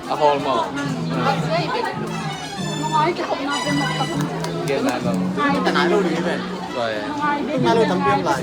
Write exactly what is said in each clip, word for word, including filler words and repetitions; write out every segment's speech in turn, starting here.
A hall maw? Gen nai lo. Nai lo tampi om lai.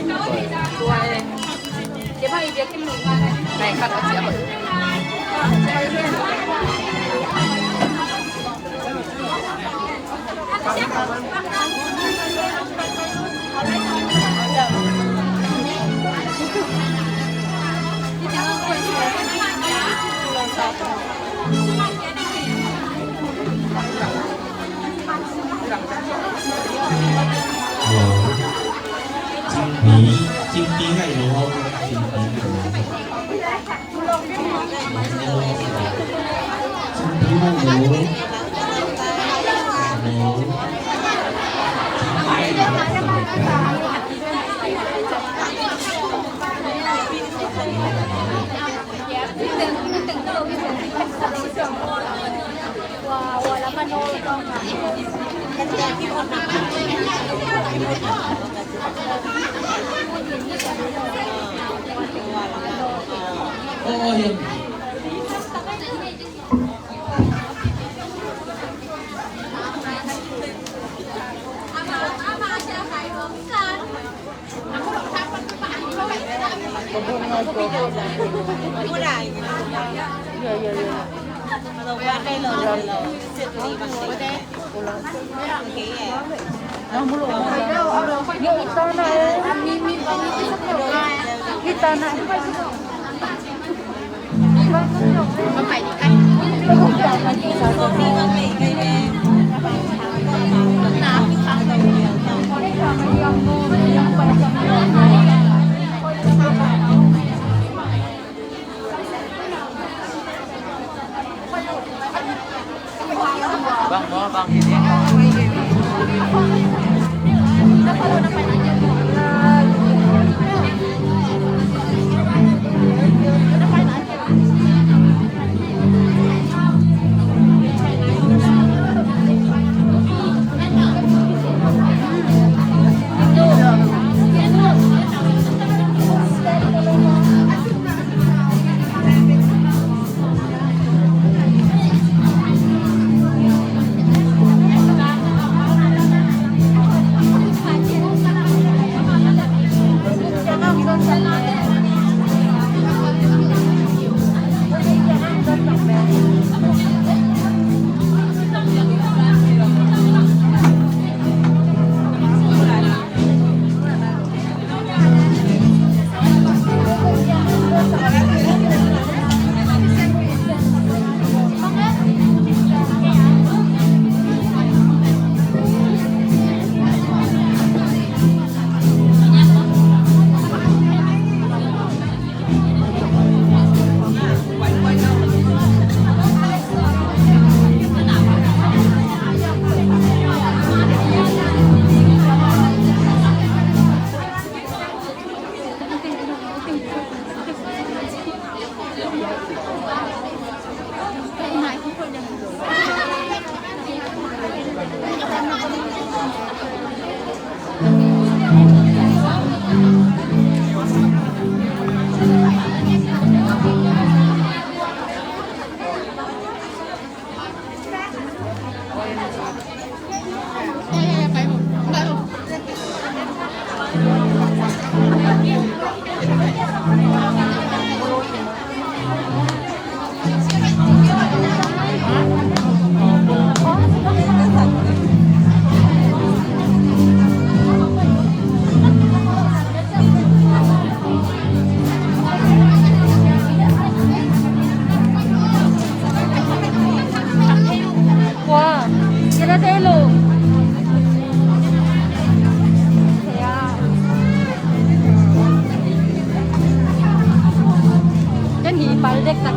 Hi pal dek tak.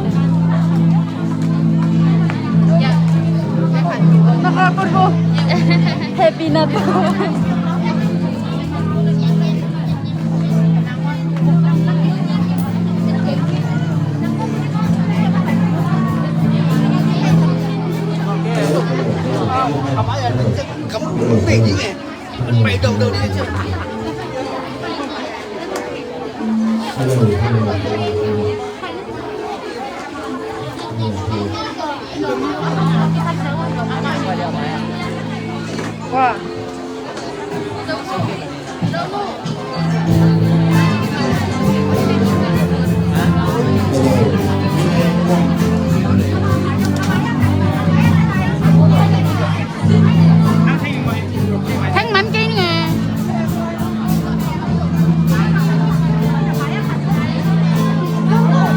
Nakapon ko. Happy na to. Wow. Thanh mắn kinh nè.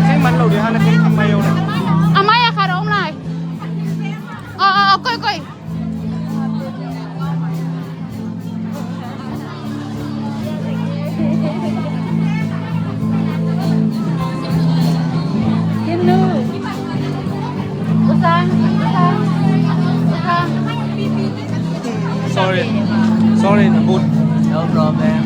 Thanh mắn lâu đi ha, nó cái thằng mày rồi. À, mày à, khá ổn lại. Ờ, ờ, ờ, coi, coi. Hello. Usang, usang, usang. Sorry. Sorry, Nabut. No problem.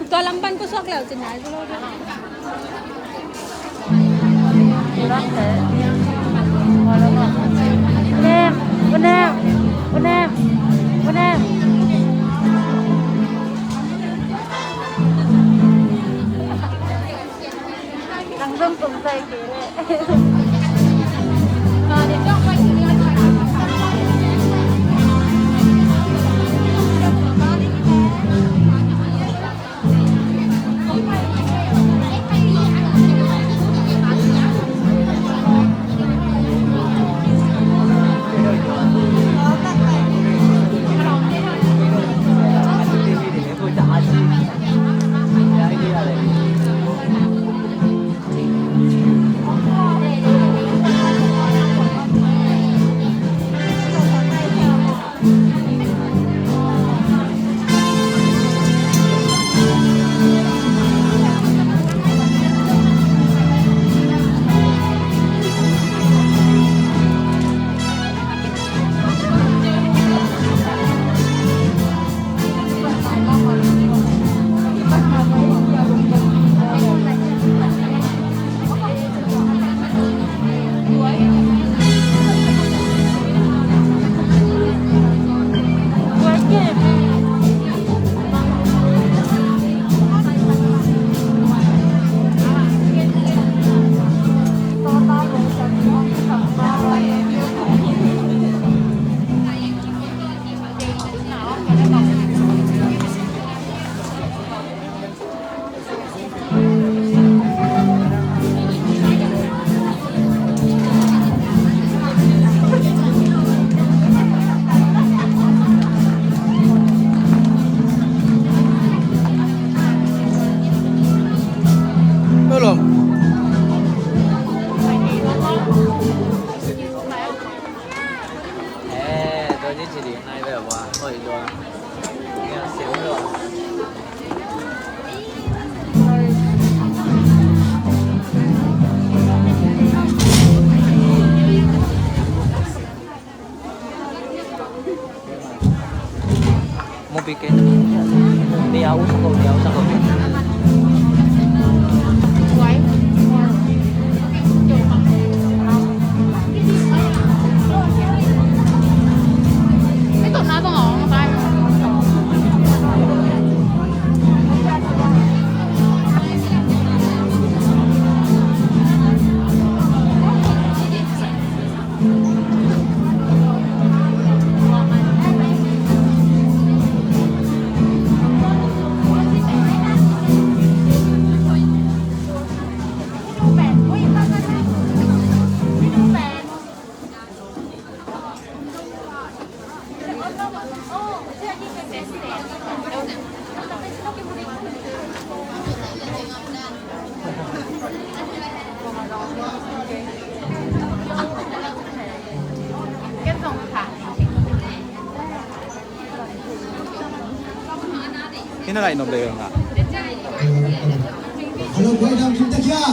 Tua lam pan ko suak leu cin nai. Unem, unem, unem, unem. Nang zong kum sai kei leh. Ina lai nom le nga. Hello, boy, dam kim ta kia.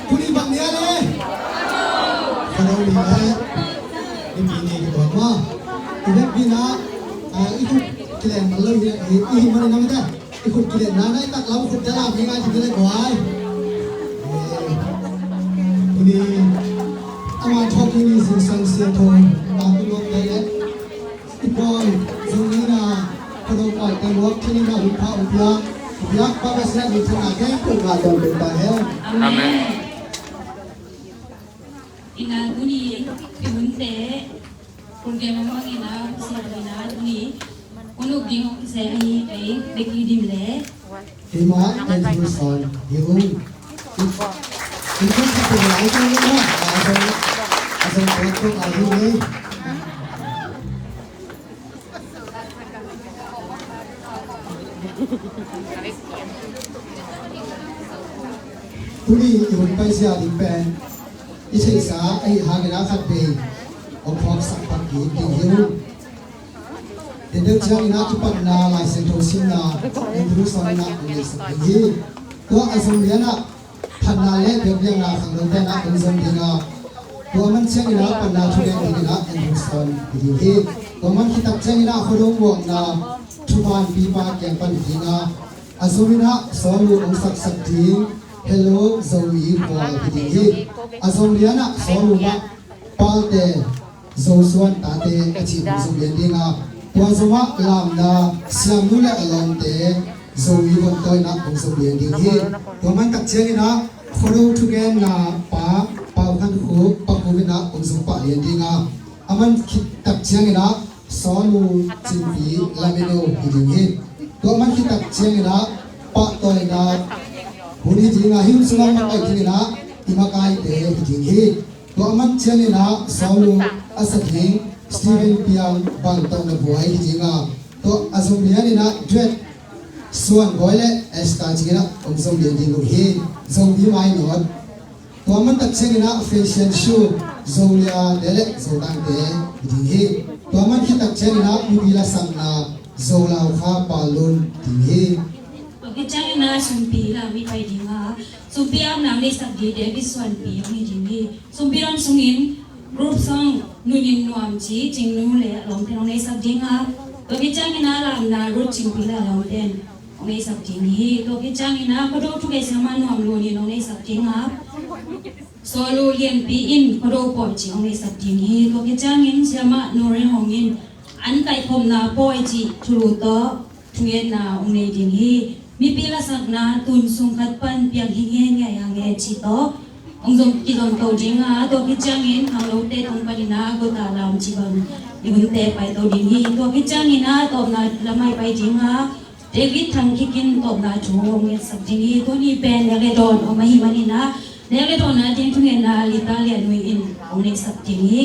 Tuni bang nia le. Hello, ni le. Ni ni ni ko ma. Ibe bina. Ah, iku kilen malo ni, i, i mana nama ta. Iku kilen nana itak lau kut dalam ni ngai kile ko ai. Tuni ama thok ni sing sang siang thong. Aku lo le. I Pawi, zong ina, Khuado Pawi te luak, tuni ina hun pha hun piak, piak pa pa siat hun thang a keng pun nga don pun ta hen. Amen. Ina tuni, i hun te, kun ke mamang ina, siat ina tuni, kun uk ding uk se ai, ai, beki dim le. Keimah Andrew Son hi ung. Inn, inn khat peuh lai kei ung maw. A zong, a zong tuak tung a hi ung ei. Tuni i hun paizia ding pen i theihsa ahi hangin a khat vei hong phawksak pak ding hi ung. Dendel ciangin ah kipatna Lai Siangtho simna Andrew Son in ah hong neisak ding hi. Tua a zong lian ah phatna le biakpiakna khangnote in ah hong zong ding a, tua man ciangin ah panna thugen dingin ah Andrew Son hi ding hi. Tua man khit tak ciangin ah Khuado muakna thupha pipa kiang pan hi ding a, a zong in ah sawlnu hong saksak ding Hello Zomi Khual hi ding hi. A zong lian ah sawlnu mah Palte, Zo Suan tate a cih hong zong lian ding a, tua zong ah lamna siamnu le a lawmte Zomi Von Tawi in ah hong zong lian ding hi. Tua man tak ciangin ah Khuado thugenna pa Pau Khan Khuk, Pa Khuk in ah hong zong pah lian ding a, a man khit tak ciangin ah Sawlnu Cin Pi Lamino hi ding hi. Tua man khit tak ciangin ah pahtawina hun hi ding a, hi hun sungah makaih dingin ah i makaite hi ding hi. Tua man ciangin ah sawlnu a sa ding Stephen Piang Bang Tawh Na Buai hi ding a, tua a zong lian in ah duet Suan Bawi le Esther ci in ah hong zong lian ding uh hi. Zomi mainawt. Tua man tak ciangin ah fashion show Zolia te le Zotangte hi ding hi. Tua man khit tak ciangin ah mipi lasakna Zolau Kha Pal Lun ding hi. Tua khit ciangin ah sumpi lam i pai ding a, sumpi lam nang neisak ding David Suanpi hong hi ding hi. Sumpi lam sungin group song Nun in Nuam ci Cingnu le a lawmte hong neisak ding a, tua khit ciangin ah lamna Ruth Cingpi le a lawmte hong neisak ding hi. Tua khit ciangin ah Khuado thugen siamah Nuam Lun in hong neisak ding a, sawlnu Lianpi in Khuado pawi ci hong neisak ding hi. Tua khit ciangin siamah Nurin Hong in an kaihkhopna pawi ci thulu tawh thugenna hong nei ding hi. Mipi lasakna tun sung khat pan piang hi nge nge ha nge ci tawh hong zong kizong to ding a, tua khit ciangin khangnote tung panin ah gota lam ci bang i hunte pai to ding hi. Tua khit ciangin ah tawpna lamai pai ding a, David Thang Kik in tawpna thu hong ngetsak ding hi. Tuni pen nek le dawn om ahih manin ah nek le dawn a ding thungetna Lita Lian Nui in hong ngetsak ding hi.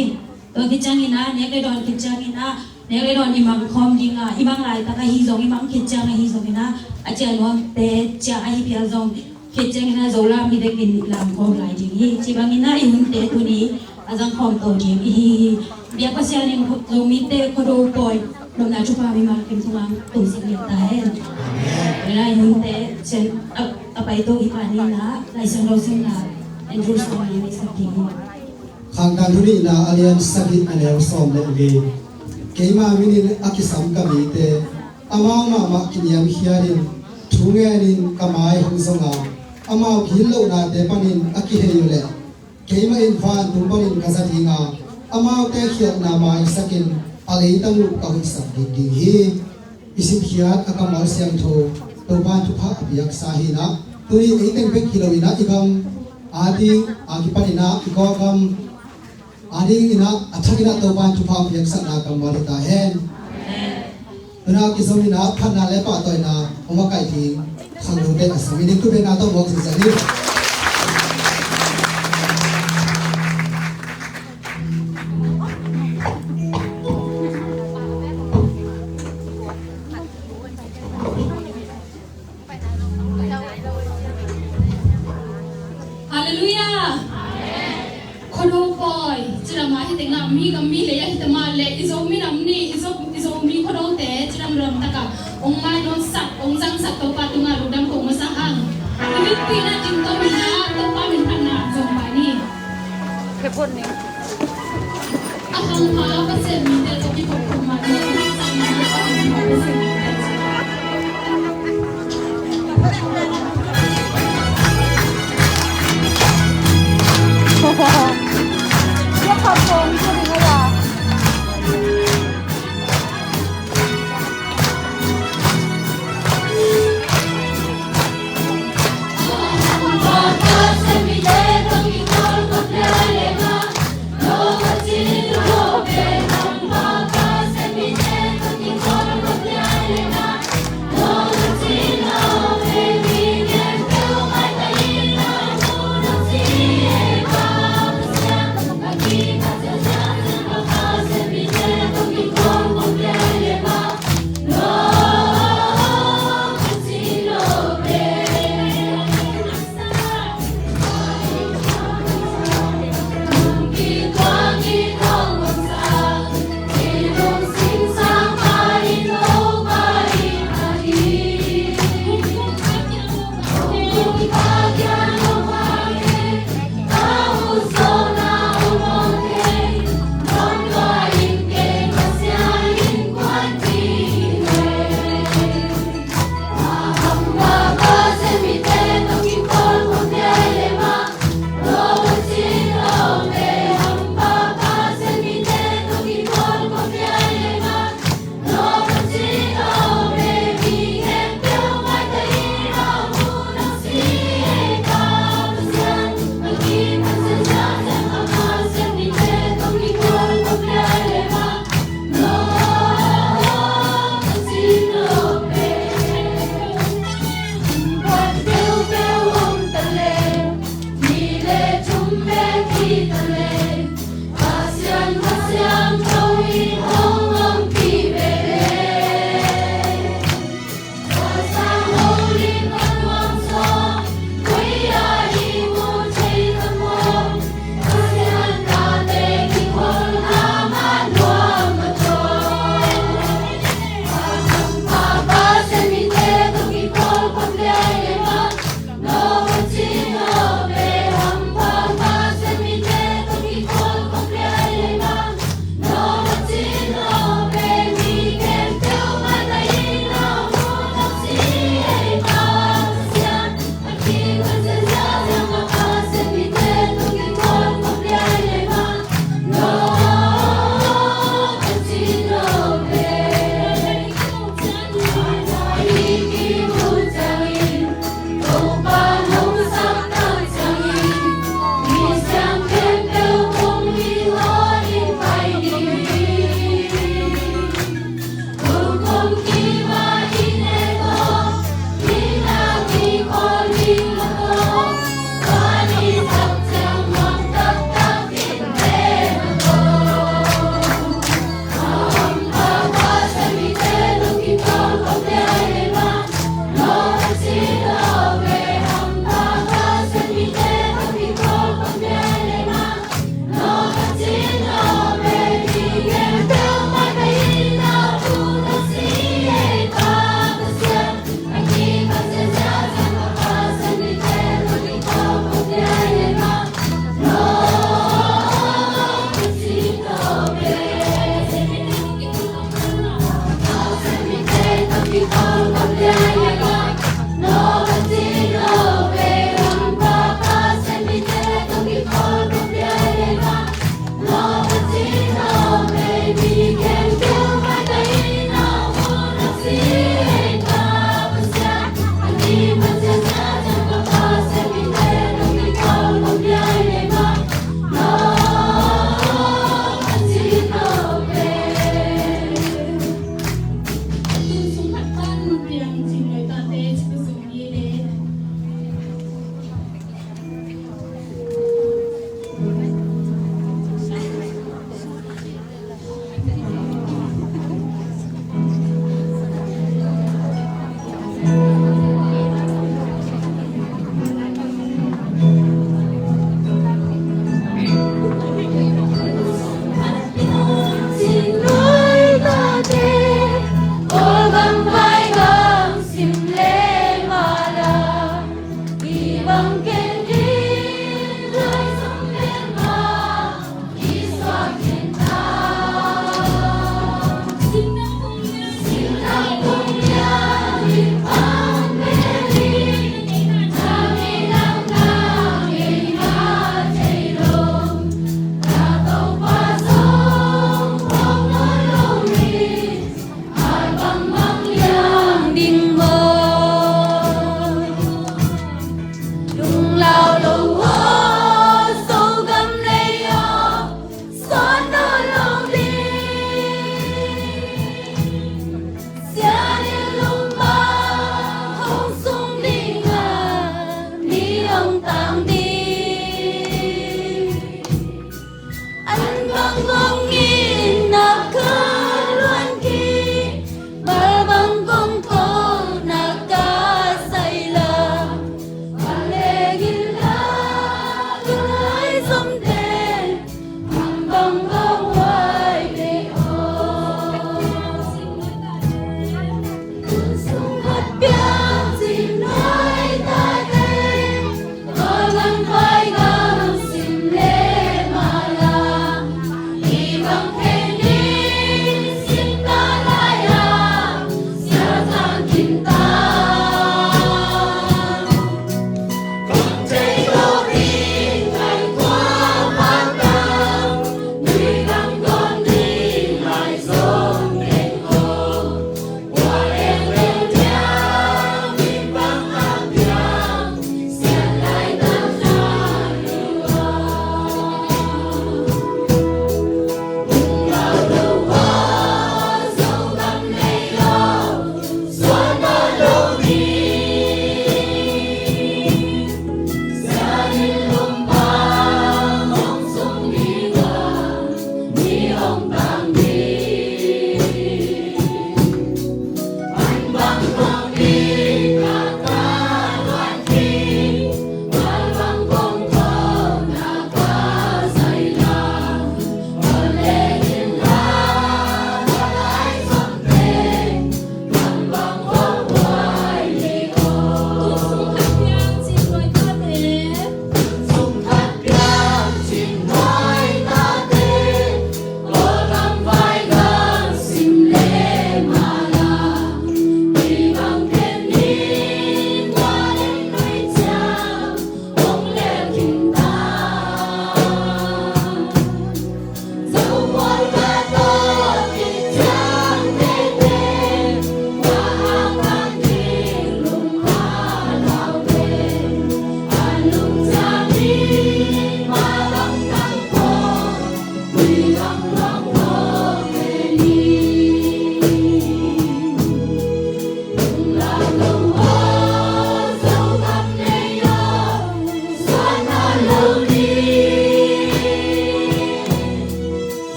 Tua khit ciangin ah nek le dawn khit ciangin ah nek le dawn i mang khawm ding a, i mang laitak ahi zong, i mang khit ciang ahi zongin ah a ciah nuamte ciah ahi phial zong khit ciangin ah Zolam hi bekin i lam khawm lai ding hi. Ci bangin ah i hunte tuni a zang khawm to ding i hi hi. Biak Pasian in Zomite Khuado pawi lawmna thupha mimal kim tungah tungsak niam ta hen. Tua i hunte cian a, a pai to i pa ni na Lai Siangtho simna Andrew Sawm na neisak ding hi. Khangtan thu nihna a lian sagih a neu sawm le li. Keima min in a kisam ka mite amau mahmah kiniamkhiat in thu ngenin ka mai hong zong a, amau gitlohnate panin a kihei uh leh keimah in vantung panin ka za ding a, amaute khialhna maisakin a leitang uh ka hoihsak ding ding hi. I simkhiat a kammal siangtho Topa'n thupha a piaksa hi in ah, tuni ei teng bek hi lo in ah i gam ading a kipan in ah i Kawlgam ading in ah a thak in ah Topa'n thupha a piaksakna kammal hi ta hen. Tu-in ah kizom in ah phatna le pahtawina hong makaih ding khangnote a sam in, i khut bengna tawh muak zihziah ni. Halleluiah. Khuado pawi, ci lam ah hi teng ah mi gam mi lei ah hi ta mah leh, i Zomi nam ni, i Zo, i Zomi Khuadote ci lam lam tak ah hong mainawt sak, hong zang sak Topa tungah lungdam ko masa hang. I vekpi in ah ding to in ah Topa min phatna zong pai ni. Khe phot ni. A hang pa Pasian mite tawh kikhop khop mah ni.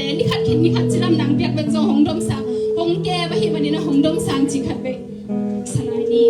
Ni khat khit ni khat cilam nang piak bek zong hong domsang, hong kep ahih manin a hong domsang cih khat bek sa lai ni.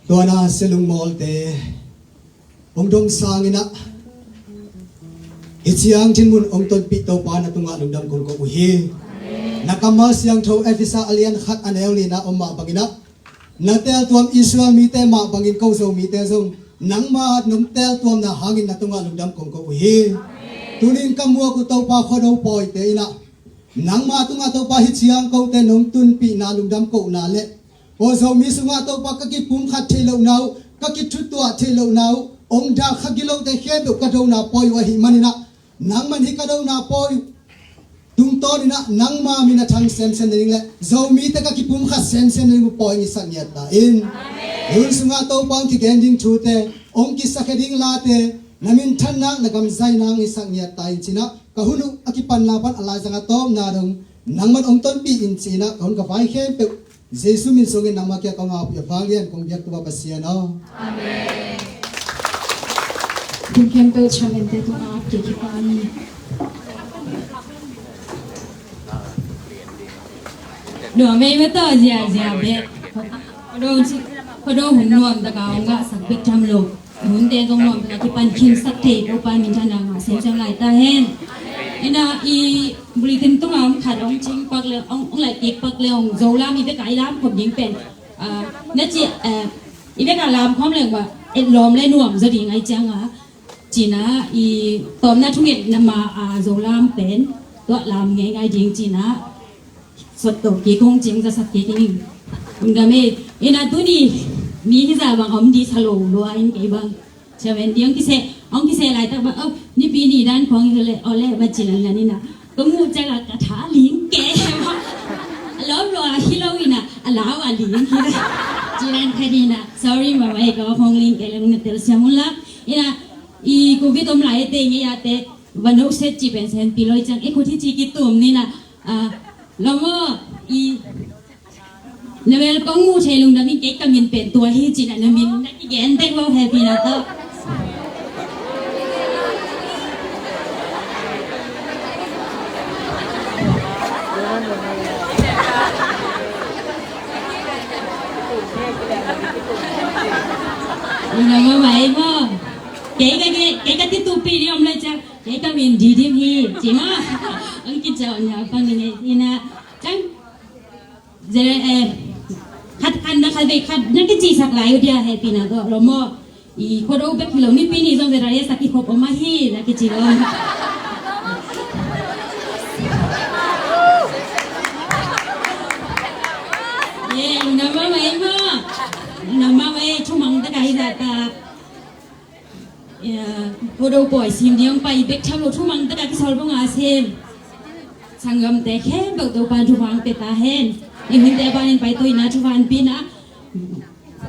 Tua na selung mawlte hong dong sangin ah, i ciangtin mun hong tonpih Topa na tungah lungdam kong ko uh hi. Na kammal siangtho Efesa a lian khat a neu li na om mah bangin ah, na teltuam Israel mite mah bangin ko Zomite zong nangma nong teltuamna hangin na tungah lungdam kong ko uh hi. Tunin ka muak uh Topa khuado pawite in ah, Nangma tungah Topa, hih ciang kote nong tunpihna, lungdam kohna le aw Zomi sungah Topa ka kipumkhat theih lohna uh, ka kithutuah theih lohna uh, ong dah kha gilote khempeuh ka dona pawi uh ahih maninah, nangman hih ka dona pawi uh tungtawninah nangma min a thang semsem nading le Zomite ka kipumkhat semsem nading uh pawi in i sak ngiat ta in. Hun sungah Topa ong kigen ding thute, ong kisakhia ding late, na minthannak, na gamzainak i sak ngiat ta in cinah, ka hun uh a kipanna pan a laizang a tawpna dong nangman ong tonpih in cinah, ka hun ka vai khempeuh Jesu min sungin nangma kiang kong apih a, vanglian kong biak Topa Pasian aw. Amen. Kum khempeuh chairman te tungah ap kik hi pah ni. Nuam ei mah tawh, ziazia bek. Khuado, khuado hun nuam taka ong ngahsak bek tham lo, hunte zong nuam taka kipan khinsak thei Topa minthanna ngah semsem lai ta hen. Inah i bulletin tungah om khat ong cing pak le, ong, ong laih kik pak le, ong Zolam i beka i lam khop ding pen, ah, na ci, eh, i beka lam khawm leng bang etlawm le nuam zaw ding ai cianga, cinah i tawmna thungetna ma a Zolam pen tuah lam ngeingai ding cinah sot to kik ong cing, zasak kik ing. Undam ei. Inah tuni ni hizah bang om di sa lo lua in kei bang. Chairman di ong kiseh, ong kiseh laitak bang, oh, Nipi ni dan khawng hi le, ole, bang ci nan nan inah. Ka muh ciangah ka tha ling kei. A lawm lua hi lo inah, a lau a ling hi. Ci nan kha di inah. Sorry mama ei, ka khawng ling kei le, nong na telsiam un la. Inah i Covid om lai te nge ya te, va no set ci pen sen pi loi ciang, e, khuti ci kitum ni na, ah, lawm aw, i na bel kong muh thei lungdam ing, kei ka min pen tua hi ci na, na min na kigen tek lo, hehpihna tawh. Lungdam mahmah ei maw. Kei ka, kei, kei ka tituhpih ding om le ciang, kei ka min Didim hi, ci maw. Ang kicaw nia pang ni ngei hi na. Ciang, zere, eh, khat, khat na khat vei khat na kicisak lai uh dia, hehpihna tawh, lawm aw. I Khuado bek hi lo, Nipi ni zong zere sak kikhop om ahi na kici lo. Ye, lungdam mahmah ei maw. Lungdam mahmah ei, thumang taka hi zah ta. Khuado pawi sim ding ong pai bek tham lo, thumang taka kisawl bang a sem sanggamte khempeuh Topa'n thupha ong pia ta hen. I hunte panin pai to ina thupha ong pia na,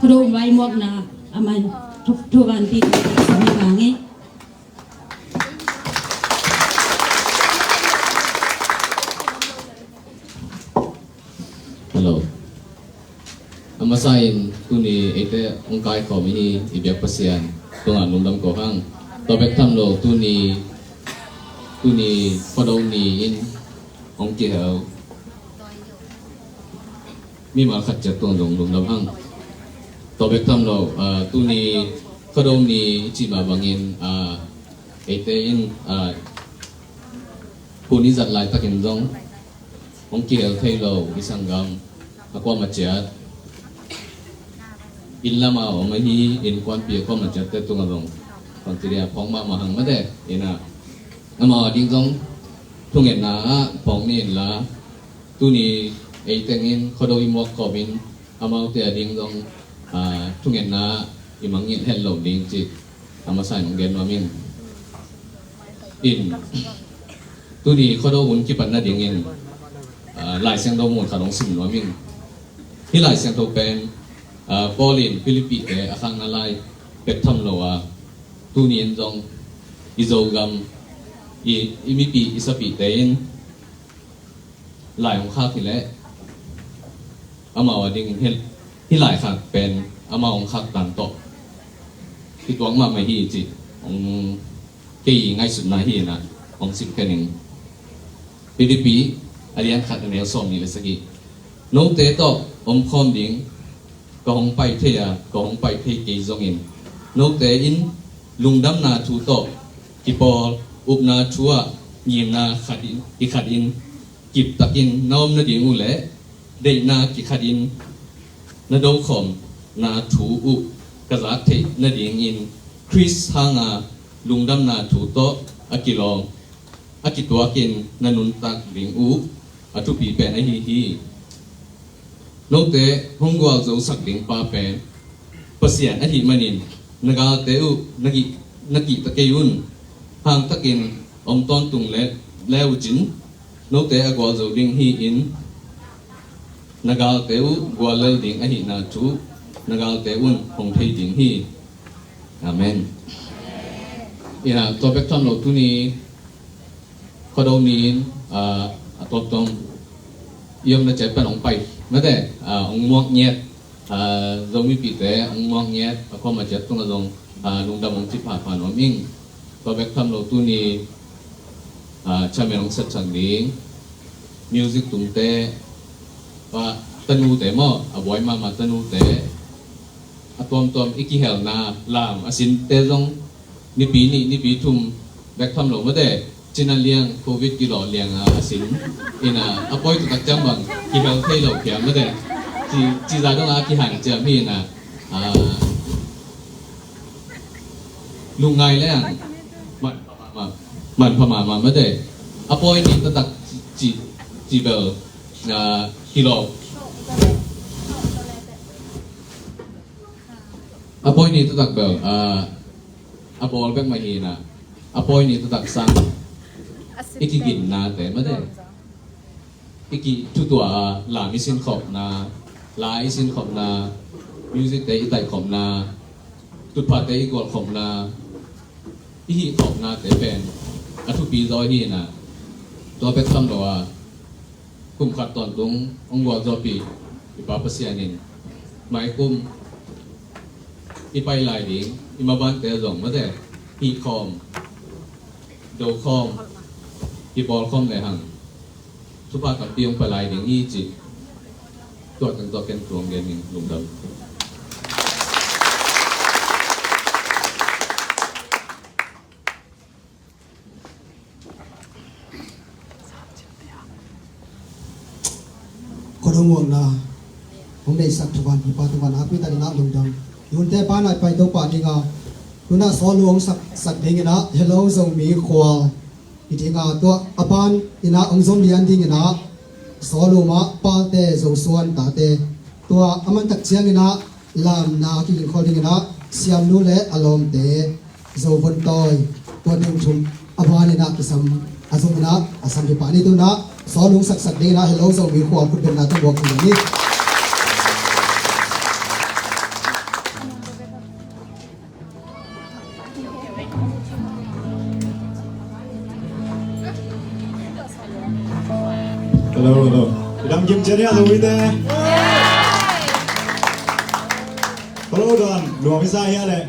Khuado vai muakna a man thu, thupha ong pia ta hen. Hello. A masa in tuni eite hong kaikhawm i hi i biak Pasian tungah lungdam ko hang. Tua bek tham lo tuni, tuni Khuado ni in hong kihel mimal khat ciat tungah zong lungdam hang. Tua bek tham lo, ah, tuni Khuado ni i cih mah bangin, ah, eite in, ah, hun i zat laitakin zong hong kihel thei lo i sanggam a kuamah ciat, inn lamah om ahi innkuanpih a kuamah ciatte tungah zong, bangci dia, phawng mahmah hang mate. Ina, amau ading zong thungetna ah phawng ni inla, tuni ei tengin Khuado i muak khawmin amaute ading zong, ah, thungetna ah i mangngilh het lo ding cih a masa in hong gen nuam ing. In, tuni Khuado hun kipat nadingin, ah, Lai Siangtho mun khat hong sim nuam ing. Hih Lai Siangtho pen, ah, Paul in Philippi-te a khakna lai bek tham lo a, tuni in zong i Zogam, i, i mipi, i sapihte in lai hong khak hi leh, amau adingin hih, hih laikhak pen amau hong khak dan tawh kituak mahmah hi cih hong, kei ngaihsutna hi na, hong sim khen ing. Philippi a lian khat, a neu sawmnih le sagih. Note tawh omkhawm ding ka hong pai thei a, ka hong pai thei kei zongin, note in lungdamna thu tawh kipawl, upna thu ah ngimna khat in, kikhat in, kiptakin na om nading uh leh, deihna kikhatin na dokhawmna thu uh ka zak theih nadingin, Khrist hanga lungdamna thu tawh a kilawm a kituakin na nuntak ding uh a thupi pen ahi hi. Note hong gualzosak ding pa pen Pasian ahih manin na galte uh na kih, na kihta kei un. Hangtakin om tawntung le, le uh cin note a gualzo ding hi-in na galte uh guallel ding ahihna thu na galte un hong thei ding hi. Amen. Ina tua bek tham lo tuni Khuado ni-in a tuamtuam i omna ciat pan hong pai mate, hong muak ngiat, Zomipihte hong muak ngiat, a khuama ciat tungah zong lungdam hong ci phapha nuam ing. Tua bek tham lo tuni chairman hong sepsak ding music tumte, tanute maw, a buai mahmah tanute, a tuamtuam i kihelna lam a sinte zong nipi nih nipi thum bek tham lo mate, cina liang covid kilawh lianga a sin ina a pawi taktak ciang bang kihel thei lo phiam mate, ci, ciza donga kihan ciam hi ina lungngai le ang man pha mahmah mate, a pawi ni taktak ci, ci bel kilawh. A pawi ni taktak bel a bawl bek mah hi ina a pawi ni taktak sang i kiginnate mate, i kithutuah a lam i sinkhopna, la i sinkhopna, music te i taihkhopna, tutphahte i gualkhopna, i hihkhopnate pen a thupi zaw hi ina tua bek tham lo a kum khat tawntung hong gualzawhpih i Pa Pasian in maikum i pai lai ding i mabante zong mate hihkhawm, dokhawm, kipawlkhawm le hang thupha tampi hong pai lai ding hi cih tua teng tua ken tuang gen in lungdam. Khuado muakna hong neihsak thuvan pipa thuvan a kuita dingah lungdam. Nunte pa nai pai Topa dinga tuna sawlu hong sak, sak dinginah Hello Zomi Khual i dinga tua a pan inah hong zom lian dinginah sawlu mah pate Zosuan tate tua a mantak cianginah lamna a kigingkhol dinginah Siamnu le a lawmte Zo Von Tawi tua ding thum a baninah kisam a zong inah a sam hi pah ni tunah sawlung saksak dinginah Hello Zomi Khual khutbetna tawh buak ni. Hello, hello. Dam kim chen ya lo ite. Hello don, nuam i sa hia le.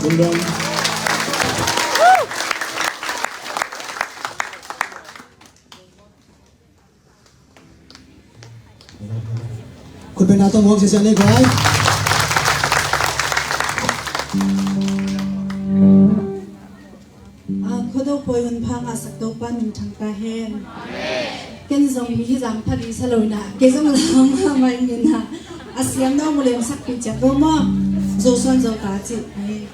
Khutbetna tawh muak siasia ni guai. A, Khuado pawi hun pha ngahsak Topa min thang ta hen. Ken zong mi hi zang pha ding sa lo ina, kei zong zang mahmah ing ina. A siam no mu lem sak pi ciat lo maw. Zo suan zo ta cih hi.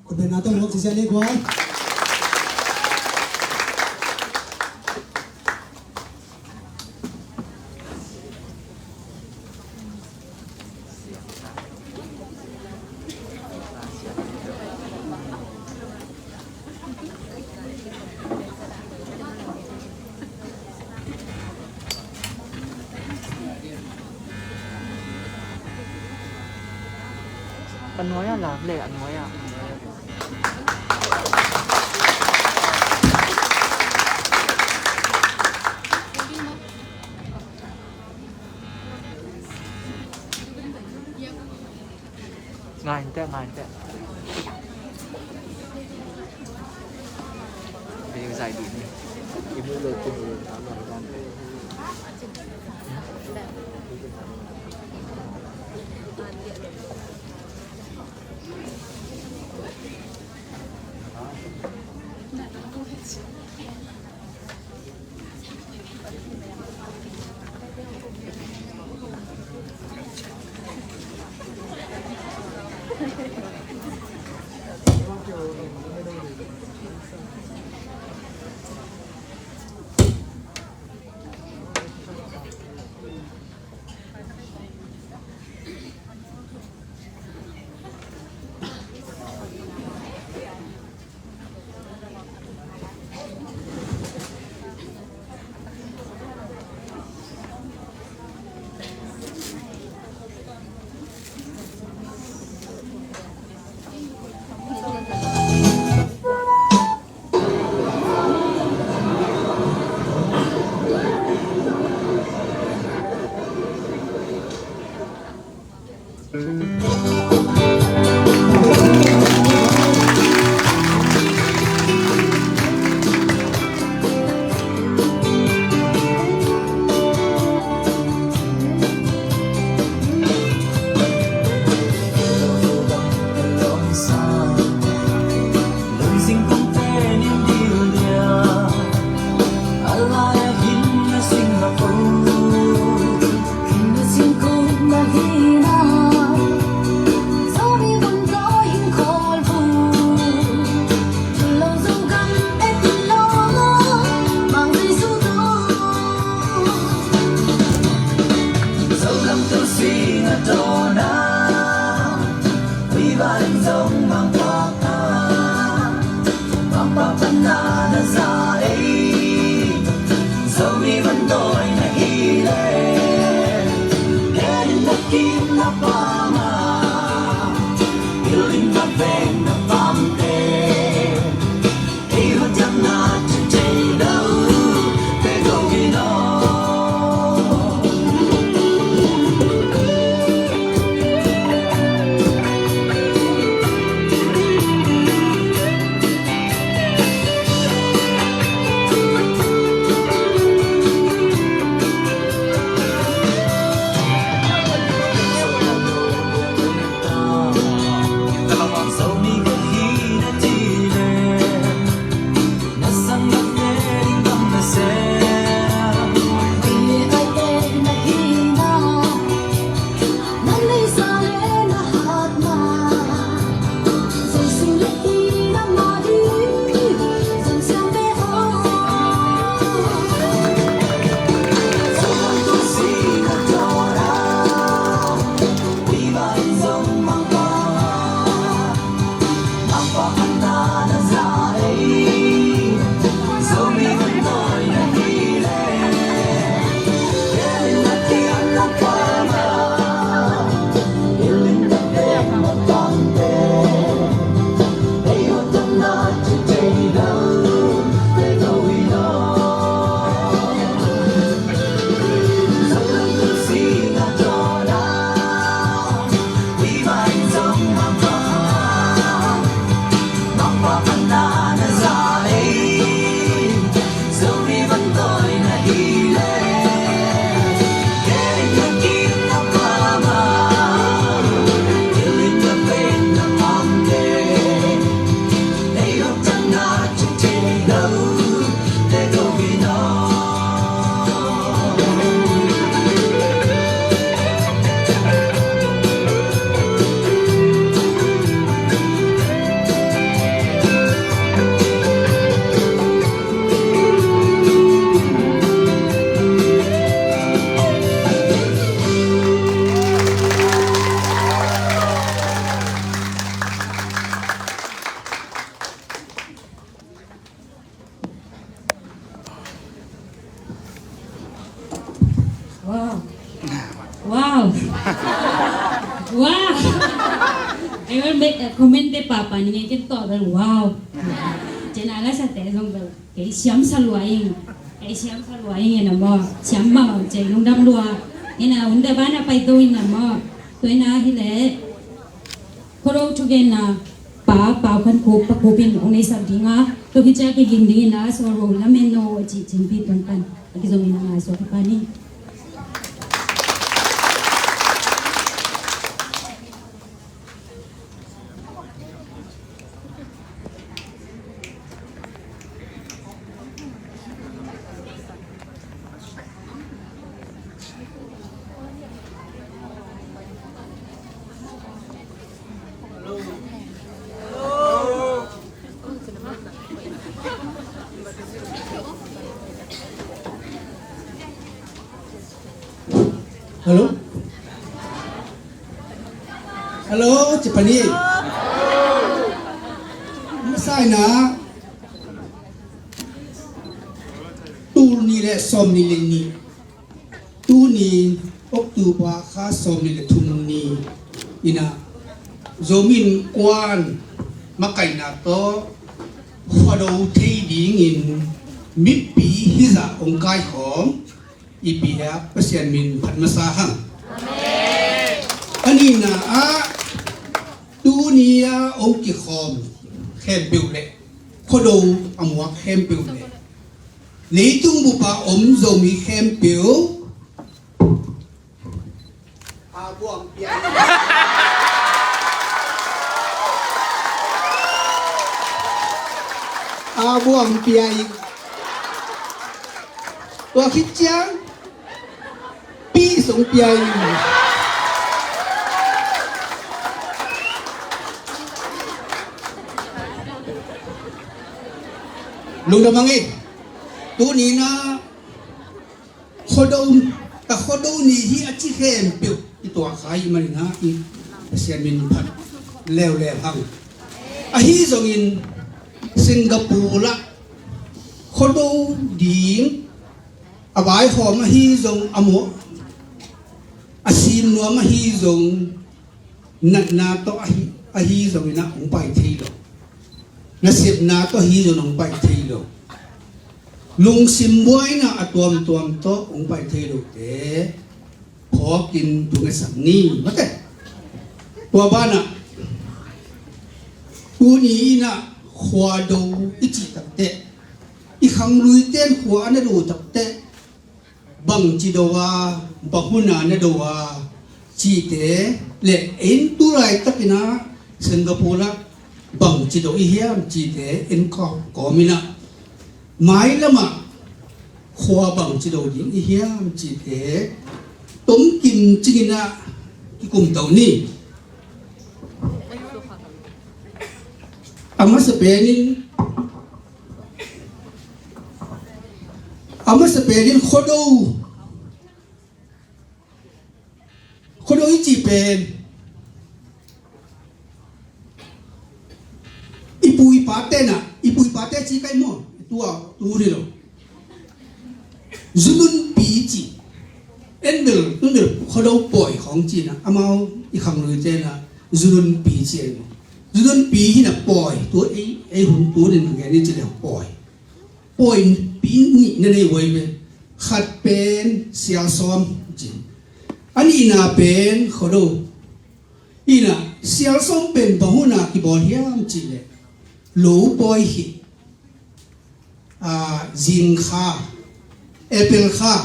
Khutbetna tawh lawp sisia le guai. A nuai ah lak le, a nuai ah. Ngai in teh, ngai in teh. Hei, zai dih ni. I mu lo, i mu lo, ta ma dan. Comment bek, eh, comment bek papa ni ngen ken tawh bel wow. Cina la sa te zong bel kei siam sa lua ing. Kei siam sa lua ing ina maw. Siam maw cei lungdam lua. Ina hun de bana pai to ina maw. To ina hi le. Khuado thugenna pa Pau Khan Khup, Pa Khup in ong nei sak ding a. To hi cia kiging ding ina so ro lamen no ci cin pi tuan pan. A kizom ina ngai so pa ni. Hello? Hello, ci pan hi. Masa ina, tul nih le sawmnih le nih. Tuni October kha sawmnih le thum ni ina Zomi Innkuan makaihna tawh Khuado thei dingin mipi hizah ong kaikhawm i biak Pasian min phat masa hang. A nihna ah tuni a ong kikhawm khempeuh le Khuado a muak khempeuh le leitung bup a om Zomi khempeuh a buang pia i, a buang pia i, tua khit ciang pi song pia i. Lungdam ang i. Tuni na Khuado, ka Khuado ni hi a ci khempeuh i tuak kha i manin ah i Pasian min phat leuleu hang. Ahi zongin Singapore ah Khuado ding a vaihawm ahi zong a muak a sim nuam ahi zong natna tawh ahi, ahi zongin ah hong pai thei lo. Nasepna tawh ahi zong hong pai thei lo. Lungsim buaina a tuamtuam tawh hong pai thei lote phawkin tu ngetsak ni. Mate. Tua banah tuni inah Khuado i cih takteh i khangluite in khua a na do takteh bangci do a, bang huna na do a cihte le, en tu laitakin ah Singapore ah bangci do i hiam cihte en kawm, kawm inah mailamah khua bangci do ding i hiam cihte tomkim cingin ah kikum to ni. A masa penin A masa penin Khuado, Khuado i cih pen i pu i pate na, i pu i pate ci kai maw, tua tu ni lo. Zununpi ci. En bel, tun bel Khuado pawi khawng ci na, amau i khangluite na Zununpi ci ai maw. Zununpi hi na pawi, tu ei, ei hun tu nin gen i ci le pawi. Pawi pi nih na nei huai ve. Khat pen sialsawm ci. A nihna pen Khuado. Inah sialsawm pen bang huna kibawl hiam cih leh lo pawi hi. A, zing kha, apple kha,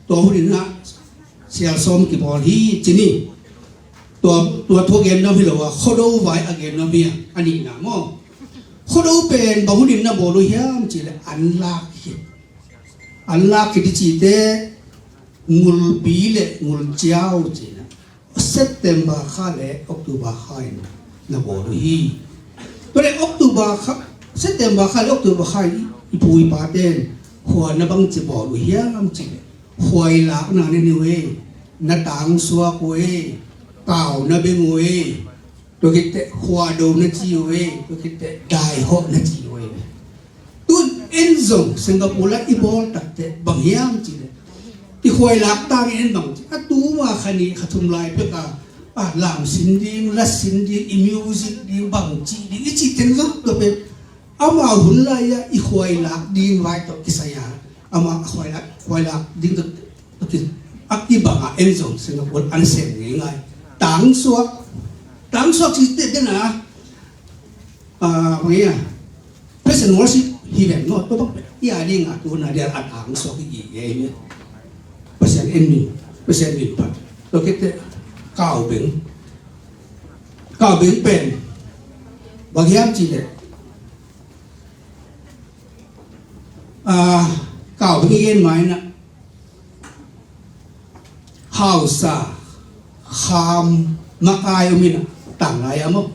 tua hun inah sialsawm kibawl hi ci ni. Tua, tua thu a gen nuam hi lo a, Khuado vai a gen nuam hi a, a nihna maw. Khuado pen bang hun in na bawl uh hiam cih leh an lak hi. An lak hi ti cihte ngulpi le ngulciau ci na. September kha le October kha in na bawl uh hi. Tua le October kha, September kha le October kha in i pu i paten khua na bangci bawl uh hiam cih leh khuai lakna na nei uh e, na tangsuak uh e, kau na beng uh e, tua khit teh khuado na ci uh e, tua khit teh daihawh na ci uh e. Tun en zong Singapore ah i bawl takteh bang hiam cih leh i khuai lak tang en bang ci a, tu ma kha nih kha thum lai pek a, a lam sin ding, la sin ding, i music ding, bang cih ding, i cih teng zong tua pen amau hun lai-ah i khuailak ding vai tawh kisai a, amah khuailak, khuailak ding tawh, tawh ki, a kibang a en zong Singapore an sem ngeingai. Tangsuak, tangsuak cih teh den a, ah, bang ia, praise and worship hi ven maw, tua bang i a ding a tu na dia a tangsuak i i e. Pasian en min, Pasian min phat. Tua khit teh kaubeng, kaubeng pen bang hiam cih leh, ah, kaubeng i gen mai na hausa, kham, makai om ina, tanglai a maw.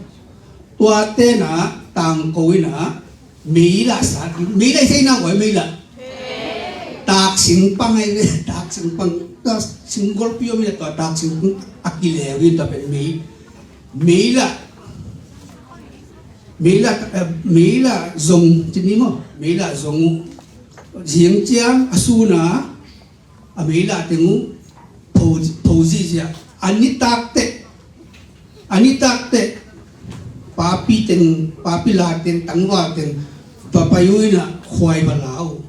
Tuate na tangko ina, meila sa, meila i sei na koi meila. Taksing pang ai, taksing pang, taksing golpi om ina, tua taksing pang a kileu in tua pen mei, meila, meila, eh, meila zong, cini maw, meila zong, ziang ciang, a suna, a meila teng uh pho, pho zizia. A nitak teh, a nitak teh papi teng, papi la teng, tangval teng va pai uh ina khuai va la uh.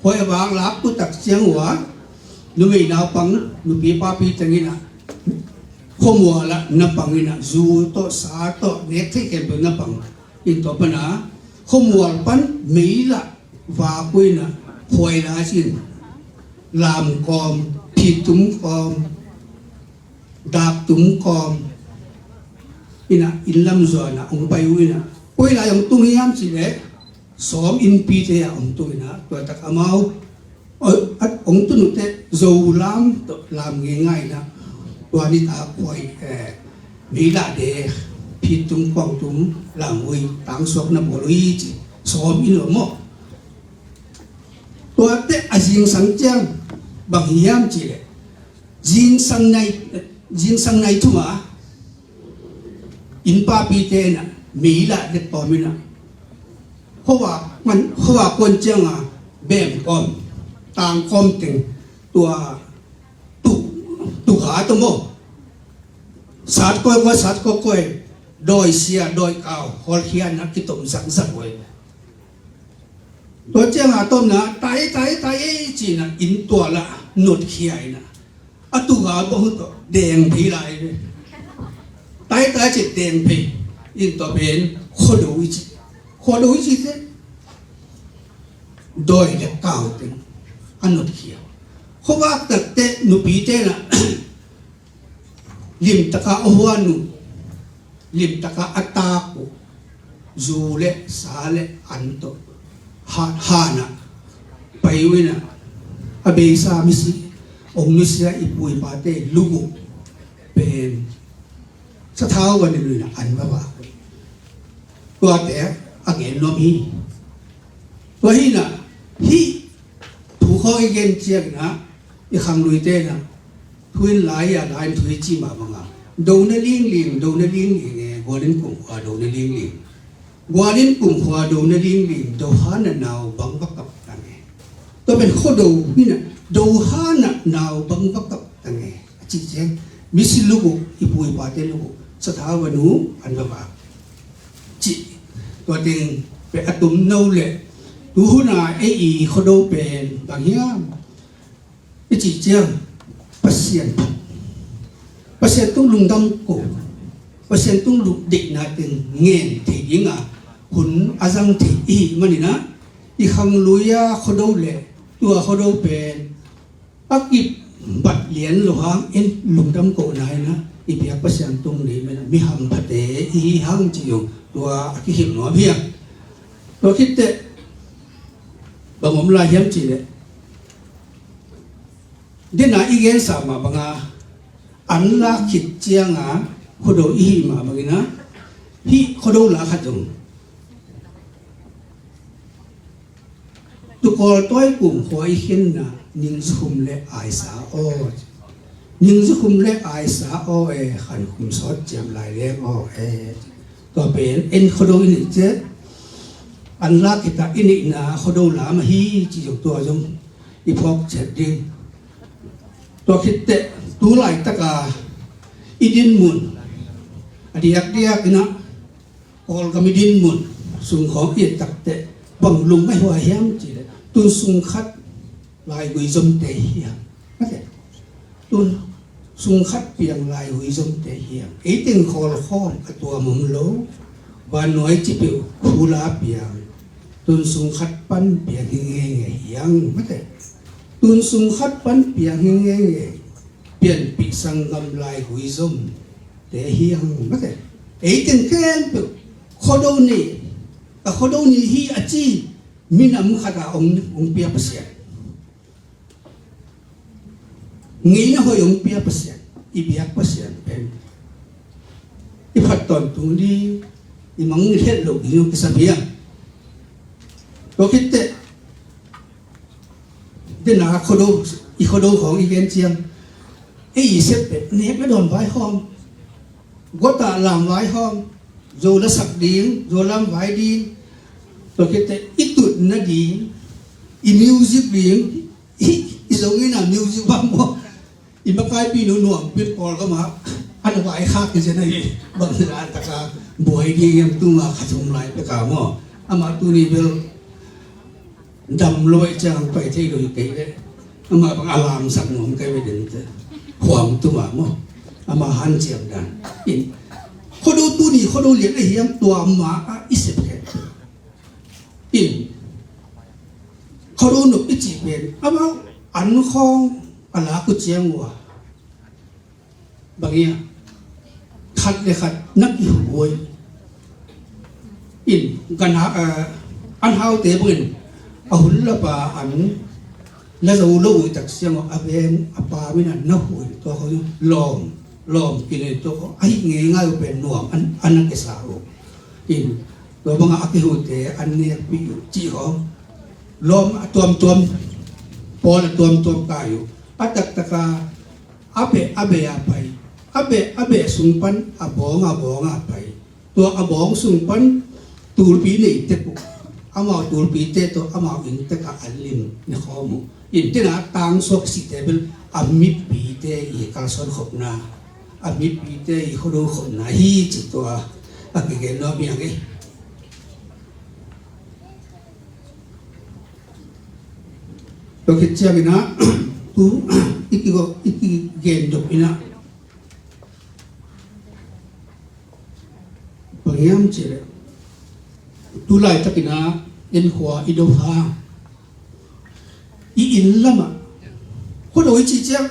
Khuai va lak uh tak ciang uh a numei naupang, nupi papi teng ina khuamual ah na pang ina zu tawh sa tawh nek theih khempeuh na pang in tua pan a khuamual pan meila vak uh ina khuai la cin, lam kawm, phitum kawm, daktum kawm ina inn lam zuan a hong pai uh ina, koi lai hong tung hiam cih leh sawm innpite a hong tung ina, tua tak amau, oi, at hong tun uh teh Zo lam tawh lam ngeingai ina, tua ni ta khuai, eh, meila de, phitum kawmtum lam ui tangsuak na bawl uh hi ci, sawm inn uh maw. Tuate a zingsang ciang bang hiam cih leh, zingsang nai, zingsang nai thum a inn papite ina meila de kawm ina, khuavak man, khuavak kuan ciang a bem kawm, tang kawm teng, tua tu, tu kha tawh maw, sat koi koi, sat koi koi, dawi sia, dawi kau, hawlkhia ina kitom zakzak uh hi. Tua ciang a tawm ina tai, tai, tai ei ci ina inn tual ah notkhia ina, a tu kha bang uh tawh deng phei lai ve. Tai, tai ci deng phei in tua pen khuado i ci, khuado i ci teh dawi le kau teng a notkhia. Khuavak tak teh nupite ina limtak a a huan uh, limtak a a tak uh, zu le sa le an tawh, ha, han ah pai uh ina, a beisa misi, ong misia i pu i pate luk uh pen sathau va nin uh ina an va vak uh. Tuate a gen nuam hi. Tua hi ina, hih thu khawng i gen ciang ina, i khangluite ina, thu in lai a, lai in thu i ci mah bang a, do na lingling, do na lingling e, gual in kumkhua do na lingling. Gual in kumkhua do na lingling, do han a nau bang va kap tang e. Tua pen khuado hi ina, do han a nau bang va kap tang e. A cih ciang, misi luk uh, i pu i pate luk uh, sathau va nu an va vak. Cih, tua teng pen a tum no leh, tu hun a ei i khuado pen bang hiam i cih ciang, Pasian, Pasian tung lungdam ko, Pasian tung lungdeihna teng ngen thei ding a hun a zang thei i hih man ina, i khanglui a khuado leh tua khuado pen a kibat lian lo hang in lungdam kohna ina, i biak Pasian tung nei mena mi hamphate i hi hang ci zong tua a kihilh nuam hi a. Tua khit teh bang om lai hiam cih leh, den a i gensa mah bang a, an lak khit ciang a khuado i hih mah bang ina, hih khuado la khat zong Tukawl tawi kumkhua i khenna, ningzukhum le aisa aw. Ningzukhum le aisa aw e, khankhum sawt ciam lai leng aw e. Tua pen en khuado i neih ciang, an lak khit a i neihna khuado lam ahi ci zong tua zong i phawk ciat ding. Tua khit teh tu laitak a i dinmun a diakdiak in ah Kawlgam i dinmun sung khawng i et takteh bang lung a huai hiam cih leh tun sung khat laigui zomte hiam? Mate. Tun sung khat piang laigui zomte hiam? Ei teng khawlkhawm a tuam om lo, vannuai cipeuh khula piang, tun sung khat pan piang hi ngeingei hiam? Mate. Tun sung khat pan piang hi ngeingei pianpih sanggam laigui zomte hiam? Mate. Ei teng khempeuh Khuado ni, ka Khuado ni hi a ci minam khat a hong, hong pia Pasian. Ngeina hoih hong pia Pasian, i biak Pasian pen i phat tawntung ding, i mangngilh het loh ding hong kisam hiam? Tua khit teh, den a Khuado, i Khuado khawng i gen ciang, ei i sep pen nek le dawn vai khawng, guata lam vai khawng, Zo lasak ding, Zo lam vai ding, tua khit teh i tutna ding, i music ding, i, i Zo ngeina music bang maw, i makaipi nu Nuam Pit Kawlgam ah an vai khak hi zen ahi. Bang zah taka buai ding hiam, tuma khat om lai pek a maw. Amah tuni bel dam lo ahih ciang pai thei lo hi kei leh, amah bang a lamsak nuam kei ve den te. Khuam tuma maw, amah hanciam dan in, Khuado tuni Khuado lian ahi hiam, tua mah a i sep kei in, Khuado nop i cih pen amau an khawng a lak uh ciang uh a, bang hiam, khat le khat na kihuai in, kan ha, eh, an haute bangin a hun lapa an la zo lo uh i tak ciang uh a veng a pa min a na huai tua khawng lawm, lawm kinei tua khawng a hih ngeingai uh pen nuam an, an a kisa uh in, tua bangah a kihute an nekpih uh cih khawng lawm a tuamtuam, pawl a tuamtuam kai uh. A taktaka a beh a beh a pai, a beh a beh sung pan a bawng a bawng a pai. Tua a bawng sung pan tulpi nei tek uh, amau tulpite tawh amau inntek ah an lim ne khawm uh. Innten ah tangsuak sihte bel a mipite i kalsuan khopna, a mipite i Khuado khopna hi ci tua a kigen nuam hi ang e. Tua khit ciangin ah tu i kigen dok in ah, bang hiam cih leh tu laitakin ah en khua i do hang, i inn lamah Khuado i cih ciang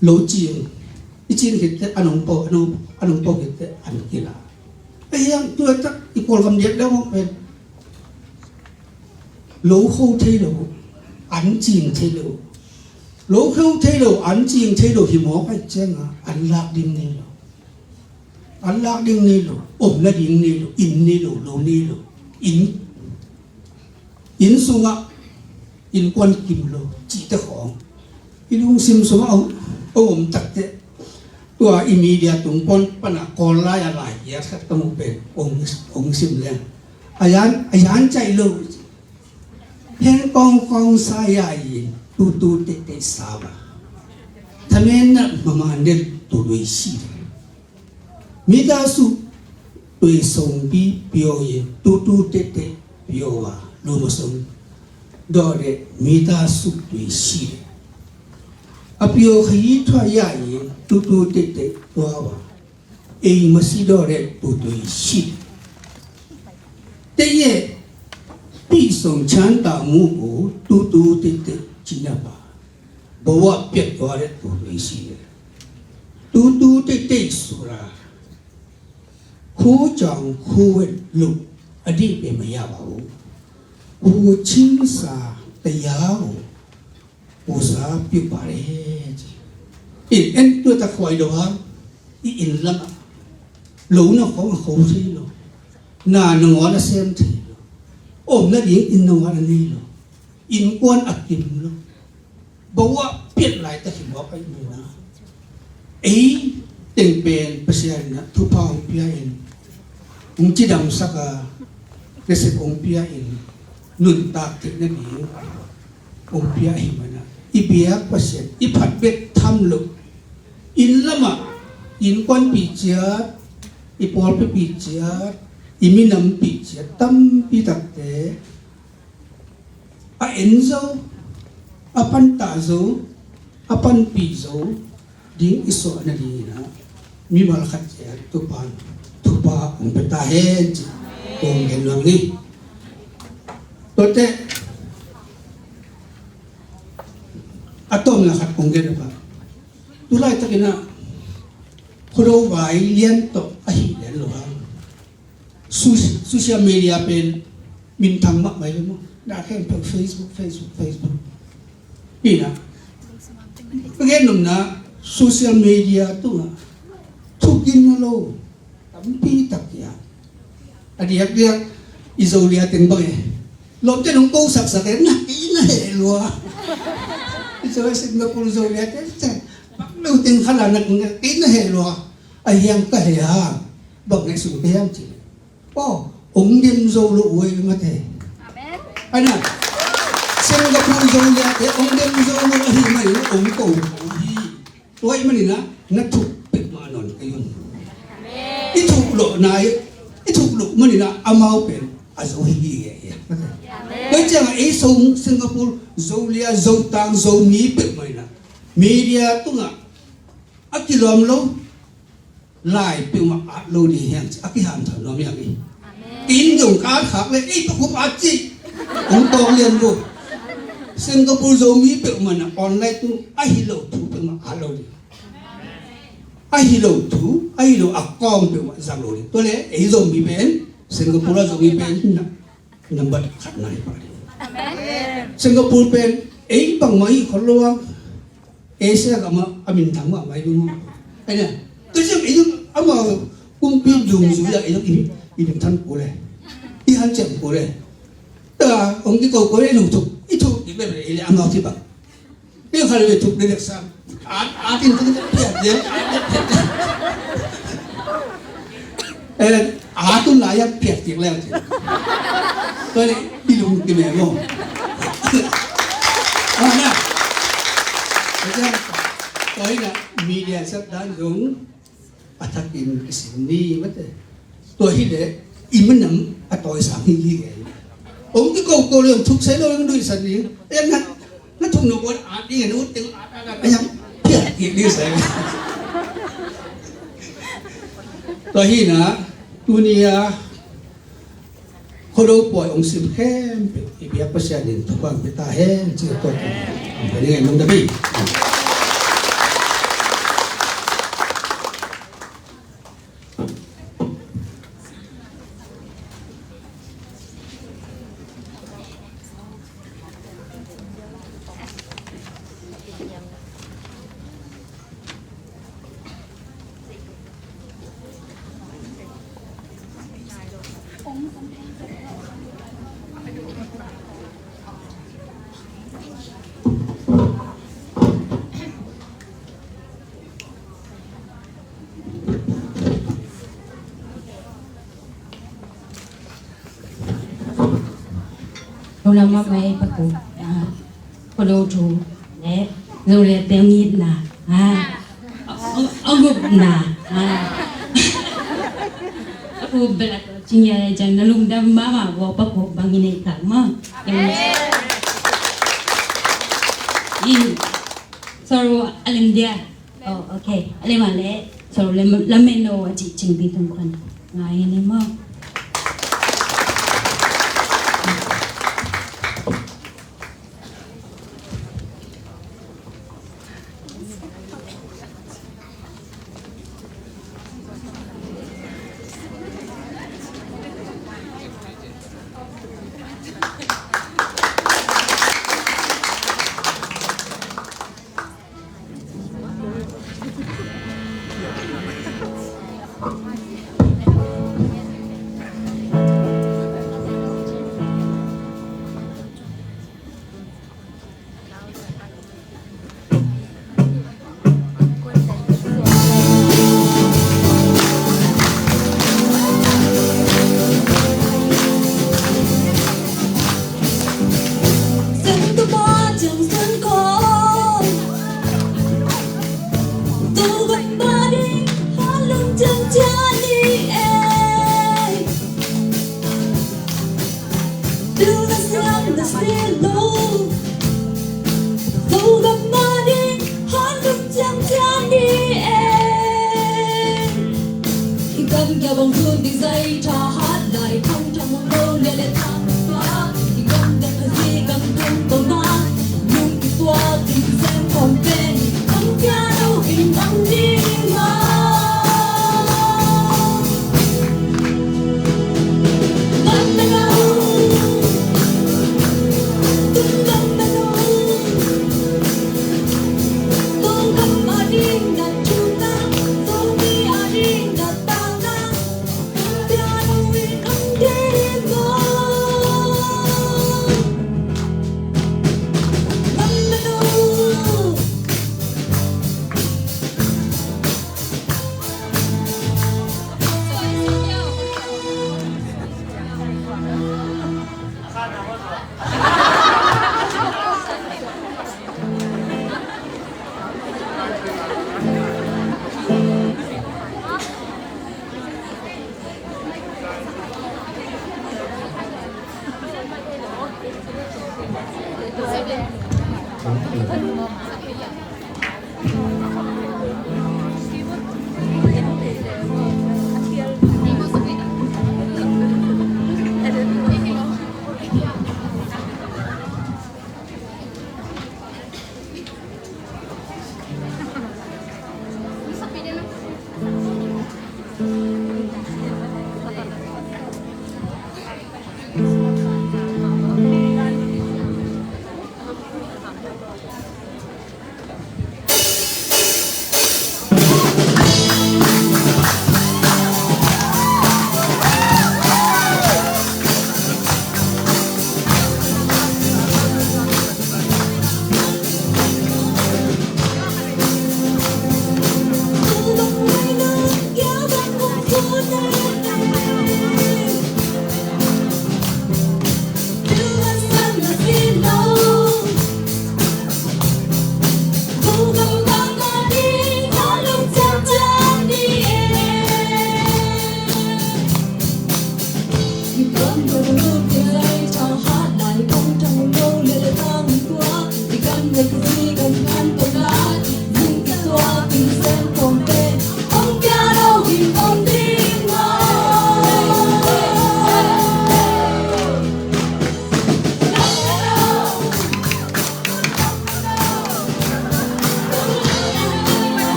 lo cing, i cing khit teh an hong pau, an hong, an hong pau khit teh an kila. Ahi hang tu laitak i Kawlgam diak deuh hong pen lo kho thei lo, an cing thei lo. Lo kho thei lo, an cing thei lo hi mawk ahih ciangin an lak ding nei lo. An lak ding nei lo, omna ding nei lo, inn nei lo, lo nei lo. Inn, inn sungah innkuan kim lo cihte khawng i lungsim sungah a, a om takteh, tua i media tung pan panah Kawl lai a lai hiat khat ka muh pen ong, ong sim leng a yan, a yan caih lo. Heng kawngkawng sa ya in tutu tehteh sa ba. Thamen na mama nen tu lui si. Mita su tui song bi pio ye tutu tehteh pio wa luma song. Do de mita su tui si. A pio khayi thwa ya ye tutu tehteh tua wa. Ei masi do de tutu si. Te ye pi song chan ta mu ko tutu tehteh cina ba. Bawa piat tua de tutu si. Tutu tehteh sura. Khu chang khu wet lu a di pe ma ya ba u. Khu chin sa ta ya u. Khu sa piu pa re ci. In en tu ta khoi do ha. I in lam a. Lo na khong a khong thei lo. Na na ngol a sem thei lo. Om na ding in na ngol a nei lo. Innkuan a kim lo. Bawa piat lai ta hi mawk a i mu na. Ei teng pen Pasian in ah thupha hong pia in, hong cidamsak a, nasep hong pia in, nuntak theihna ding hong pia hi man a, i biak Pasian i phat bek tham lo. Inn lamah innkuanpih ciat, i pawlpipih ciat, i minampih ciat tampi takte a en zo, a pantah zo, a panpih zo ding i suah nadingin ah mimal khat ciat Topa'n thupha hong pia ta hen ci kong gen nuam ni. Tuate a tawpna khat kong gen a pah. Tulaitak in ah Khuado vai lian tawh ahi lian lo hang, so-, social media pen minthang mahmah hi ve maw. Na khempeuh Facebook, Facebook, Facebook. Hi na. Ka gen nopna, social media tungah thuginna lo tampi tak hi a, a diakdiak i Zolia teng bang e. Lawmte nong ko saksak e, na kei na heh lua. I Zo, Singapore Zolia te, bang lo teng khala na kei na heh lua. A hiang ka heh a, bang ngai sung ka hiang ci. Aw, ong dem zo lo uh ei mate. Amen. Ana, Singapore Zolia te ong dem zo lo ahi mai, ong ko hi. Tua ahih manin ah na thuk peuhmah nawn kei un. I thuk loh nai, i thuk loh manin ah amau pen a Zo hi hi hi. Tua ciangah ei Singapore Zolia, Zotang, Zomi peuhmah in ah media tungah a kilawm lo, lai peuhmah at lo ding hi hang ci a kihanthawn nuam hi hang hi. Amen. Inn dong ka at khak le ei pakhup at ci. Hong tawng lian lo. Singapore Zomi peuhmah na online tung ahi lo thu peuhmah at lo ding. Ahi lo thu, ahi lo a kawng peuhmah zang lo ding. Tua le ei Zomi pen, Singapore a Zomi pen na number khatna hi pah ding. Amen. Singapore pen ei bangmah hi khol lo a, Asia gam ah a minthang mahmah hi ding maw. Ahi na, tua ciang ei zong amau kumpi dungzui ah ei zong i, i minthang kul e, i hanciam kul e. Tua hong kiko kul e, i lungthuk, i thuk i bek le ei le amau ci bang. Tua kha le thuk le dek sa. At, at in tung piak dek, at dek piak dek. Eh, at un lai a piak tik leu ci. Tua le i lung kim e maw. Ah, na. Tua hi na, media sep dan zong a thakin kisin ni mate. Tua hi le i minam a tawisang hi hi e. Ong kiko ko le ong thuk sai lo ong duisan ni. Eh, na, na thuk no ko a ding a, na ut teng a, a, a, a, a, piak kik ding sai. Tua hi na, tuni a Khuado pawi ong sim khempeuh i biak Pasian in thupha pia ta hen ci tua. Amen. Amen. Lo lam ah mai paku, ah, Khuado thu le Zolia te ngitna, ah, a, a, a gupna, ah. A gupna bel a tua cing ya le cang na lungdam mahmah vua paku bang i nei tak maw. In, sorry, a lem dia. Oh, okay. A lem a le, so lem, lamen no a ci cing pi tung kwan. Ngai ni mo.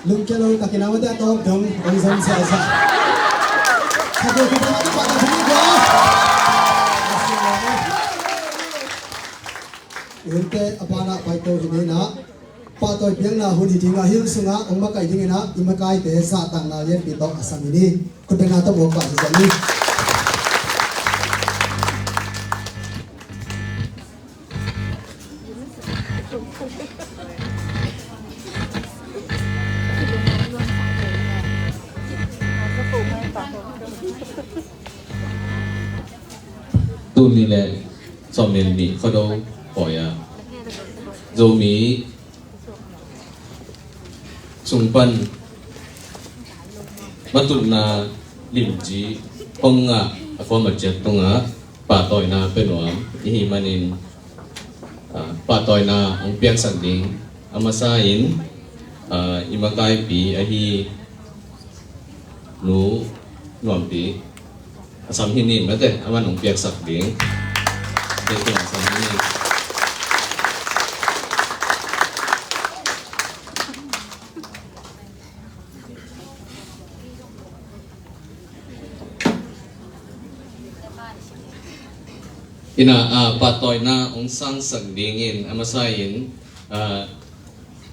Lungkia lo takin a mate a tawp dong hong zom siasa. Kha ko ko ko ko ko ko. Hunte a pana paito hi ni na. Pahtawi piakna hun hi ding a, hil sungah hong makai dingin ah i makaite zahtakna lianpi tawh a sam hi ni. Khutbetna tawh muak pah hi ni. Tuni le sawmnih le nih Khuado pawi ah Zomi sung pan matutna limci hong ngah a kuamah ciat tungah pahtawina pia nuam i hih manin, ah, pahtawina hong piaksak ding a masa in, ah, i makaipi ahi Nu Nuampi a sam hi ni mate, aman hong piaksak ding. Kei tungah a sam hi ni. Ina, ah, pahtawina hong sangsak dingin a masa in, ah,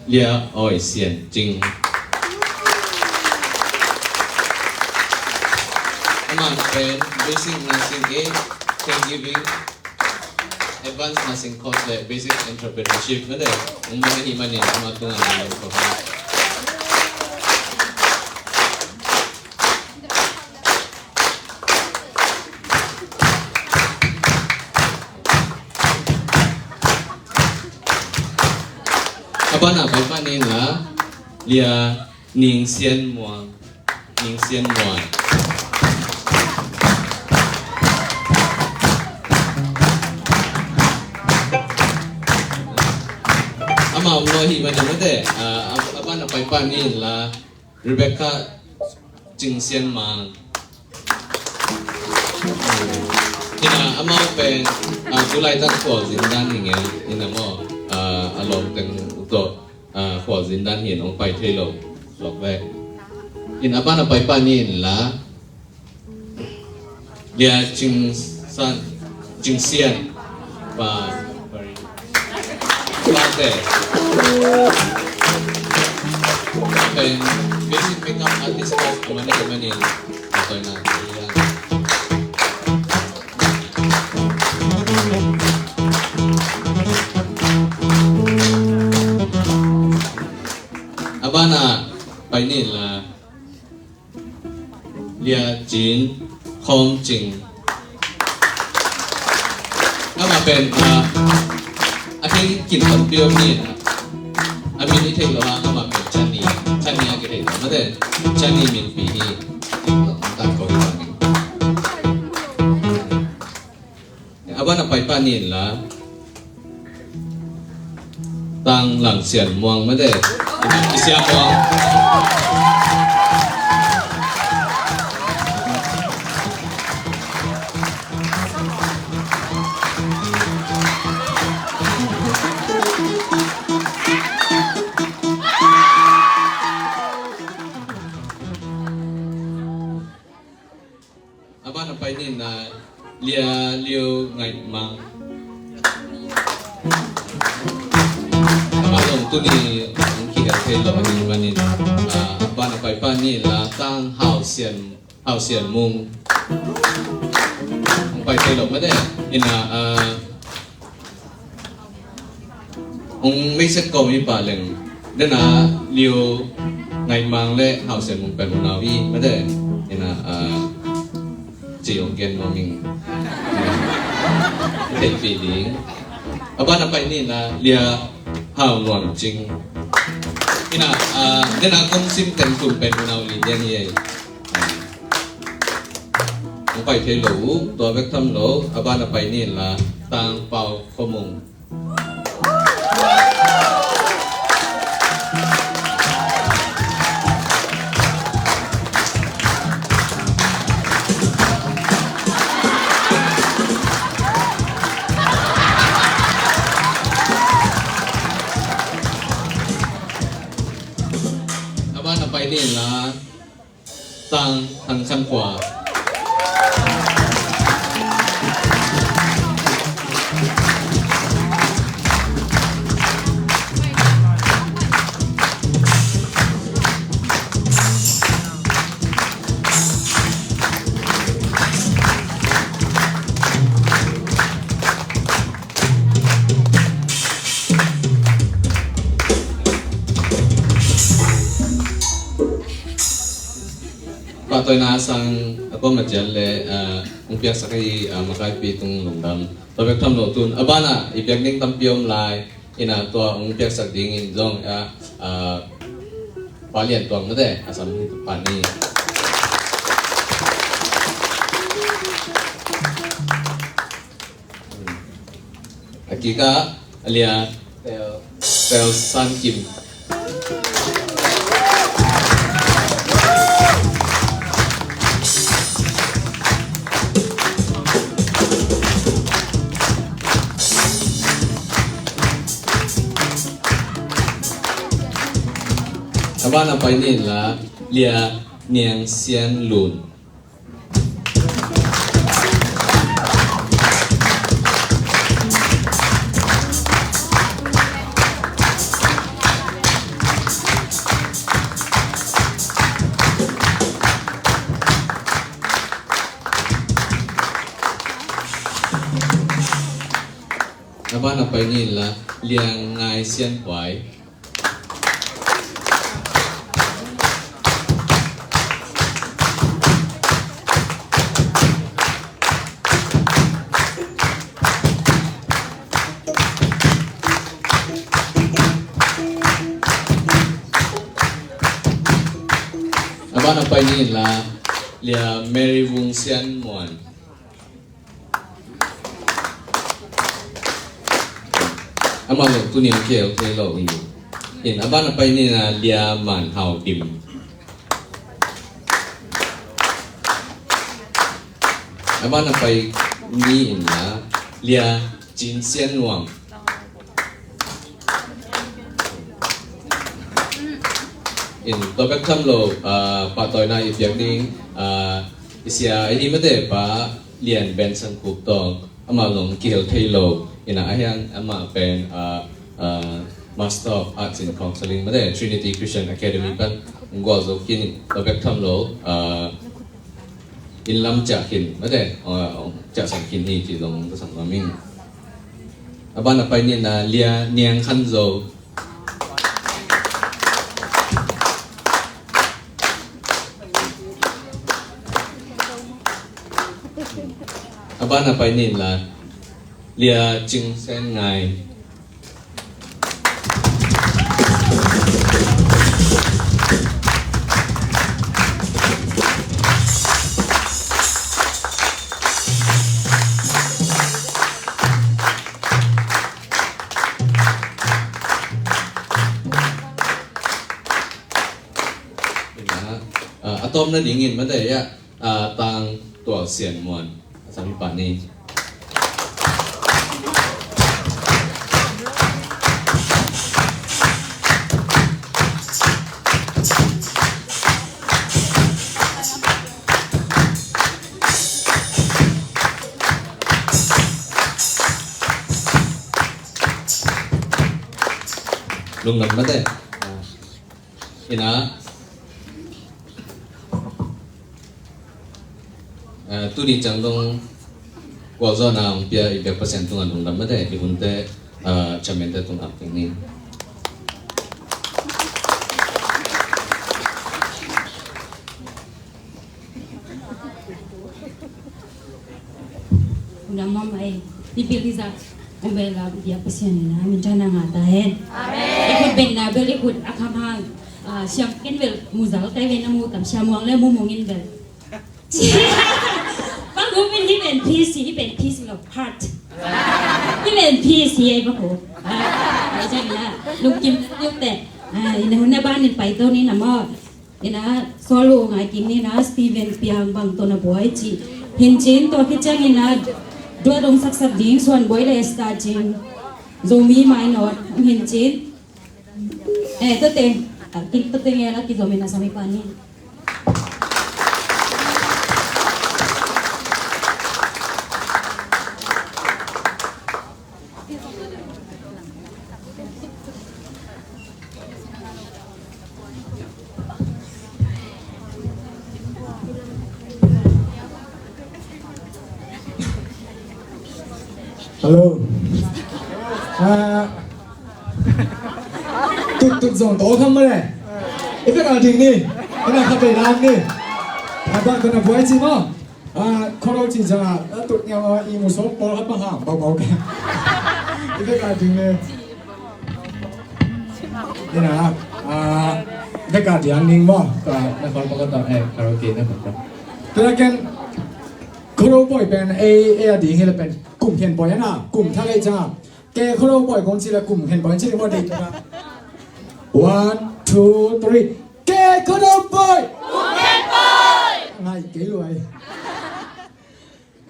Lia Awi Sian Cing. Amah pen Basic Nursing in Caregiving, Advanced Nursing Course le Basic Entrepreneurship na le hong man ahih manin amah tungah na ko. A banah pai pah ni la, Lia Ning Sian Muang. Ning Sian Muang. Amah om lo hi mah ni mate, ah, a, a banah pai pah ni la, Rebecca Cing Sian Mang. Ina amau pen, ah, tulaitak khualzin dan hi ngei, ina maw, ah, a lawm teng tawh, ah, khualzin dan hi in hong pai thei lo lawk vek. In a banah pai pah ni in la, Lia Cing San, Cing Sian, pa, pate. Pen basic makeup artist course ko mani ko mani. Atoi na. A banah pai ni la. Lia Cin Khawm Cing. Amah pen, ah, a thei kin tampi om ni, ah, a min i thei lo a, amah pen Chani. Chani a kithei lo mate. Chani min pi hi. Tak ko hi. A banah pai pah ni in la. Tang Lang Sian Muang mate. I Sian Muang. A banah pai ni na Lia Liu Ngaih Mang. Amah zong tuni hong kihel thei lo ahih manin, ah, a banah pai pah ni la Tang Hau Sian, Hau Sian Mung. Hong pai thei lo mate. Ina, ah, Hong meisek kawm i pah leng. Dena Liu Ngaih Mang le Hau Sian Mung pen unau hi mate. Ina, ah, ci hong gen nuam ing. Theihpih ding. A banah pai ni la Lia Hau Nuam Cing. Ina, ah, dena kong sim teng tung pen unau li lian hi ei. Hong pai thei lo uh, tua bek tham lo, a banah pai ni la Tang Pau Khua Mung. A A pai ni la, Tang Thang Khan Khua. Pahtawina sang a pom a cial le, ah, hong piaksak ahi, ah, makaipi tung lungdam. Tua bek tham lo tun a banah i piak ding tampi om lai. Ina tua hong piaksak dingin zong, ah, ah, Pa Lian Tuang mate a sam hi pa ni. A kikah a lia Tel, Tel San Kim. A ban a pai ni la lia Niang Sian Lun. A ban a pai ni la Liang Ngai Sian Puai. A ban a pai ni la lia Mary Vung Sian Muan. Amah zong tuni hong kihel thei lo hi. In a ban a pai ni la lia Man Hau Dim. A ban a pai ni in la lia Cin Sian Nuam. In tua bek tham lo, ah, pahtawina i piak ding, ah, i sia ahi mate pa Lian Ben San Kup tawh amah zong kihel thei lo. Ina a hiang amah pen, ah, ah, Master of Arts in Counselling mate Trinity Christian Academy pan hong gual zo khin, tua bek tham lo, ah, inn lam ciah khin mate, ah, ciahsan khin hi ci zong ka sam nuam ing. A ban a pai ni la lia Niang Khan Zo. A ban a pai ni la lia Cing Sen Ngai. Ina, ah, a tawpna dingin mate ya, ah, Tang Tual Sian Muan a sam hi pa ni. Lungdam mate. Ina, eh, tuni ciang dong gualzawhna hong pia i biak Pasian tungah lungdam mate, i hunte, eh, chairman te tungah ping ni. Unamam ai, i bil i zak, um bel la, biak Pasian ina, min thang na ngah ta hen. Amen. I khut beng na bel, i khut a kham hang, ah, siam ken bel, mu zal kai ve na mu tam, siam muang le mu mung in bel. Bang hu pen hi pen P C, hi pen P C lo, heart. Hi pen P C ai bang hu. Ah, ai jan ina, lungkim yuk te. Ah, ina hun na ban in pai to ni na mo. Ina, Saul uh ngai king ni na, Steven Piang bang tawh na buai ci. Hin cin, tua khit ciang ina, dua dong saksak ding, Suan Buai le Esther Cing. Zomi mainawt, hin cin. Eh, tua te. Kin tuk teng e la ki zomi na sami pani. Hello. Ah, tut tut zong to kham male. Ipe ka ding ni. Ina kha pe lang ni. Aba ko na buai ci mo. Ah, khoro ci za. Ah, tut nya ma i mu so pol kha pa ha. Bau bau ka. Ipe ka ding ni. Ina, ah, beka diang ning mo, ka na kol paka ta, eh, karaoke na paka. Tulaken, khoro poi pen, eh, eh, a ding hi la pen, kum khen poi na, kum tha lei cha. Ke khoro poi kong ci la kum khen poi ci mo dei ta. One, two, three. Ke khoro poi. Kum khen poi. Ngai ke luai.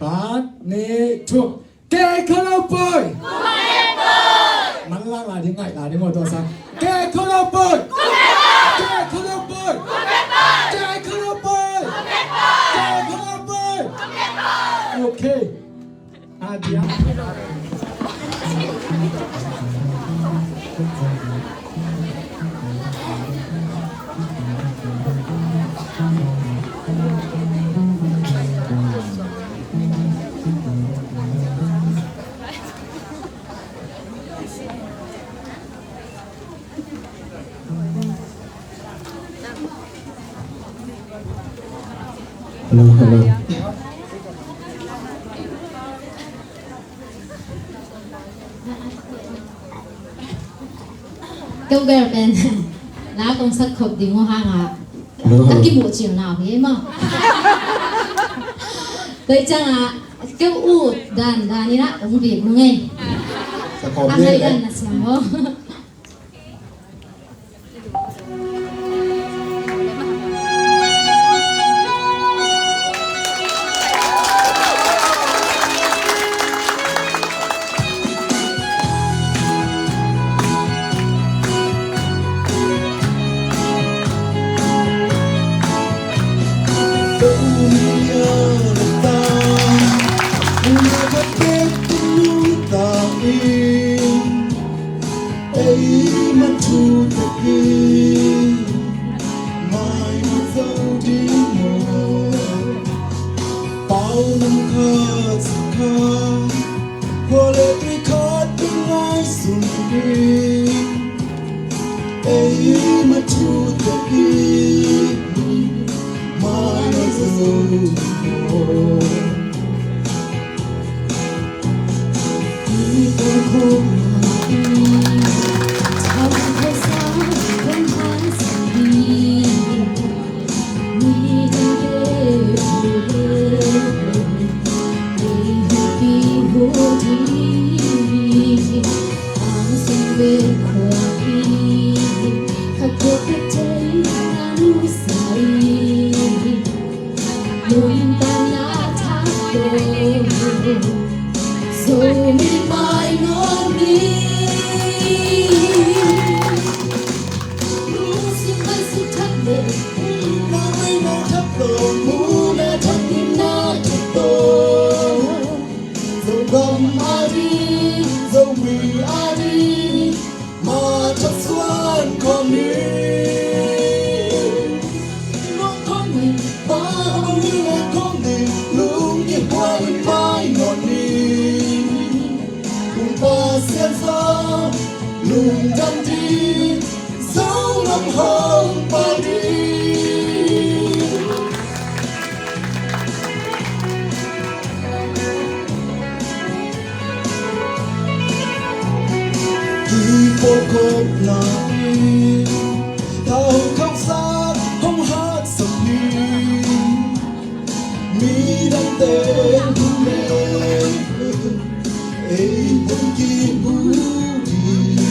Pat, ne, thuk. Ke kholo poi. Man lang la ding, ngai la ding, mo to sa. Ke kholo poi. Ke kholo poi. Ke kholo poi. Ke kholo poi. Okay. Adia. Hello, hello. Keu bel pen la kong sak khop ding uh hang a. Hello, hello. Ka kimuh cil nau hi maw. Tua ciang a keu ut dan dan in a kong bik nung ei. Sak khop ding ei. A ngai dan na siang maw. Ei, mah thu tek hi, mai mah zo ding maw? Pau nam khat sa khat, khua le tui khat ding ngaihsun ding. Ei, mah thu tek hi, mai mah zo ding maw? Nuntakna thak tawh Zomi mainawt ni. Lungsim maisuk thak le, na mainawt thak tawh, muhna thak, nunna thak tawh, Zogam a ding, Zomi a ding, mah thak suan khawm ni. Nuam khawm ni, pha khawm ni, leh khawm ni, lungkip huai in mainawt ni. Kong Pasian zong lungdam ding, Zogam hong pal ding. Kipawlkopna in thautawi hong haksak ni. Midangte hong leh ei hong kimu ding.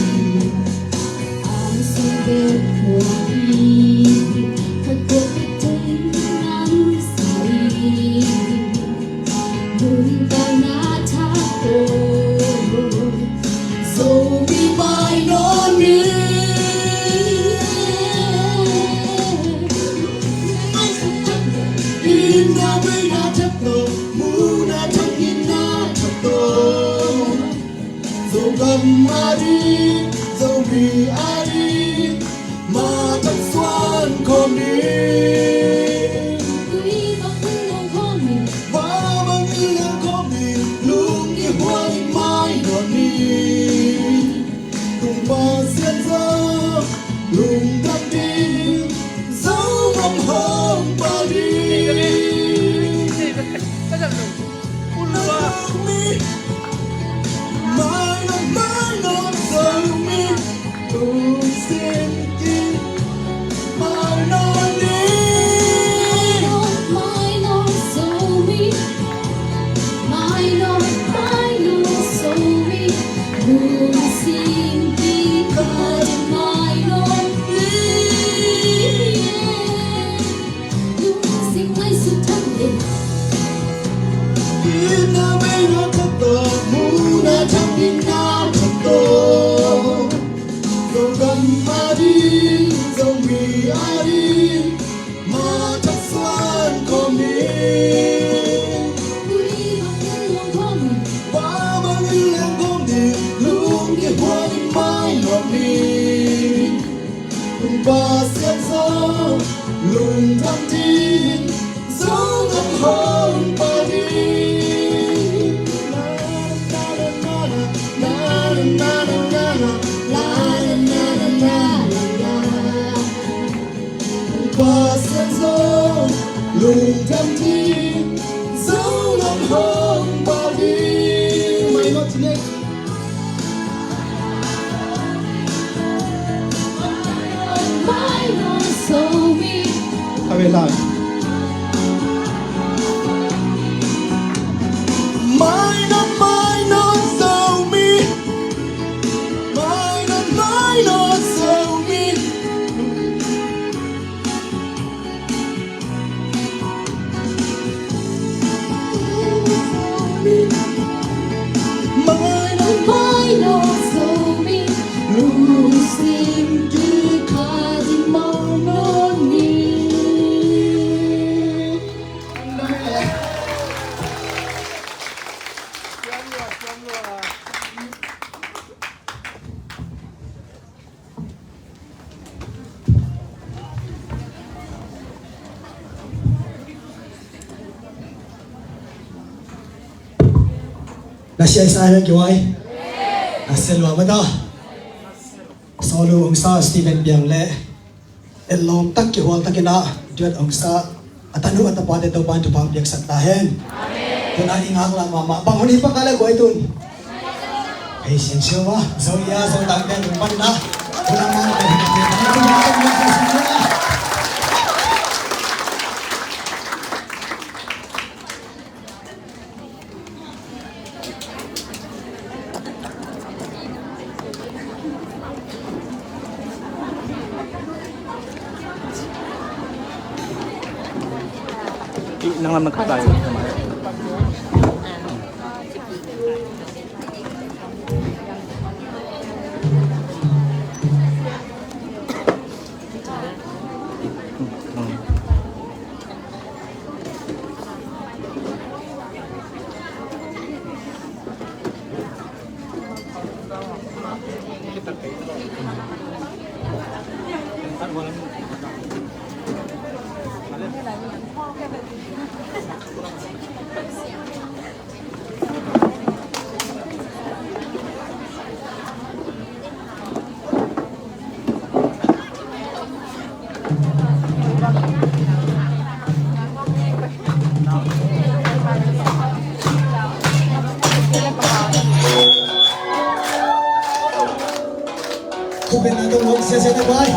Inn a bei na thak tawh, mun a thak inn a thak tawh, Zogam a ding, Zomi a ding, ma thak suan khawm ni. Koi bang in leng khawm ni. Koi bang in leng khawm ni, lung kihual in mai nawn ni. Kong Pasian zong lungdam ding, Zogam hong pal ding. Zomi, mai nawn, mai nawn, Zomi, lungsim kim, mai nawn ni. Mai nawn, mai nawn, Zomi. Mai nawn, mai nawn, Zomi, lungsim kikal in mai nawn ni. Lungsim ngaihsut thak ding. Inn a bei na thak tawh, mun a thak inn a thak tawh, Zogam a ding, Zomi a ding, ma thak suan khawm ni. Koi bang in leng khawm ni. Koi bang in leng khawm ni, lung kihual in mai nawn ni. Kong Pasian zong lungdam ding, Zogam hong pal ding. Pasian zong lungdam ding, Zogam hong pal ding. Mai nawn, mai nawn, Zomi. A ve lai. Mai nawn, mai nawn, Zomi. Mai nawn, mai nawn, Zomi. Mai nawn, mai nawn, Zomi, lungsim kikal in mai nawn ni. Na sia i sa hiam, kihuai? Na sia lua mah ta. Sawlu hong sa Stephen Biang le, et lawm tak kihual takin a duet hong sa a tanu a tapate Topa'n thupha piaksak ta hen. Tun a i ngaklah mahmah bang hun hi pah ka le guai tun. Hei, siangsiang a, Zo ia, Zo tangte tung pan na. Hun a ngaklah hun a ngaklah. Ih, nang lam na khat lai. Khupna tawh lawm siasia na pai.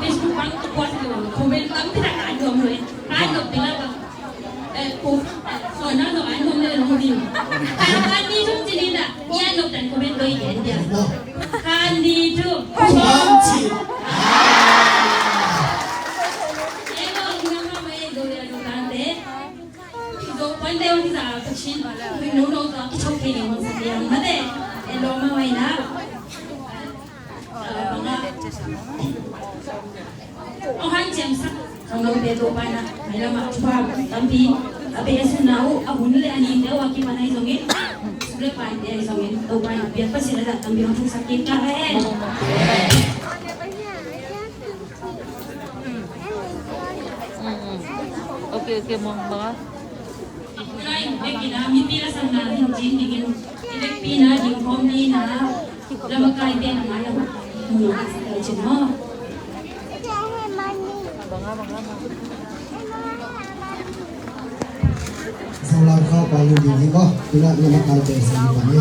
Facebook bang kuat lo, komen tam tidak ada lo. Kan lo pila bang. Eh, ko, so na lo ano na lo di. Kaya kan ni tum sini na. Yan lo tan komen lo yan dia. Kan ni tum. Kuanci. Ego una ma mai do ya do tante. Do pande on sa kachin. Mai no no sa kichok ke ni mo sa ya mate. Elo ma mai na. Hong hanciamsak khangnote Topa in a mailam ah thupha tampi a pia sunna uh, a hun le a nite uh a kipan ahi zongin, suk le paite ahi zongin, Topa in a piak Pasian a zah tampi hong thuksak kik ta hen. Ok, ok, mong bang a. Tua in bek in a mipi lasakna ding cin dingin i vekpi in a ding khawm ding in a, lamakaite in a mai a mu a sak lai cin maw. Zolang khau pa lu ding hi maw. Tuna lamakaite sang pa ni.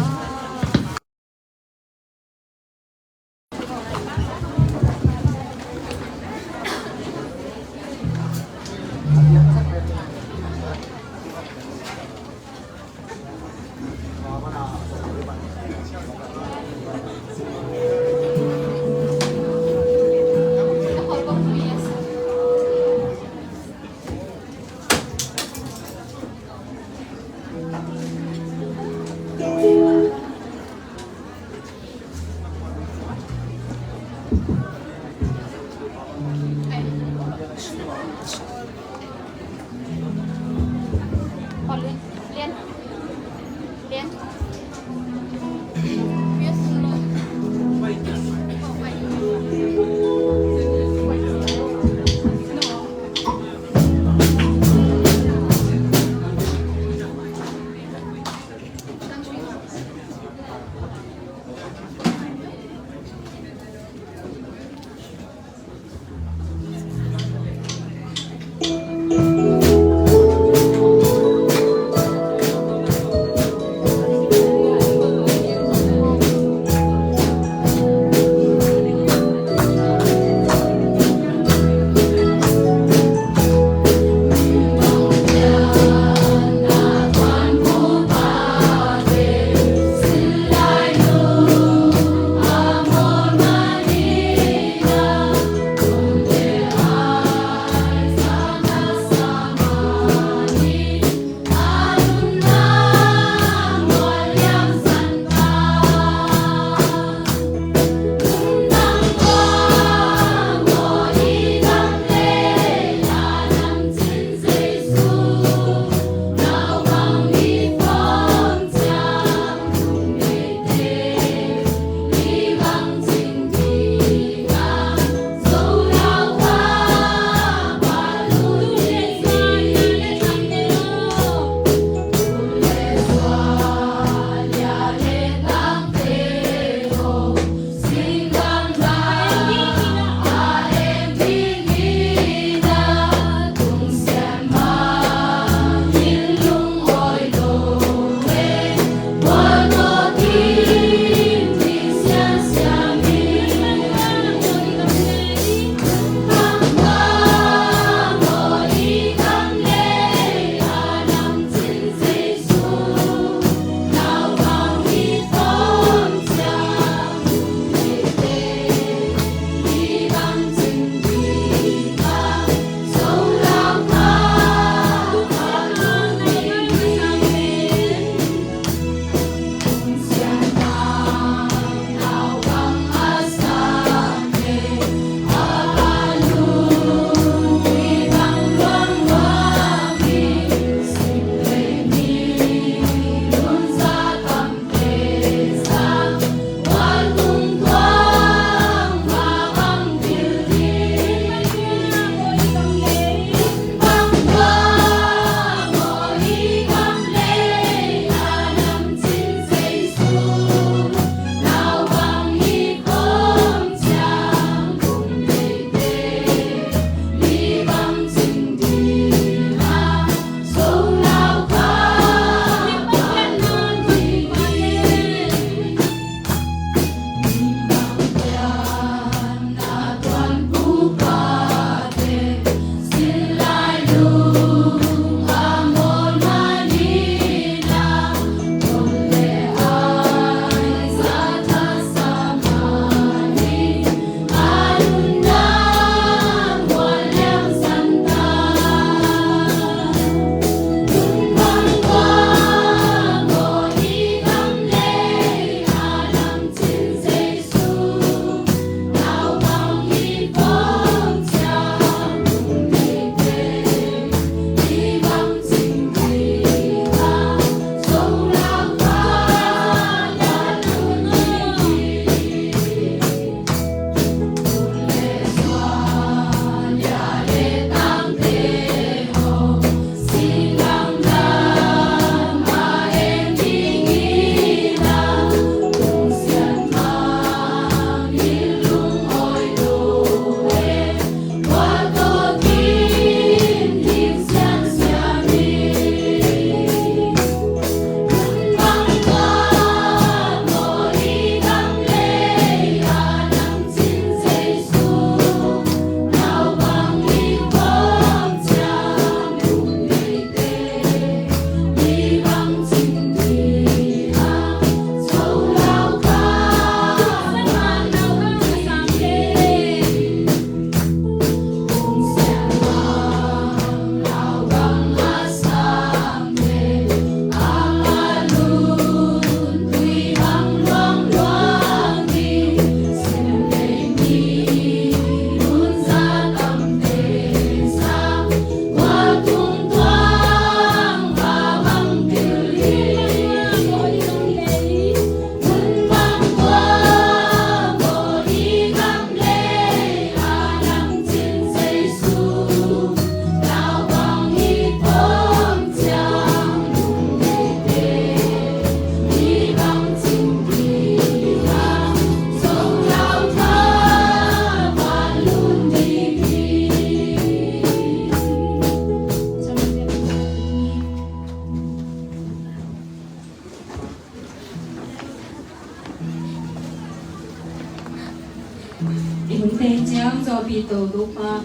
I hun teng ciang zawpi to Topa,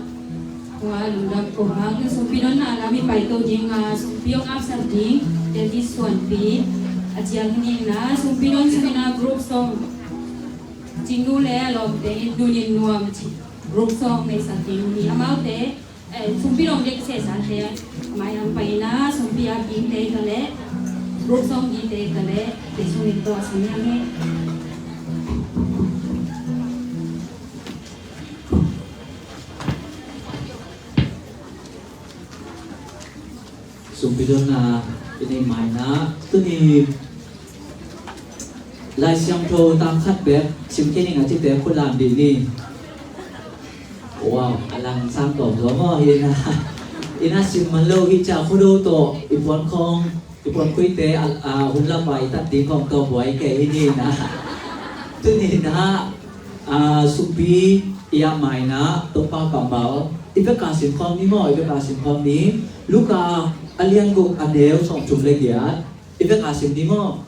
tua lungdam ko hang, sumpi donna lam i pai to ding a, sumpi hong apsak ding, te ti suanpi a ciang ni na, sumpi don sung na group song, Cingnu le a lawmte in Nunin Nuam ci group song nei sak ding ni, amaute, eh, sumpi dong dek sesate mai ang pai na, sumpi a gingte ka le, group song gingte ka le, te sung in to a sung yang ni. Sumpi donna i nei mai na, tuni Lai Siangtho tang khat bek sim kei ning a cite khut lam dih ni. Wow, a lang sang tawm zaw maw hi na. I na sim man lo hi ca khudo tawh i puan khawng, i puan khuite a, a, hun lam vai tat ding khawng tawh buai kei hi ni na. Tuni na, a, sumpi i a mai na, Topa kammal i vek a sim khawm ni maw, i vek a sim khawm ni. Luka a lian guk a neu sawm thum le giat, i vek a sim ni maw.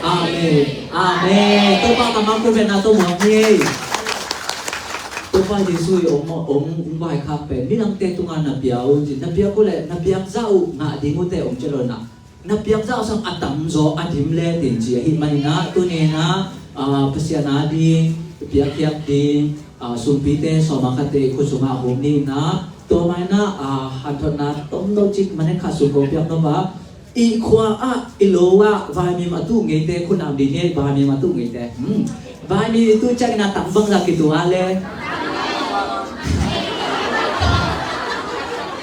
Amen. Amen. Topa kammal kul pen na to muang ni. Topa Jesu i ong, ong, ong vaikhak pen midangte tunga na pia un ci, na piak uh leh na piak zah uh ngah ding uh te ong ci lo na. Na piak zah uh sang a tamzaw a dim le tin ci ahih manin ah tuni in ah, ah, Pasian a ding piakkhiat ding, ah, sumpite sawm a khatte i khut sungah a hum ni in ah, tua mah in ah, ah, hanthotna tomno cik manek khat sung kong piak nop ah, i khua ah, i lo ah vaimim a tuh ngeite khut lam ding hi, vaimim a tuh ngeite. Hmm. Vaimim i tuh ciangin a tang bangzah kituah le?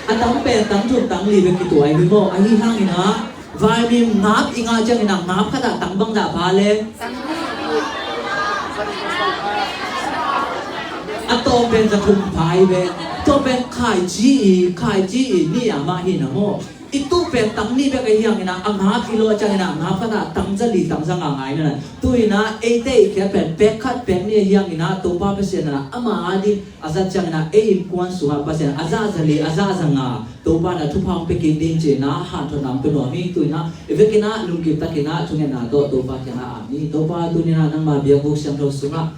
A tang pen tang thum tang li bek kituah hi maw? Ahi hangin ah vaimim ngap i ngah ciangin a ngap khat ah tang bangzah pha le? A tawm pen za thum pha hi ve. Tawm pen khaici i, khaici i ni a mah hi na maw? I tuh pen tang nih bek ahi hangin ah, a ngap i lo a ciangin ah, ngap khat ah tang za li tang za nga ngai na. Tu in ah eite i khiat pen pek khat pek nih ahi hangin ah, Topa Pasian ah ama a ding a zat ciangin ah, ei innkuan sungah Pasian a zah za li, a zah za nga, Topa in ah thupha hong pia kik ding ci in ah hanthotna hong pia nuam hi. Tu in ah i vekin ah lungkim takin ah thungetna tawh Topa kiangah am hi. Topa, tuni in ah nangma biakbuk siangtho sungah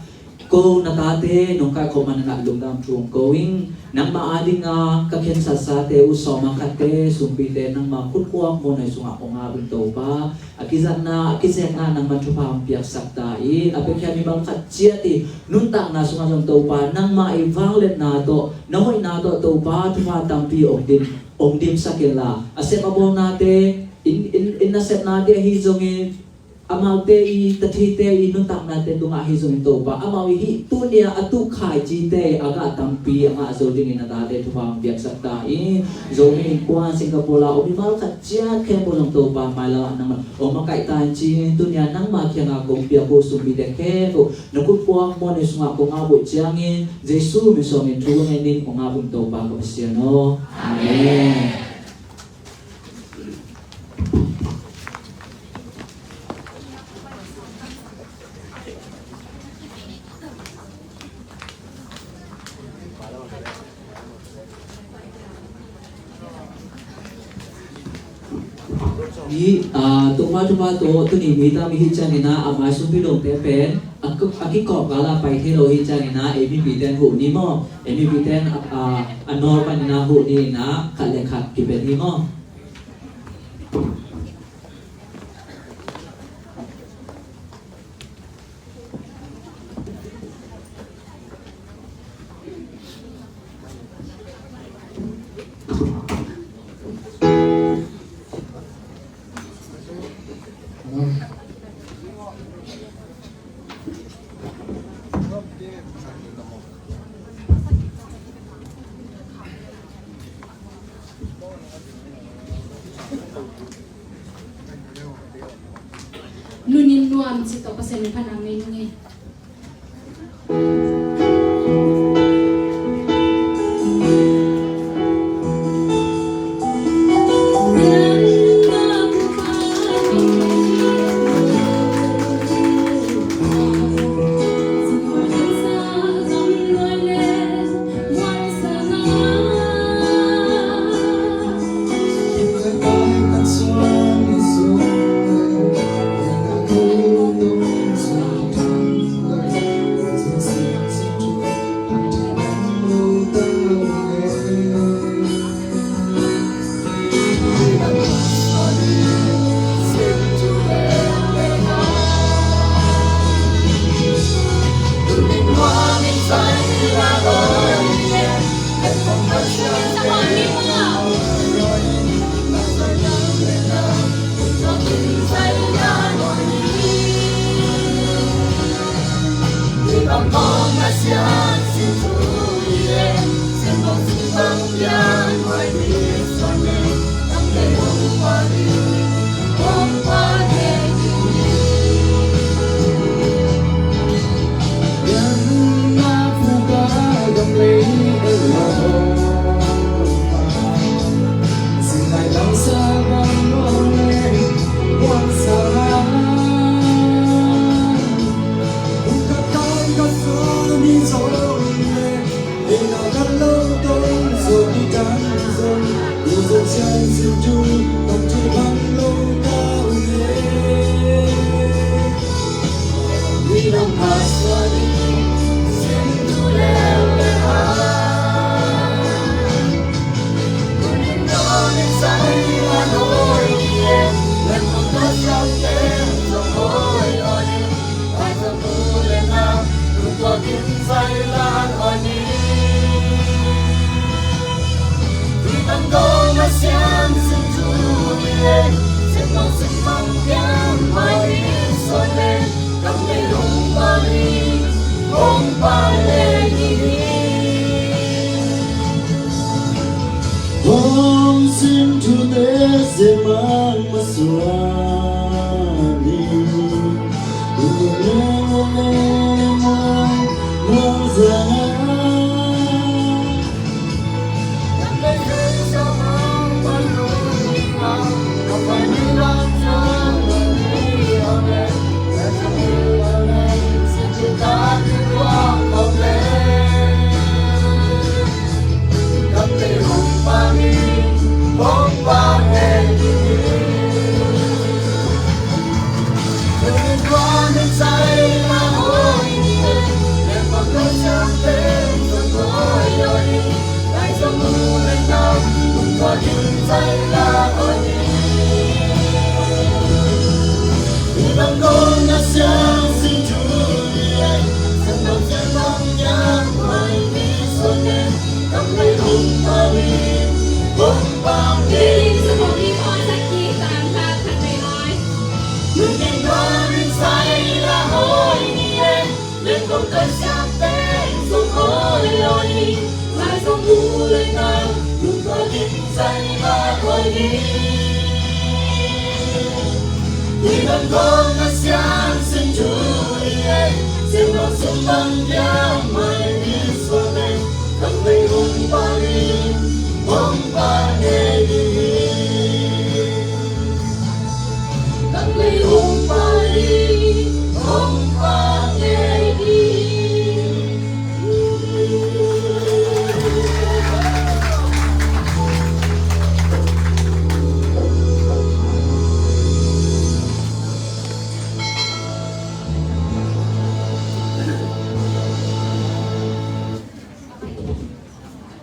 ko na tate nong kaikhawm man in ah lungdam thu hong ko ing. Nangma a dinga ka khensat sate uh sawm a khatte, sumpite nangma khut khuak muanhuai sungah hong ap in Topa. A kizatna, a kizekna nangma thupha hong piaksak ta in, a piakhia mimal khat ciat i nuntakna sungah zong Topa nangma i vangliatna tawh, na hoihna tawh Topa thupha tampi hong dim, hong dimsak inla, a sep a bawlnate, in, in, in nasepnate ahi zongin, amaute i tathite i nuntaknate tungah ahi zongin Topa, amau i hih tuni a a tuh khaicite a gah tampi a ngah zo dingin a tate thupha hong piaksak ta in. Zomi Innkuan Singapore a om mimal khat ciat khempeuh zong Topa, mailam ah nangmah hong makaih ta in ci-in, tuni a nangma kiangah kong piak uh sumpite khempeuh na khut khuak muanhuai sungah kong ap uh ciangin, Jesu min suangin thu ngen in hong ap ung Topa ka Pasian aw. Amen. Ni, ah, Topa thupha tawh tuni mi tam i hih ciangin ah, a mai sumpi dongte pen a, a kikawm kal ah pai thei lo i hih ciangin ah, ei mipite in huh ni maw? Ei mipite in, ah, a nawl panin ah huh ni in ah, khat le khat kipia ni maw? Nunin Nuam ci tawh Pasian min phatna ngei nung ei.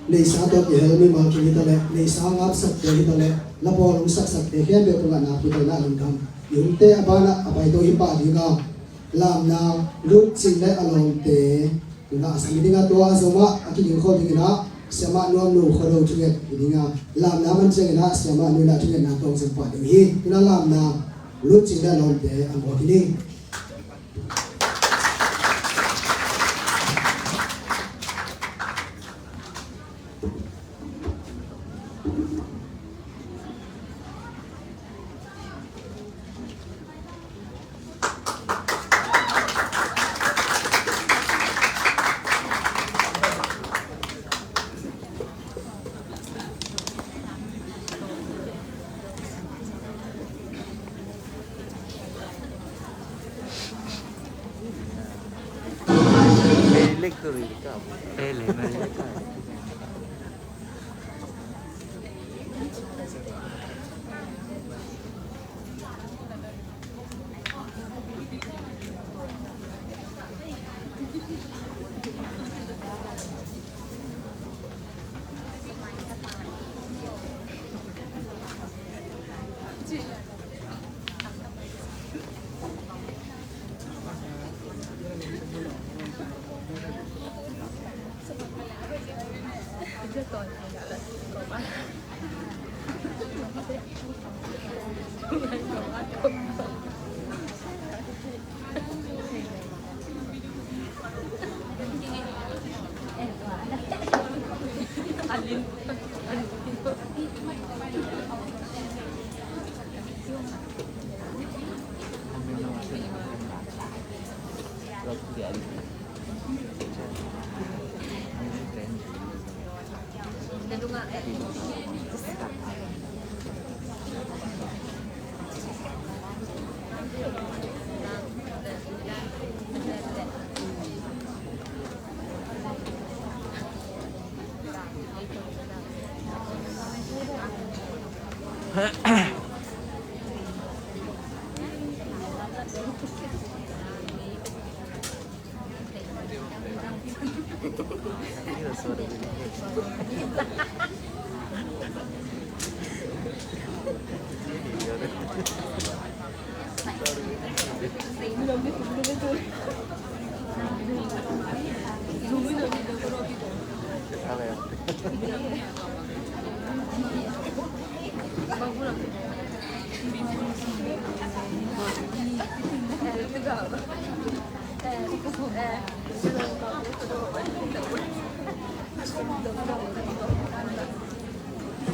Neihsa tawh kihel mimal khat hi ta leh, neihsa ngapsakte hi ta leh, la bawlung saksakte khempeuh tungah nakpi takin lungdam. I umte a banah a pai to hi pah ding a, Lamnau Lutcing le a lawmte tungah a sam ding a, tua a zomah a kiging khol dingin ah Siamah Nuamnu Khuado thunget hi ding a, Lamnau man ciangin ah Siamah Nu in ah thungetna tawh zom pah ding hi. Tuna Lamnau Lutcing le a lawmte a ngawt hi ding.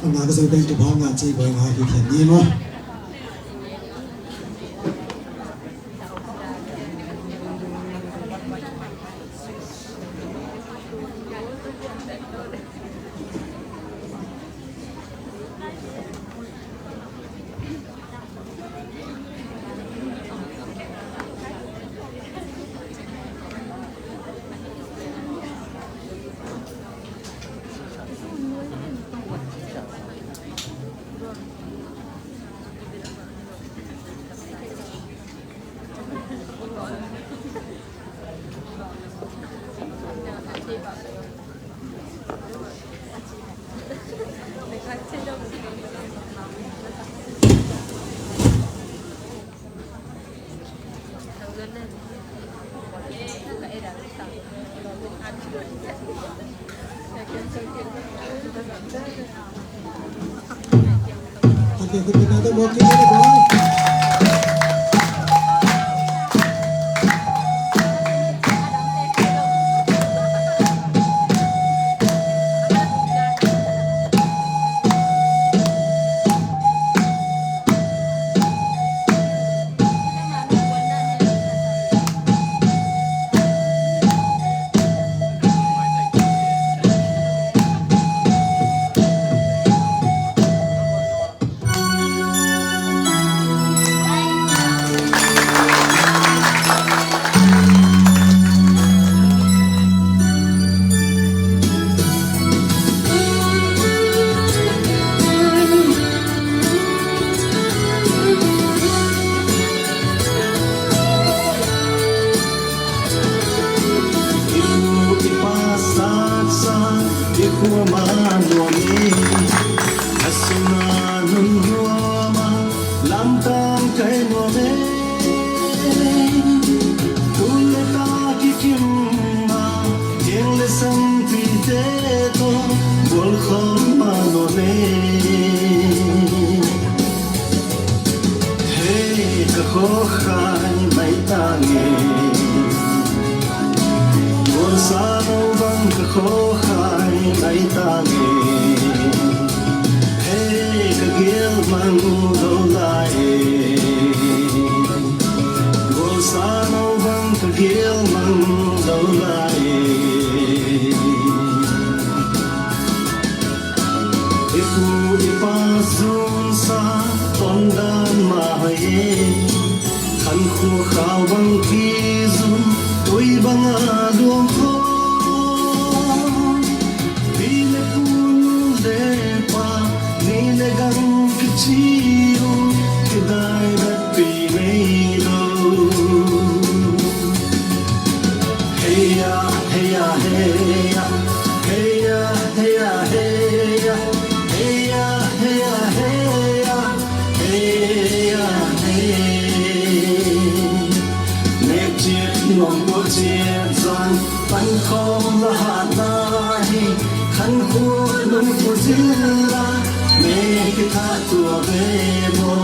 Nga ka zeu beng tu bang nga cei boi nga hi thian ni maw. I pu i pa satsa i khua man nuam e, a sungah nun nuam a lamtang kai nuam e. Tu le ta kikim a, kiang le sangpite tawh gualkhawm man nuam e. Hei ka khawkhai maitai e, gualsa no bang ka khawkhai maitai e. Hei ka gil mang lo lai e, gualsa no bang ka gil mang lo lai e. I pu i pa zunsa tondan mah hoih e, khankhua khau bang kizum, tui banga luang khawm. Pi le pu, nu le pa, ni le gang kici uh, kidai natpi ngei lo. Heia, heia, heia. Heia, heia, heia. Heia, heia, heia. Heia, heia. Nek ciat nuam tua ciat zang, pan khawm la hatna hi. Khankhua nung pu zil la, mek i thah tua ve maw.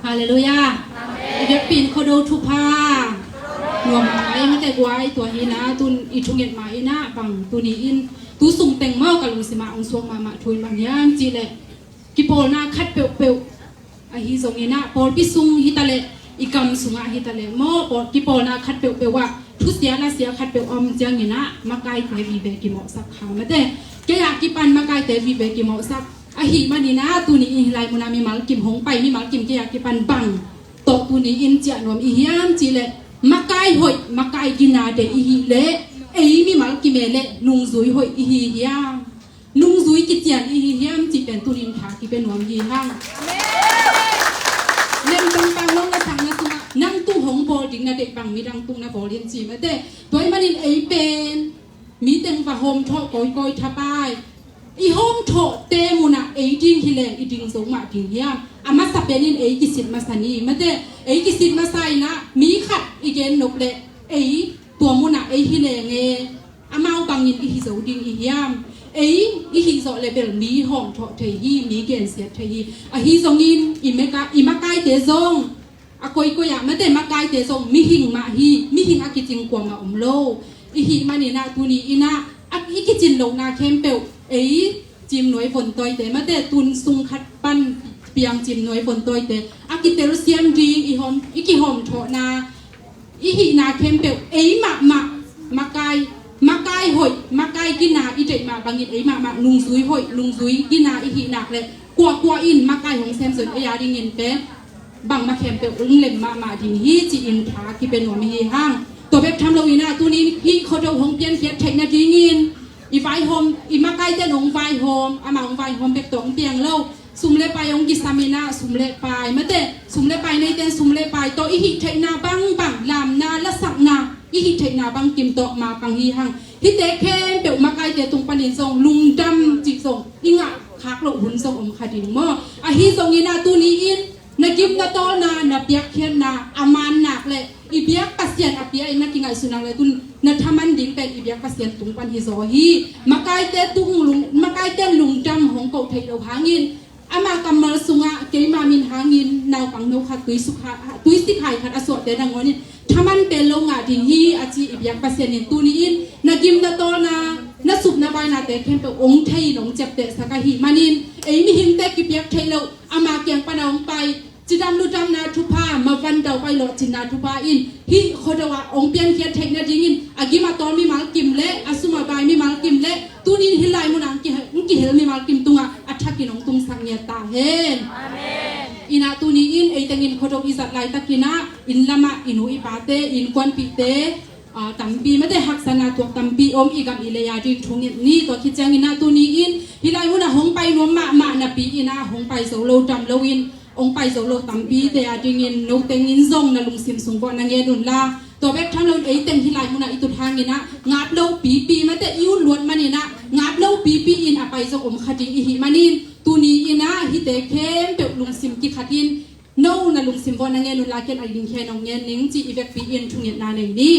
Halleluiah. I biakpi in Khuado thupha. Nuam mai mate guai, tua hi na, tun i thunget mai na bang tuni in tu sung teng maw ka lungsim ah ong suak mahmah thu in bang hiam cih leh, kipawlna khat peuhpeuh ahi zongin ah, pawlpi sung hi ta leh, i gam sungah hi ta leh maw, pawl, kipawlna khat peuhpeuh ah thusia lasia khat peuh om ciangin ah, makaite vive kimawhsak kha mate. Kei a kipan makaite vive kimawhsak ahih manin ah, tuni in hih lai mun ah mimal kim hong pai, mimal kim kei a kipan bang tawh tuni in ciah nuam i hiam cih leh, makai hoih, makai ginate i hih leh, ei mimal kim e leh nungzui hoih i hi hiam? Nungzui kician i hi hiam cih pen tuni in tha kipia nuam hi hang. Lem pangpang lo na sang na sungah, nang tung hong bawl ding na deih bang midang tung na bawl in ci mate. Tua ahih manin ei pen mi teng va hawmthawh kawikawi thapai. I hawmthawhte mun ah ei ding hi leng i ding zo mah ding hiam? A masa pen in ei kisit masa ni mate. Ei kisit masa in ah, mi khat i gen nop leh, ei tua mun ah ei hi leng e, amau bangin i hi zo ding i hiam? Ei i hih zawh leh bel mi hawmthawh thei hi, mi gensiat thei hi. Ahi zongin i meka, i makaite zong, a koikoi ah mate, makaite zong mihing mah hi, mihing a kicing kuamah om lo. I hih manin ah tuni in ah, a, i kicin lohna khempeuh, ei cimnuai vontawite mate, tun sung khat pan piang cimnuai vontawite a kitelsiam ding, i hawm, i kihawmthawhna, i hihna khempeuh ei mahmah makai, makai hoih, makai gina i deih mah bangin ei mahmah nungzui hoih, nungzui gina i hih nak leh, kuakua in makai hong sem zong ei a dingin pen bangmah khempeuh ong lem mahmah ding hi ci-in tha kipia nuam i hi hang. Tua bek tham lo in ah, tuni in hih Khuado hong piankhiat theih nadingin i vaihawm, i makaite in hong vaihawm, amah hong vaihawm bek tawh hong piang lo. Sum le pai hong kisam in ah, sum le pai mate, sum le pai neite in sum le pai tawh i hih theihna bangbang, lamna, lasakna, i hih theihna bangkim tawh mapang hi hang. Hihte khempeuh makaite tung panin zong lungdam cih zong i ngah khak loh hun zong om kha ding maw? Ahi zongin ah tuni in na gim na tawlna, na piakkhiatna a man nak leh, i biak Pasian a pia in na kingaihsun nak leh, tun na thaman ding pen i biak Pasian tung pan hi zaw hi. Makaite tung lung, makaite in lungdam hong koh theih loh hangin, ama kammal sungah keima min hangin naupang no khat tuisik hai, tuisik hai khat a suahte nangawn in thaman pen lo ngah ding hi a ci i biak Pasian in tuni in na gim na tawlna, na sup na vainate khempeuh ong thei in ong ciaptehsak ahih manin, ei mihingte kipiak theih loh, ama kiang pan a ong pai, cidam ludamna thupha, mavan daupai lawhcinna thupha in hih Khuado ah ong piankhiat theih nadingin a gim a tawl mimal kim le a sum a vai mimal kim le tuni in hih lai mun ah ong kihe-, ong kihel mimal kim tungah a thakin ong tungsak ngiat ta hen. Amen. In ah tuni in ei teng in Khuado i zat laitakin ah, inn lamah i nu i pate, innkuanpihte, aa, tampi mate haksatna tuak tampi om i gam i lei a ding thu nget ni. Tua khit ciangin ah tuni in hih lai mun ah hong pai nuam mahmah napi in ah hong pai zo lo, dam lo in hong pai zo lo tampite a dingin no teng in zong na lungsim sung vuah na ngen un la. Tua bek tham lo in ei teng hih lai mun ah i tut hangin ah ngap lo pipi mate i ut luat manin ah ngap lo pipi in a pai zong om kha ding i hih manin tuni in ah hihte khempeuh lungsim kikhat in no na lungsim vuah na ngen un la, ken a ding khen ong ngen ning ci i vekpi in thungetna nei ni.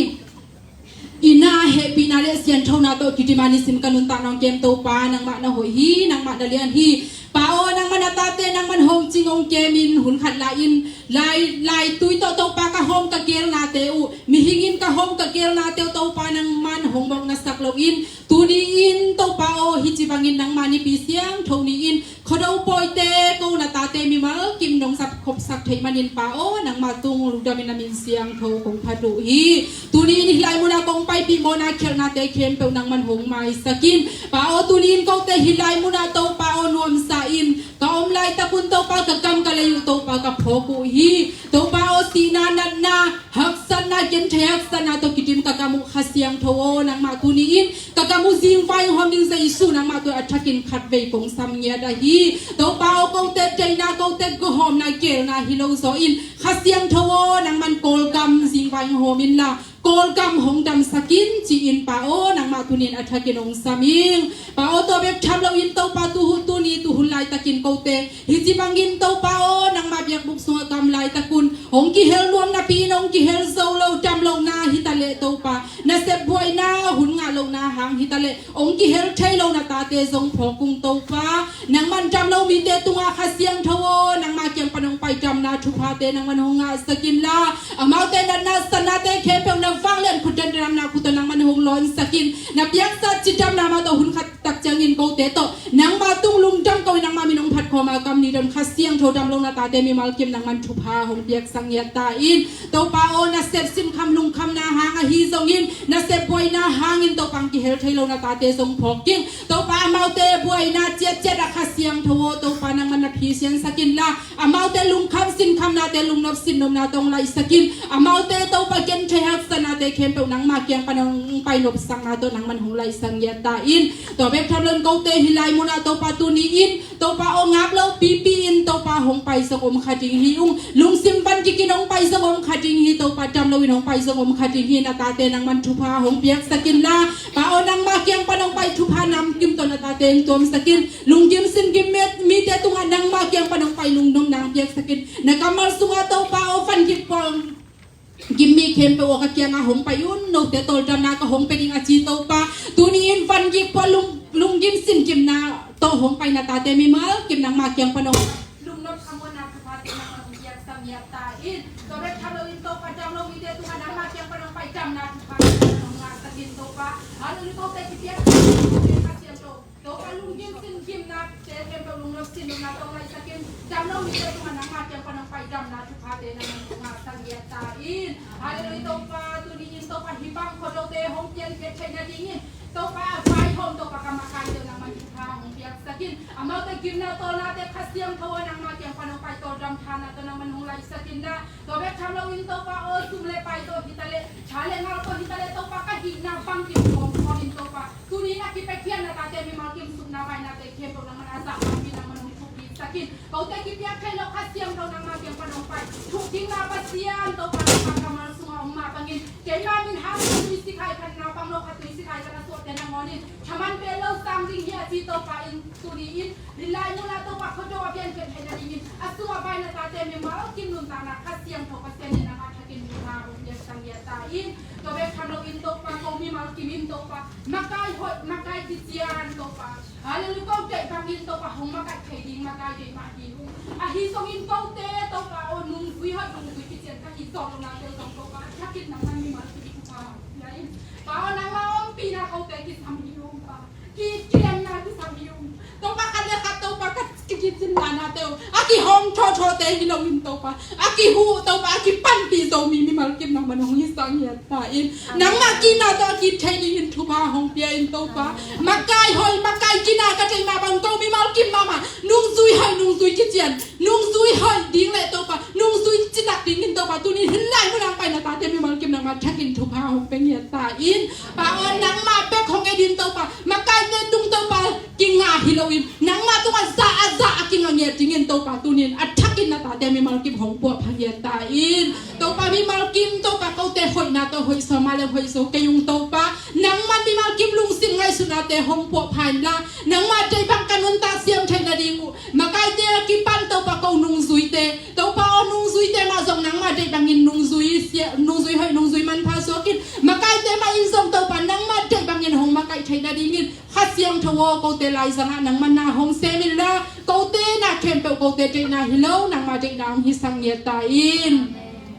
In ah hehpihna le sianthona tawh kidim a nisim ka nuntakna ong kem Topa, nangmah na hoih hi, nangmah na lian hi. Pa aw, nangmah na tate nangman hong cing ong kem in hun khat lai in lai, lai tui tawh Topa ka hawm ka keelnate uh, mihing in ka hawm ka keelnate uh Topa nangman hong mawk na sak lo in tuni in Topa aw, hih ci bangin nangmah nipi siangtho ni in Khuado pawite ko na tate mimal kim nong zat khopsak theih manin Pa aw, nangmah tung lungdam in na min siangtho kong phat uh hi. Tuni in hih lai mun ah kong paipih mawhna khialhnate khempeuh nangman hong maisak in. Pa aw, tuni in kote hih lai mun ah Topa aw nuamsa in ka om laitak un Topa ka kam ka lei uh Topa ka phawk uh hi. Topa aw, sihna, natna, haksatna, genthei haksatna tawh kidim ka kam uh Kha Siangtho aw, nangmah tuni in ka kam uh zingvai hawm ding Jesu nangmah tawh a thakin khatvei kong sam ngiat ahi. Topa aw, kote deihna, kote gawhawmna, keelna hi lo zaw in Kha Siangtho aw, nangman Kawlgam zingvai hawm in la, Kawlgam hong damsak in ci in Pa aw, nangmah tuni in a thakin hong sam ing. Pa aw, tua bek tham lo in Topa tu hun, tuni tu hun laitakin kote hih ci bangin Topa aw, nangmah biakbuk sungah ka om laitak un hong kihel nuam napi in hong kihel zo lo, dam lohna hi ta leh Topa na Nasep buaina hun ngah lohna hang hi taleh hong kihel thei lo na tate zong phawk ung Topa. Nangman dam lo mite tungah Kha Siangtho aw, nangma kiang pan hong pai damna thuphate nangman hong ngahsak inla, amaute natna satnate khempeuh na vanglian khut dan damna khut tawh nangman hong lawnsak in, na piaksa cidamna mah tawh hun khat tak ciangin kote tawh nangma tung lungdam ko in, nangma min hong phat khawm a, kam ni don Kha Siangtho dam lo na tate mimal kim nangman thupha hong piaksak ngiat ta in. Topa aw, nasep sinkham lungkhamna hang ahi zongin, nasep buaina hangin Topa hong kihel thei lo na tate zong phawk ing. Topa amaute buaina ciatciat ah Kha Siangtho aw, Topa nangman na phisiansak inla, amaute lungkham sinkhamnate lungnop sinnopna tawh hong laihsak in, amaute Topa genthei haksatnate khempeuh nangma kiang pan hong pai nopsakna tawh nangman hong laihsak ngiat ta in. Tua bek tham loin kote hih lai munah Topa tuni in Topa aw, ngap lo pipi in Topa hong pai zong om kha ding hi ung. Lungsim van gik in hong pai zong om kha ding hi Topa, dam lo in hong pai zong om kha ding hi. Na tate nangman thupha hong piaksak inla, Pa aw, nangma kiang pan hong pai thupha namkim tawh na tate hong tuamsak in. Lunggim singgim mite tungah nangma kiang pan hong pai lungnopna hong piaksak in. Na kammal sungah Topa aw, van gik pual gim mi khempeuh aw, ka kiangah hong pai un, note tawldamna ka hong pia ding a ci Topa. Tuni in van gik pual lung, lunggim singgimna tawh hong pai na tate mimal kim nangma kiang pan hong lungnop khamuanna thuphate nangman hong piaksak ngiat ta in. Tua bek tham loin Topa dam lo mite tungah nangma kiang pan hong pai damna thuphate nangman hong ngahsak in Topa. Hallelujah, kote kipiak Kha Siangtho. Topa lunggim singgimnate khempeuh lungnop sinnopna tawh hong laihsak in, dam lo mite tungah nangma kiang pan hong pai damna thuphate nangman hong ngahsak ngiat ta in. Hallelujah Topa, tuni in Topa hih bang khuadote hong piankhiat theih nadingin Topa a vaihawm Topa ka makaite uh nangman thupha hong piaksak in. Amaute gimna tawlnate Kha Siangtho aw, nangma kiang pan hong pai tawldam thana tawh nangman hong laihsak inla. Tua bek tham loin Topa aw, sum le pai tawh hi taleh, tha le ngal tawh hi taleh Topa ka hihna bangkim khawm khawm in Topa. Tuni in a kipiakhiatna tate mimal kim supna bainate khempeuh nangman a zah bangin nangman hong thukpiksak in. Kote kipiak thei lo Kha Siangtho nangma kiang pan hong pai thukdingna Pasian Topa nangma kammal sungah om mah bangin, keima min hang khat tui sikhai khat naupang lo khat tui sikhai khat a suahte nangawn in thaman pia lo sang ding hi a ci Topa in tuni in hih lai munah Topa khuado a piankhiat theih nadingin a sungah pai na tate mimal kim nuntakna Kha Siangtho Pasian in nangma thakin thupha hong piaksak ngiat ta in. Tua bek tham loin Topa ko mimal kim in Topa makai hoih, makai kician Topa, hallelujah, ko deih bangin Topa hong makai thei ding makai deih mah ding uh. Ahi zongin kote Topa aw, nungzui hoih nungzui kician ka hi zawh lohnate zong Topa a thakin nangman mimal kim thupha hong pia in. Pa aw, nangma ompihna kote kisam hi ung Pa. Ki, kilianna kisam hi ung. Topa khat le khat Topa ka, ki, kicinna nate uh a kihawm thawthawte hi loin Topa a kihuh Topa a kipanpih Zomi mimal kim nangman hong hisak ngiat ta in. Nangmah kihna tawh a kithei dingin thupha hong pia in Topa. Makai hoih makai kina ka theih mah bang ko mimal kim mahmah nungzui hoih nungzui kician, nungzui hoih ding le Topa nungzui citak dingin Topa tuni hih lai munah pai na tate mimal kim nangmah thakin thupha hong pia ngiat ta in. Pa aw, nangmah bek hong et in Topa, makaite tung Topa kingah hi loin nangmah tungah zah a zah a kingah ngiat dingin Topa tuni in a thakin na tate mimal kim hong puahpha ngiat ta in. Topa mimal kim Topa kote hoihna tawh hoih sawm a le hoih zo kei ung Topa. Nangman mimal kim lungsim ngaihsutnate hong puahpha inla, nangmah deih bang ka nuntak siam theih nading uh makaite a kipan Topa ko nungzuite Topa aw, nungzuite mah zong nangmah deih bangin nungzui sia, nungzui hoih nungzui manpha suak in, makaite mah in zong Topa nangmah deih bangin hong makaih theih nadingin Kha Siangtho aw, kote laizangah nangmah na hong sem inla, kote na khempeuh kote deihna hi lo nangmah deihna hong hisak ngiat ta in.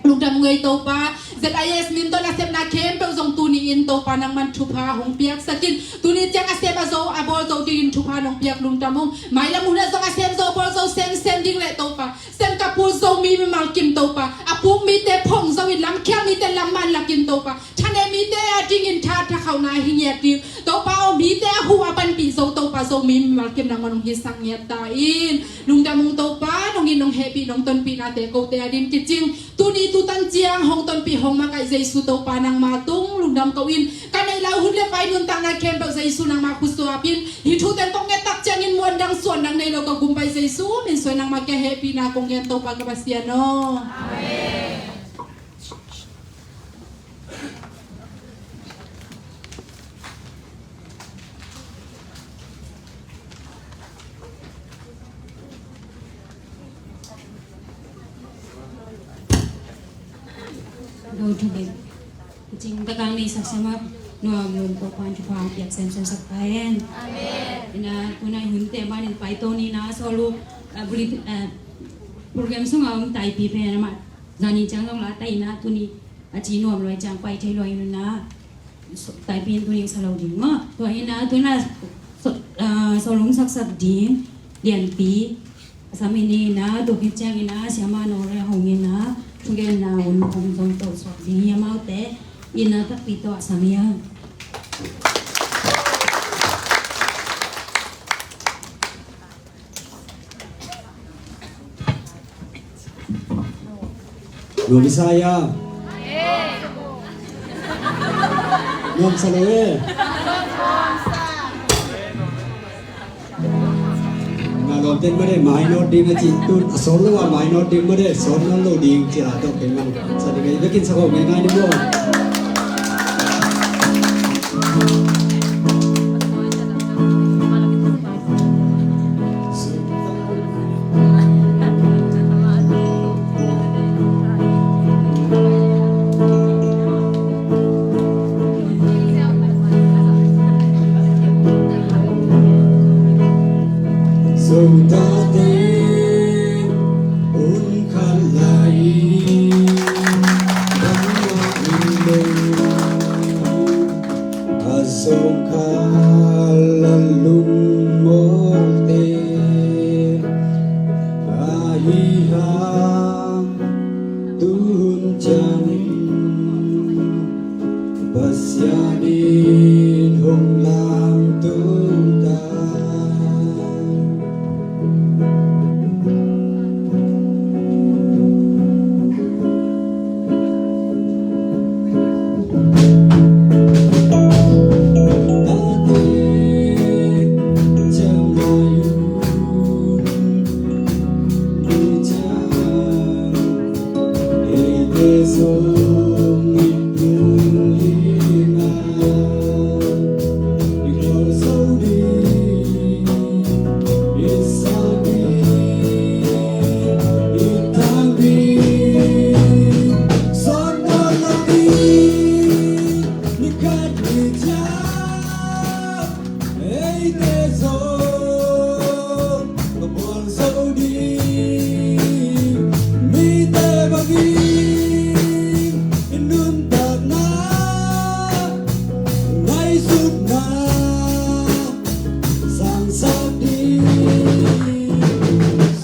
Lungdam ngei Topa, Z I S min tawh nasepna khempeuh zong tuni in Topa nangman thupha hong piaksak in. Tuni ciang a sem a zo a bawl zo dingin thupha nong piak lungdam ung. Mailam hunah zong a sem zo bawl zo semsem ding le Topa Singapore Zomi mimal kim Topa, a puk mite phong zo in, lamkhial mite lamman lak in Topa, thane mite a dingin tha thakhauhna hi ngiat ding Topa aw, mite a huh a panpih zo Topa Zomi mimal kim nangman hong hisak ngiat ta in. Lungdam ung Topa, nong it nong hehpih nong tonpihnate kote a din kicing. Tuni tutan ciang hong tonpih hong makaih Jesu Topa nangma tung lungdam ko in. Ka neih lai hun le pai nuntakna khempeuh Jesu nangma khut suapin, hih thu teng kong nget tak ciangin muan dang suan dang nei lo ka gumpai Jesu min suai nangma kia hehpihna kong ngen Topa ka Pasian aw. Amen. Go to them. Cing takang ni sak siama Nuam Lun Pau Pan Thupha piak semsem sak ta hen. Amen. Ina tuna i hunte manin paito ni na solu, ah, buli, ah, program sunga om taipi pen ama zani ciang zong la ta ina tuni a ci nuam loi ciang pai thei loi nuna. Taipin tuning sa lo ding maw. Tua hi na tuna so, ah, solung saksak ding lianpi a sam hi ni na, tua khit ciangin a siama Nore hong in a thugenna hun hong zong tawh suak ding hi amaute in a takpi tawh a sam hi a. Nuam i sa hia? Nuam sa lo e. Na lawm ten made, mai nawt ding a ci tun a sawt lo a, mai nawt ding made, sawt nawn lo ding ci a tawh kei man sa ding a i vekin sa ko ngai ngai ni maw. Sawm tate un khat lai, bangmah in lo. A sawm kha la lungmawlte ahi hang, tuhun ciangin Pasian in hong lamtung ta. Nuntakna, ngaihsutna, sangsak ding,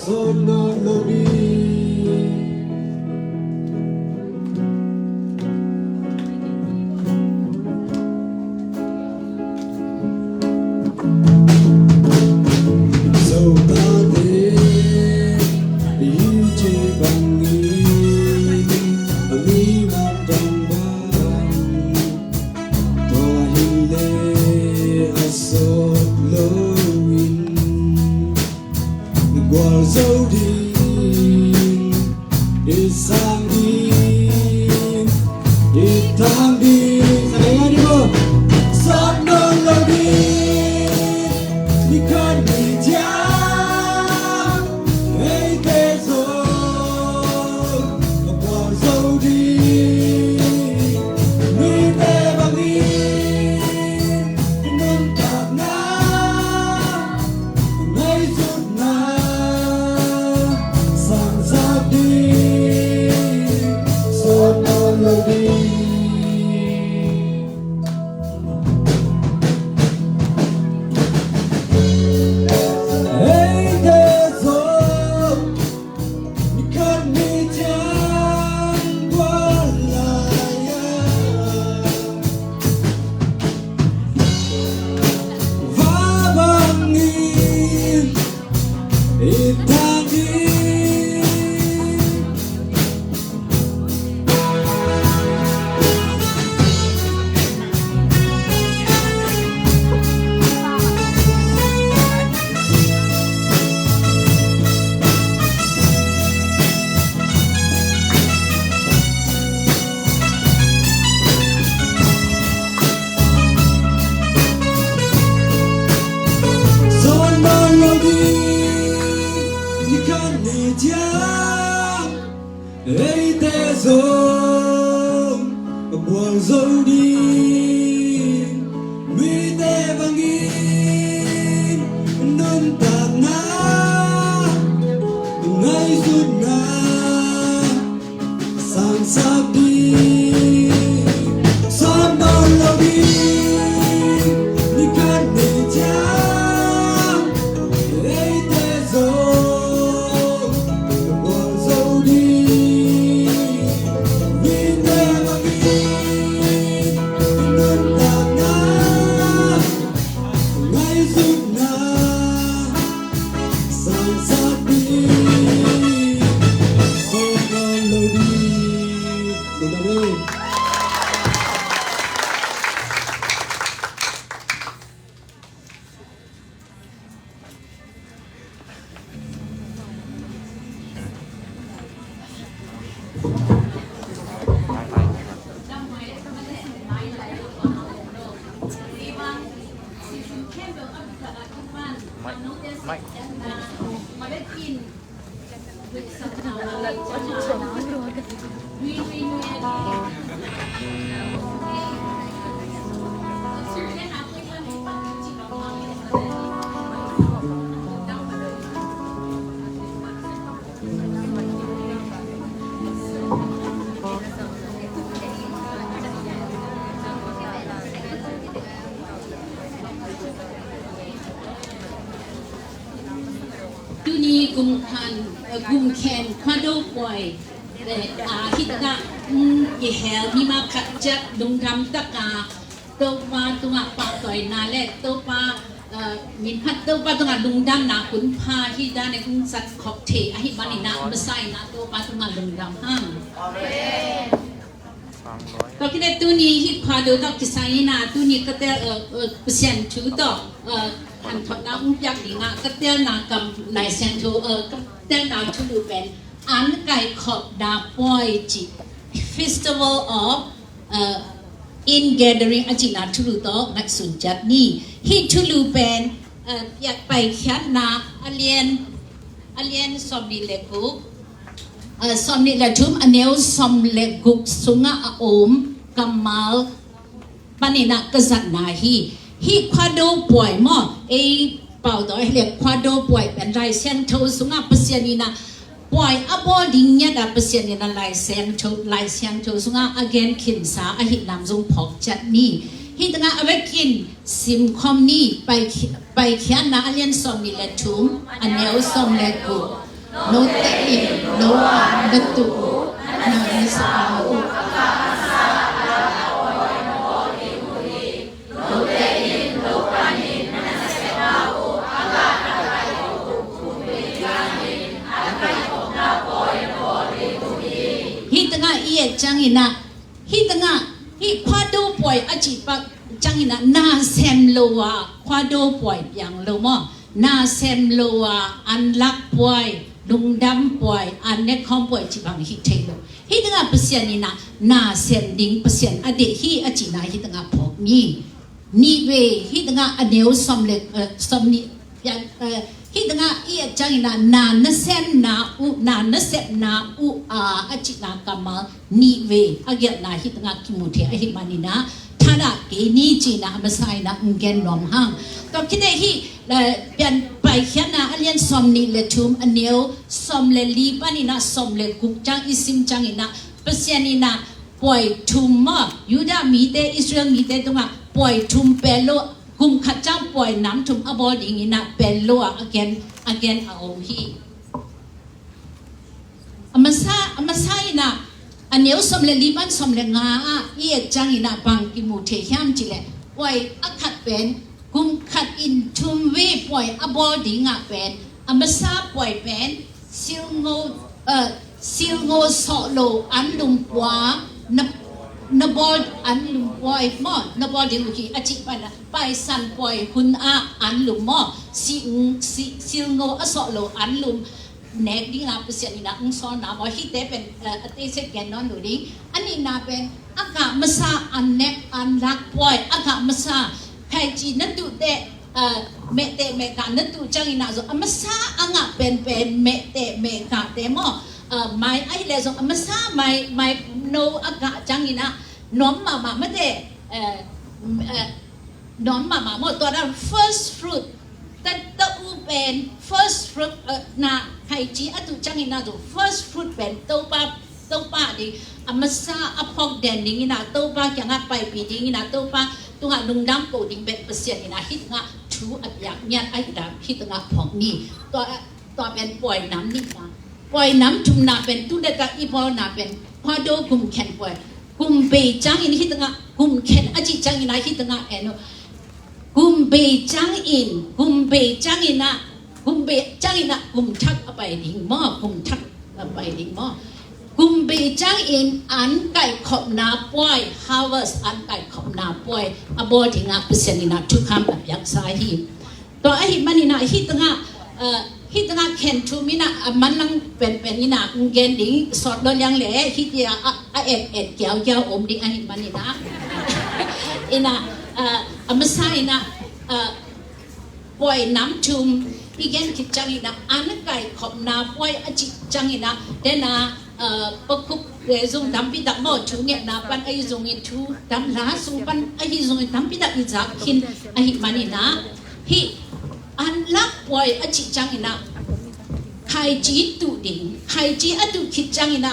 sawt nawn lo ding. Zotate i cih bangin a mi mantam bang, tua hi leh a sawt loin gualzo ding, i sang ding, i tang ding. Sa ding a ding maw. Sawt nawn lo ding, ni khat ni ciang eite zong gualzo ding, mite bangin nuntakna, ngaihsutna, sangsak ding, sawt nawn lo ding. Eite zong ni khat ni ciang gual lai a, va bangin i tang ding. Sawt nawn lo ding, ni khat ni ciang eite zong Buang zo ding mite bangin nuntakna, ngaihsutna, sangsak ding, sangsak lo ding, ni khat ni ciang, eite zong buang zo ding, mite bangin nuntakna, ngaihsutna, sangsak ding, sangsak lo ding. Lungdam ei. Tuni kum khan, eh, kum khen Khuado puai, eh, ah, hi takah, mm, i hel mimal khat ciat lungdam taka Topa tungah pahtawina le Topa, eh, minphat Topa tungah lungdamna hun pha hi dan e, hong zat khop thei ahih manin ah, masa in ah Topa tungah lungdam hang. Amen. Tua khit teh tuni hih Khuado tawh kisai in ah, tuni ka tel, eh, eh, Pasian thu tawh, eh, hanthotna hong piak ding ah, ka telna kam Lai Siangtho, eh, ka telna thulu pen An Kaikhopna Puai cih, Festival of, eh, Ingathering a cihna thulu tawh ngaihsun ciat ni. Hih thulu pen, eh, Paikhiatna a lian, a lian sawmnih le guk, eh, sawmnih le thum, a neu sawm le guk sungah a om kammal panin ah ka zatna hi. Hih Khuado puai maw, ei pau tawh hi leh Khuado puai pen Lai Siangtho sungah Pasian in ah puai a bawl ding ngiat ah Pasian in ah Lai Siangtho, Lai Siangtho sungah a gen khinsa ahih nam zong phawk ciat ni. Hih tengah a vekin simkhawm ni. Pai, Paikhiatna a lian sawmnih le thum, a neu sawm le guk. Note in lo a na tuh uh, na na sa uh. Hih tengah i et ciangin ah, hih tengah, hih Khuado puai a cih pak ciangin ah, na sem lo a Khuado puai piang lo maw? Na sem lo a anlak puai, lungdam puai, an ne khawm puai cih bang hi thei lo. Hih tengah Pasian in ah na sem ding Pasian a deih hi a cihna hih tengah phawk ni. Nih vei, hih tengah a neu sawm le, eh, sawmnih, eh, hih tengah i et ciangin ah na na semna uh, na na sepna uh a, a cihna kammal nih vei a gelhna hih tengah kimu thei ahih manin ah thadah kei ni ci-in ah a masa in ah hong gen nuam hang. Tua khit teh hih, eh, Pian Paikhiatna a lian sawmnih le thum, a neu sawm le li panin ah sawm le guk ciang i sim ciangin ah Pasian in ah puai thum maw, Judah mite, Israel mite tungah puai thum pel lo, kum khat ciang puai nam thum a bawl dingin ah pel lo a, a gen, a gen a om hi. A masa, a masa in ah, a neu sawm le li pan sawm le nga ah i et ciangin ah bang kimu thei hiam cih leh, puai a khat pen, kum khat in thum vei puai a bawl ding ah pen, a masa puai pen, silngo, eh, silngo sawh lo anlum pua, na, na bawl anlum puai maw, na bawl ding uh hi a cih pan ah, paisan puai hun ah anlum maw, si, si, silngo a sawh lo anlum nek ding a Pasian in ah hong sawlna maw, hihte pen, eh, a teitei gen nawn lo ding. A nihna pen, a gah masa an nek an lak puai, a gah masa khaici na tuh teh, eh, mehteh mehkah na tuh ciangin ah zong, a masa a ngah penpen mehteh mehkahte maw, eh, mai ahih leh zong a masa mai, mai no a gah ciangin ah, nuam mahmah mate, eh, eh, nuam mahmah maw, tua dan first fruit, ta, ta u pen first fruit, eh, na, khaici a tuh ciangin a tuh first fruit pen Topa, Topa ding, a masa a phawk den dingin a Topa kiangah paipih dingin a Topa tungah lungdam ko ding pen Pasian in a hih tungah thu a piak ngiat a hih tungah phawk ni. Tua, tua pen pawi nam nihna. Pawi nam thumna pen tu le ta i bawlna pen Khuado gum khen pawi. Gum bei ciangin hih tungah gum khen a cih ciangin a hih tungah en uh. Gum bei ciangin, gum bei ciangin a, gum bei ciangin a gum thak a pai ding maw, gum thak a pai ding maw. Gum bei ciangin an kaikhopna pawi, harvest an kaikhopna pawi a bawl dingah Pasian in a thukham a piaksa hi. Tua ahih manin a hih tungah, eh, hih tungah khen thum in a, a manlang penpen in a ng gen ding sawt lo liang le hih tia a, a et et kiau kiau om ding ahih manin a. In a, eh, a masa in a, eh, pawi nam thum i gen khit ciangin a an kaikhopna pawi a cih ciangin a den a, eh, pakhup le zong tampi tak maw, thu ngetna pan ahi zongin thu dam la sung pan ahi zongin tampi tak i zak khin ahih manin a hih an lak pawi a cih ciangin a khaici tuh ding, khaici a tuh khit ciangin a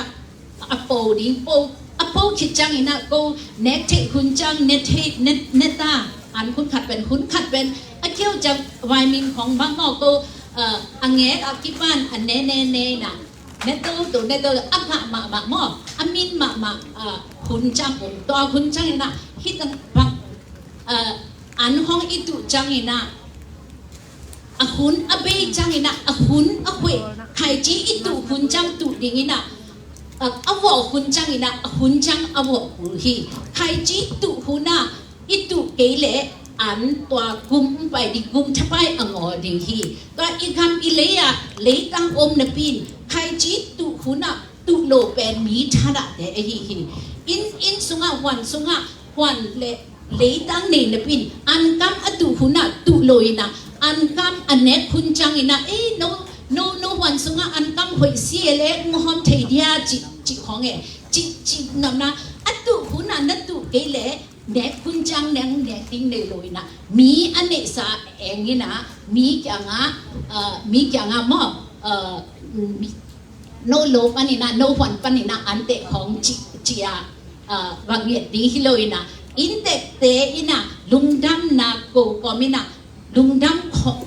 a po ding, po, a po khit ciangin a ko nek theih hun ciang, ne theih, ne, ne ta, an hun khat pen, hun khat pen a kiau ciang vaimim khong bang maw ko, eh, a ngek a kipan a ne ne ne na, ne to to, ne to to, a ngah mahmah maw, a min mahmah, eh, hun ciang om, tua hun ciangin a hih tang bang, eh, an hong i tuh ciangin a a hun a bei ciangin a, a hun a khuih, khaici i tuh hun ciang tuh dingin a, a, a vawh hun ciangin a, a hun ciang a vawh kul hi. Khaici tuh hun a i tuh kei leh an tua gum pai ding, gum thapai a ngawl ding hi. Tua i gam i lei a leitang om napi in khaici tuh hun a tuh lo pen mi thadah te ahi hi. Inn, inn sungah, huan sungah, huan le leitang nei napi in an kam a tuh hun a tuh lo in a, an kam a nek hun ciangin a, ei, no, no, no huan sungah an kam hoih si e le ng hawm thei dia ci, ci khong e, ci, ci namna a tuh hun a na tuh kei le nek hun ciang neng nek ding nei lo in a, mi a neihsa eng in a, mi kiangah, eh, mi kiangah maw, eh, mi, no lo panin a, no huan panin a an teh khong ci, ci a, ah, va nget ding hi lo in a, inntekte in a lungdamna ko kawm in a, lungdam khawm,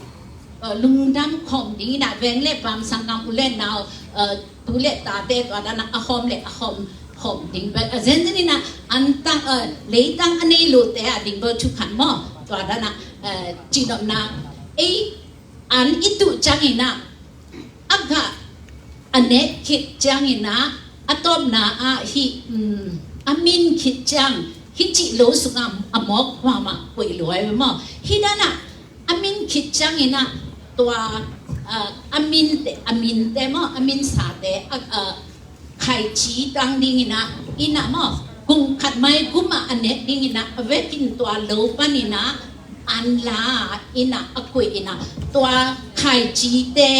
ah, lungdam khawm ding in a, veng le pam, sanggam u le nau, ah, tu le tate tua dan a a khawm le a khawm, khawm ding bel a zenzen in a, an tang, ah, leitang a nei lote a ding bel thukhat maw, tua dan a, ah, cihnopna ei an i tuh ciangin a, a gah a nek khit ciangin a, a tawpna ah hih, um, a min khit ciang hih cih lo sungah a mawk huam ah koih luai maw. Hih dan ah a min khit ciangin ah tua, uh, a minte, a minte maw, a minsate, uh, uh, khaici tang dingin ah, in ah maw, kum khat maigum ah a nek dingin ah, a vekin tua lo panin ah, an la in ah, a koih in ah, tua khaicite,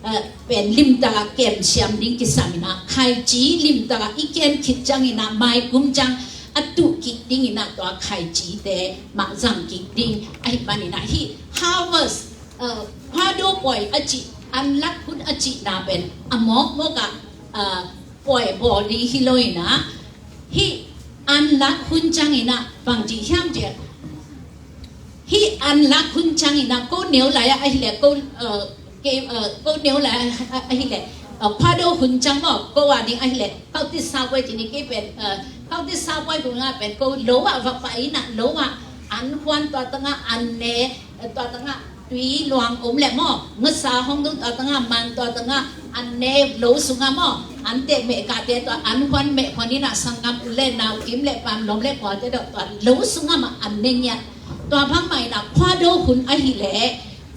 eh, pen limtak ah kemsiam ding kisam in ah, khaici limtak ah i kem khit ciangin ah, maigum ciang a tuh kik dingin ah, tua khaicite mah zang kik ding ahih manin ah, hih harvest, eh, Khuado pawi a cih, an lak hun a cihna pen a mawkmawk ah, eh, pawi bawl ding hi lo in ah, hih an lak hun ciangin ah bang ci hiam cih leh, hih an lak hun ciangin ah ko neu lai ah ahih leh ko, eh, ke, eh, ko neu lai ah ahih leh, eh, Khuado hun ciang maw, ko a ding ahih leh, Khauktit Sabuai ci ni kei pen, eh, Khauktit Sabuai kung ah pen ko lo ah va pai in ah, lo ah an huan, tua tang ah an ne, eh, tua tang ah tui luang om leh maw, ngasa hong dong, tua tang ah man, tua tang ah an ne lo sungah maw, an teh meh kate tua an huan meh huan in ah, sanggam u le nau, kim le pam, lawm le gualte tua lo sungah mah an ne ngiat. Tua bang mah in ah Khuado hun ahih leh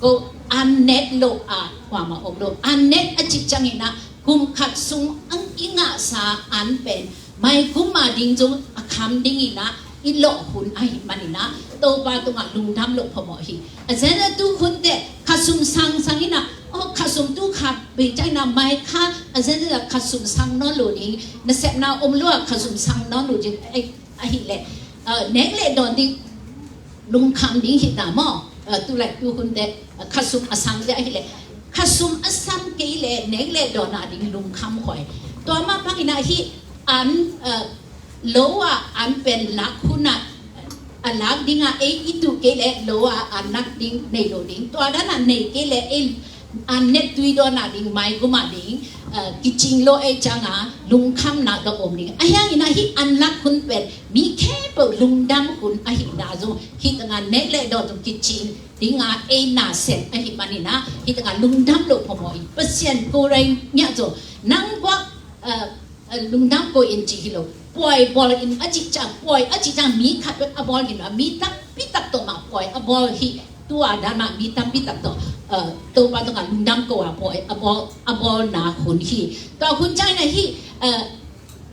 ko an nek lo a, kua mah om lo. An nek a cih ciangin ah kum khat sung ang i ngahsa an pen maigum a ding zong a kham dingin ah i lawh hun ahih manin ah, Topa tungah lungdam loh phamawh hi. A zenzen tu hun teh khasum sangsang in ah, oh, khasum tu kha bei ciangin ah mai kha, a zenzen ah khasum sang nawn lo ding, nasepna om lo ah khasum sang nawn lo ding, eh, Ahih leh nek le dawn ding lungkham ding hi ta maw? Tulai tuhun te khasum a sang te ahih leh, khasum a sang kei leh nek le dawn a ding lungkham khoi. Tua mah bangin ah hih an lo ah an pen lak hun ah a lak ding ah ei i tuh kei leh lo ah an lak ding nei lo ding. Tua dan ah nei kei leh ei an nettui dawn a ding, maigum a ding kicing lo ei ciang a lungkhamna ka om ding. Ahi hangin ah hih an lak hun pen mi khempeuh lungdam hun ahihna zong hih tangah nek le dawn zong kicing ding a ei nasem ahih manin ah hih tangah lungdam lo phamawh hi. Pasian ko rai ngiah zong nang guak lungdam ko in ci hi lo. Pawi bawl in a cih ciang, pawi a cih ciang mi khat bek a bawl hi lo, mi tampi tak tawh mah pawi a bawl hi. Tua dan mah mi tampi tak tawh Topa tungah lungdam ko a pawi a bawl, a bawlna hun hi. Tua hun ciangin ah hih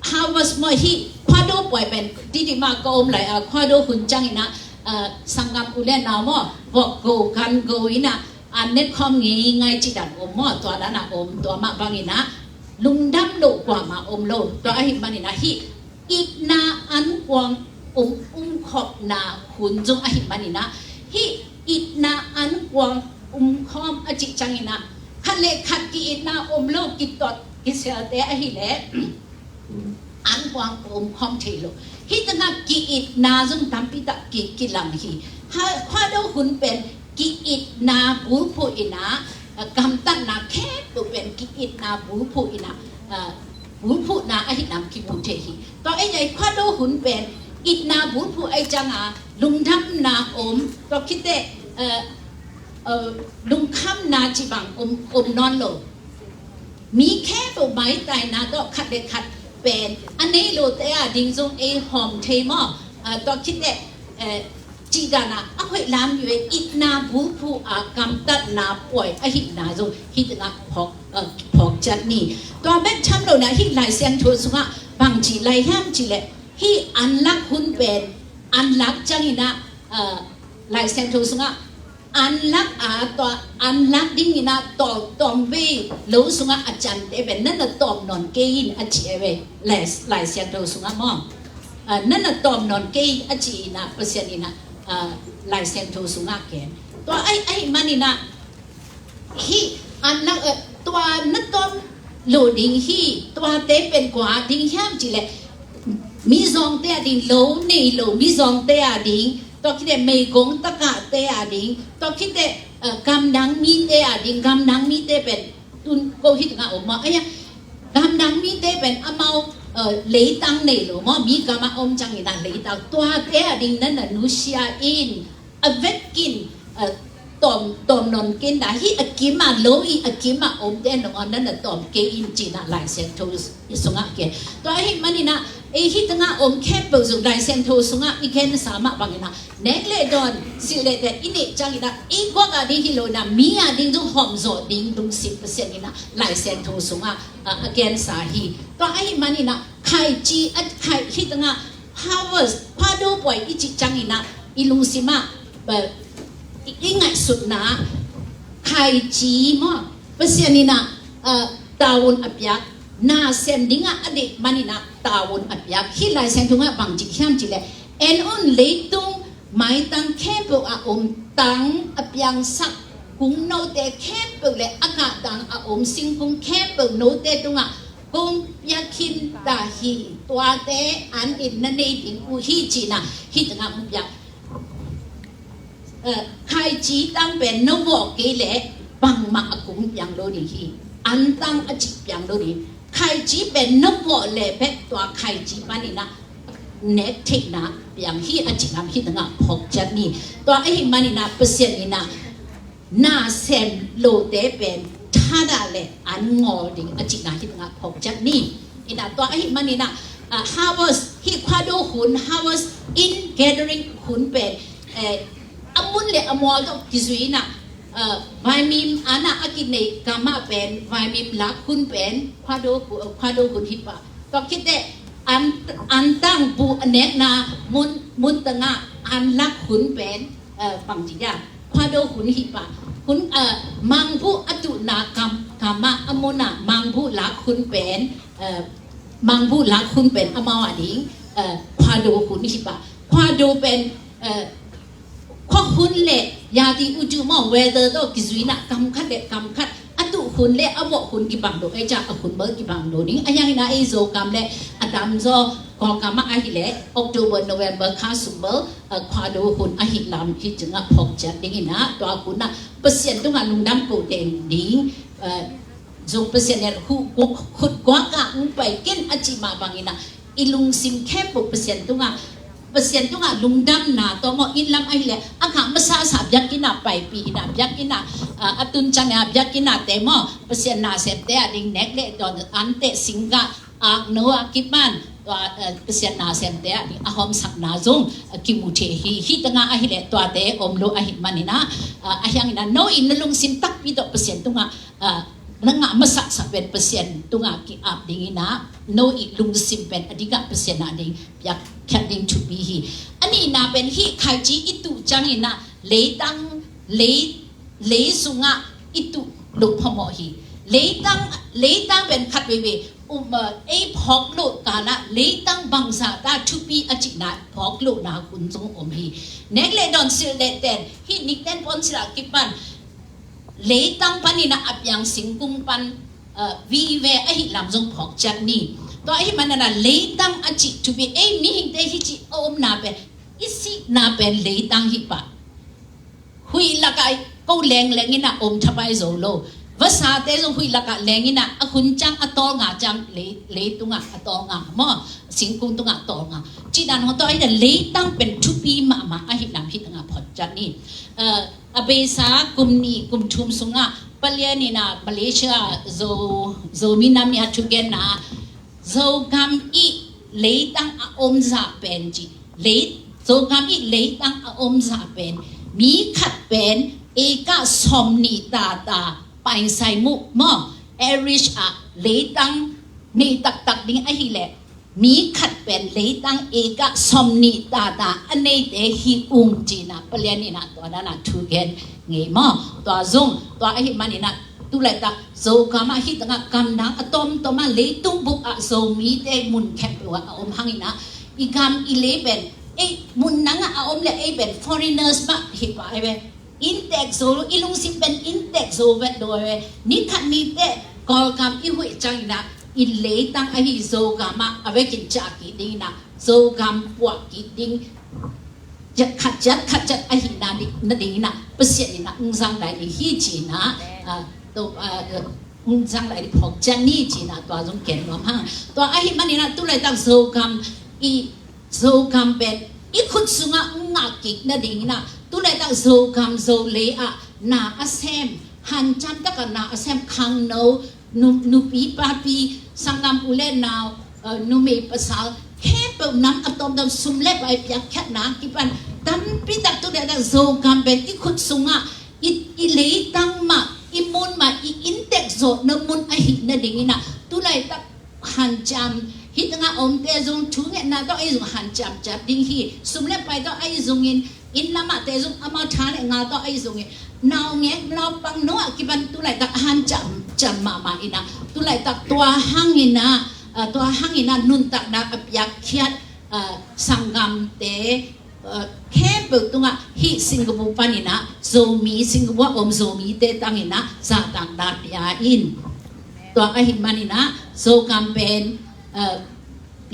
harvest maw, hih khuado pawi pen titi mah ka om lai a, khuado hun ciangin ah sanggam u le nau maw, vok go gan go in ah an net khawm ngei ngai cih dan om maw, tua dan a om. Tua mah bangin ah lungdam lo kuamah om lo. Tua ahih manin ah hih itna ankuang um umkhopna hun zong ahih manin ah hih itna ankuang umkhawm a cih ciangin ah khat le khat ki-itna om lo, kitot kiselte ahih leh ankuang umkhawm thei lo. Hih tangah ki-itna zong tampi tak ki kilang hi. Khuado hun pen ki-itna bulphuh in ah gamtatna khempeuh pen ki-itna bulphuh in ah bulphuhna ahih nam kimu thei hi. Tua ei ngai khuado hun pen itna bulphuh ei ciang a lungdamna om, tua khit teh lungkhamna cih bang om, om nawn lo. Mi khempeuh maitaina tawh khat le khat pen a nei lote a ding zong ei hawm thei maw? Tua khit teh cih dan a a hoih lam hi ve. Itna bulphuh a gamtatna pawi ahihna zong hih tangah phawk, phawk ciat ni. Tua bek tham lo na hih Lai Siangtho sungah bang ci lai hiam cih leh hih an lak hun pen an lak ciangin ah Lai Siangtho sungah an lak a, tua an lak dingin ah tawm, tawm vei lo sungah a ciamte pen na na tawm nawn kei in a ci e ve. Lai, Lai Siangtho sungah maw, na na tawm nawn kei a ci in ah Pasian in ah Lai Siangtho sungah ken. Tua ahih, ahih manin ah hih an lak, tua na tawm lo ding hi. Tuate pen kua ding hiam cih leh mizawngte a ding, lo nei lo mizawngte a ding, tua khit teh meigong tagahte a ding, tua khit teh gamdang mite a ding. Gamdang mite pen tun ko hih tangah om maw? Ahi a, gamdang mite pen amau leitang nei lo maw, mi gamah om ciangin ah leitang. Tuate a ding na na nusia in a vekin tawm, tawm nawn kei in ah, hih a kim a, lo i a kim a omte nangawn na na tawm kei in ci in ah Lai Siangtho sungah ken. Tua ahih manin ah ei hih tangah om khempeuh zong Lai Siangtho sungah i gensa mah bangin ah nek le dawn, silh le tet i neih ciangin ah ei guak a ding hi lo in ah mi a ding zong hawm zawh ding lungsim Pasian in ah Lai Siangtho sungah a gensa hi. Tua ahih manin ah khaici a khai hih tangah harvest, khuado pawi i cih ciangin ah i lungsim ah i, i ngaihsutna khaici maw, Pasian in ah tavuan a piak, nasem dingah a deih manin ah tavuan a piak. Hih Lai Siangtho ah bang ci hiam cih leh en un, leitung maitang khempeuh a om tang a piangsak kungnote khempeuh le a kah tang a om singkung khempeuh note tungah kong piak khin ta hi. Tuate an in na nei ding uh hi ci in ah hih tangah hong piak. Khaici tang pen na vawh kei leh bangmah a kung piang lo ding hi. An tang a cih piang lo ding. Khaici pen na vawh leh bek tua khaici panin ah nek theihna piang hi a cih lam hih tangah phawk ciat ni. Tua ahih manin ah Pasian in ah nasem lote pen thadah leh an ngawl ding a cihna hih tangah phawk ciat ni. In ah tua ahih manin ah harvest, hih khuado hun, harvest in gathering hun pen a mun le a mual tawh kizui in ah vaimim an ah a kineih gamah pen vaimim lak hun pen khuado, khuado hun hi pah. Tua khit teh an, an tang buh a nekna mun, mun tangah an lak hun pen bang ci dia, khuado hun hi pah. Hun mangbuh a tuhna gam, gamah a mun ah mangbuh lak hun pen mangbuh lak hun pen amau a ding. eh, khuado hun hi pah. Khuado pen, eh, khuahun le yati uju maw, weather tawh kizuina kam khat le kam khat a tuh hun le a vawh hun kibang lo, ei ca a hun bel kibang lo ding. A hiangina ei Zogam le a tamzaw Kawlgam ah ahih leh October, November kha sung bel, eh, khuado hun ahih lam hi cingah phawk ciat dingina, tua hunah Pasian tungah lungdam ko teng ding, eh, zong Pasian le hu-, hu-, khut guak ah ung pai ken a cih mah bangina, i lungsim khempeuh Pasian tungah, Pasian tungah lungdamna tawh maw, inn lam ahih leh a kha masasa biakinn ah paipih ina, biakinn ah, ah, a tuncang a biakinn ah te maw, Pasian nasemte a ding nek le dawn, ante, singgah, akno a kipan, tua, eh, Pasian nasemte a ding a hawmsakna zong, eh, kimu thei hi. Hih tangah ahih leh tuate om lo ahih manina, ah, a hiangina no in na lungsim takpi tawh Pasian tungah, ah, na ngah masaksak pen Pasian tungah ki-ap dingina, no i lungsim pen a dikah Pasian a ding piakkhiat ding thupi hi. A nihna pen hih khaici i tuh ciangina leitang, lei, lei sungah i tuh loh phamawh hi. Leitang, leitang pen khat veivei, um, uh, ei phawk loh kanah leitang bangzah ta thupi a cihna phawk lohna hun zong om hi. Nek le dawn, silh le ten, hih nikten pawn silh a kipan leitang paninah a piang singkung pan, uh, vive ahih lam zong phawk ciat ni. Tua ahih manana leitang a cih thupi, ei mihingte hih cih a omna pen, i sihna pen leitang hi pah. Huih lakah ko lengleng inah om thapai zo lo. Vasate zong huih lakah leng inah a hun ciang a tawlnga ciang lei, leitungah a tawlnga maw, singkung tungah a tawlnga. Cihdan hong tawh ahih leh leitang pen thupi mahmah ahih lam hih tangah phawk ciat ni. Uh, a beisa kum nih kum thum sungah palian inah Malaysia Zo, Zomi Nam Ni a thugenna, Zogam i leitang a omzah pen ci. Lei, Zogam i leitang a omzah pen mi khat pen eka sawmnih tata, paisai muh maw, average ah leitang nei taktak ding ahih leh mi khat pen leitang eka sawmnih tata a neite hi ung cina palian inah tua dana thu gen ngei maw. Tua zong, tua ahih maninah tulaitak Zogam ah hih tangah gamdang a tawmtawm ah leitung bup ah Zomite mun khempeuh ah a om hanginah i gam i lei pen ei mun nangah a om le ei pen foreigners mah hi pah ei ve. Inntek zo lo, i lungsim pen inntek zo vet lo ve. Ni khat ni teh Kawlgam i huih cianginah i leitang ahi Zogam ah a vekin ciah kik dinginah Zogam puah kik ding, ciat khat ciat khat ciat ahih na ding, na dinginah Pasian inah ung zang dai ding hi cinah, ah, to, ah, ung zang dai ding phawk ciat ni cinah tua zong ken nuam hang. Tua ahih maninah tulaitak Zogam i Zogam pen i khut sungah ngah kik na dinginah tulaitak Zogam Zolei ah na a sem, hanciam takah na a sem khangno, nu, nupi papi, sanggam u le nau, eh, numei pasal khempeuh nam a tawmtawm sum le pai piakkhiatna kipan tampi tak tulaitak Zogam pen i khut sungah i, i leitang mah, i mun mah, i inntek zawhna mun ahih na dinginah tulaitak hanciam, hih tangah omte zong thungetna tawh ei zong hanciam ciat ding hi. Sum le pai tawh ei zongin, inn lamahte zong amau tha le nga tawh ei zongin, naungek naupang no ah kipan tulaitak hanciam ciam mahmah inah tulaitak tua hanginah, ah, tua hanginah nuntakna a piakkhiat, ah, sanggamte, eh, khempeuh tungah hih Singapore paninah Zomi, Singapore om Zomite tanginah zahtakna pia in. Tua ahih maninah Zogam pen, eh,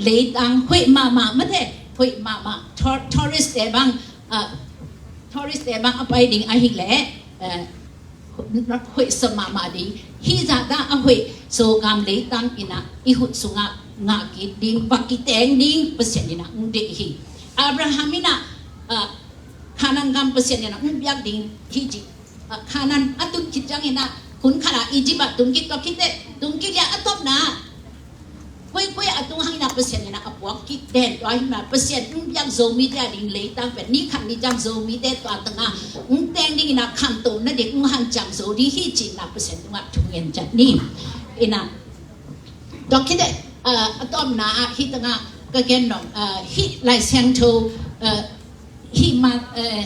leitang hoih mahmah mate, hoih mahmah, tour-, tourist te bang, eh, tourist te bang a pai ding ahih leh, eh, hoih sa mahmah ding. Hih zahta a hoih Zogam leitang inah i khut sungah ngah kik ding, va kiteng ding Pasian inah ung deih hi. Abraham inah, ah, Kanaan gam Pasian inah ung piak ding hi ci. Ah, Kanaan a tun khit cianginah kun khat ah Egypt ah tun kik, tua khit teh tun kik liah a tawpna koikoi a tung hanginah Pasian inah a puak kik den. Tua hi mah Pasian ung piak Zomite a ding leitang pen ni khat ni ciang Zomite tua tangah ung teng dinginah khanto na ding ung hanciam zo ding hi cinah Pasian tungah thungen ciat ni. Inah tua khit teh, eh, a tawpna ah hih tangah ka gen nong, eh, hih Lai Siangtho, eh, hih ma, eh,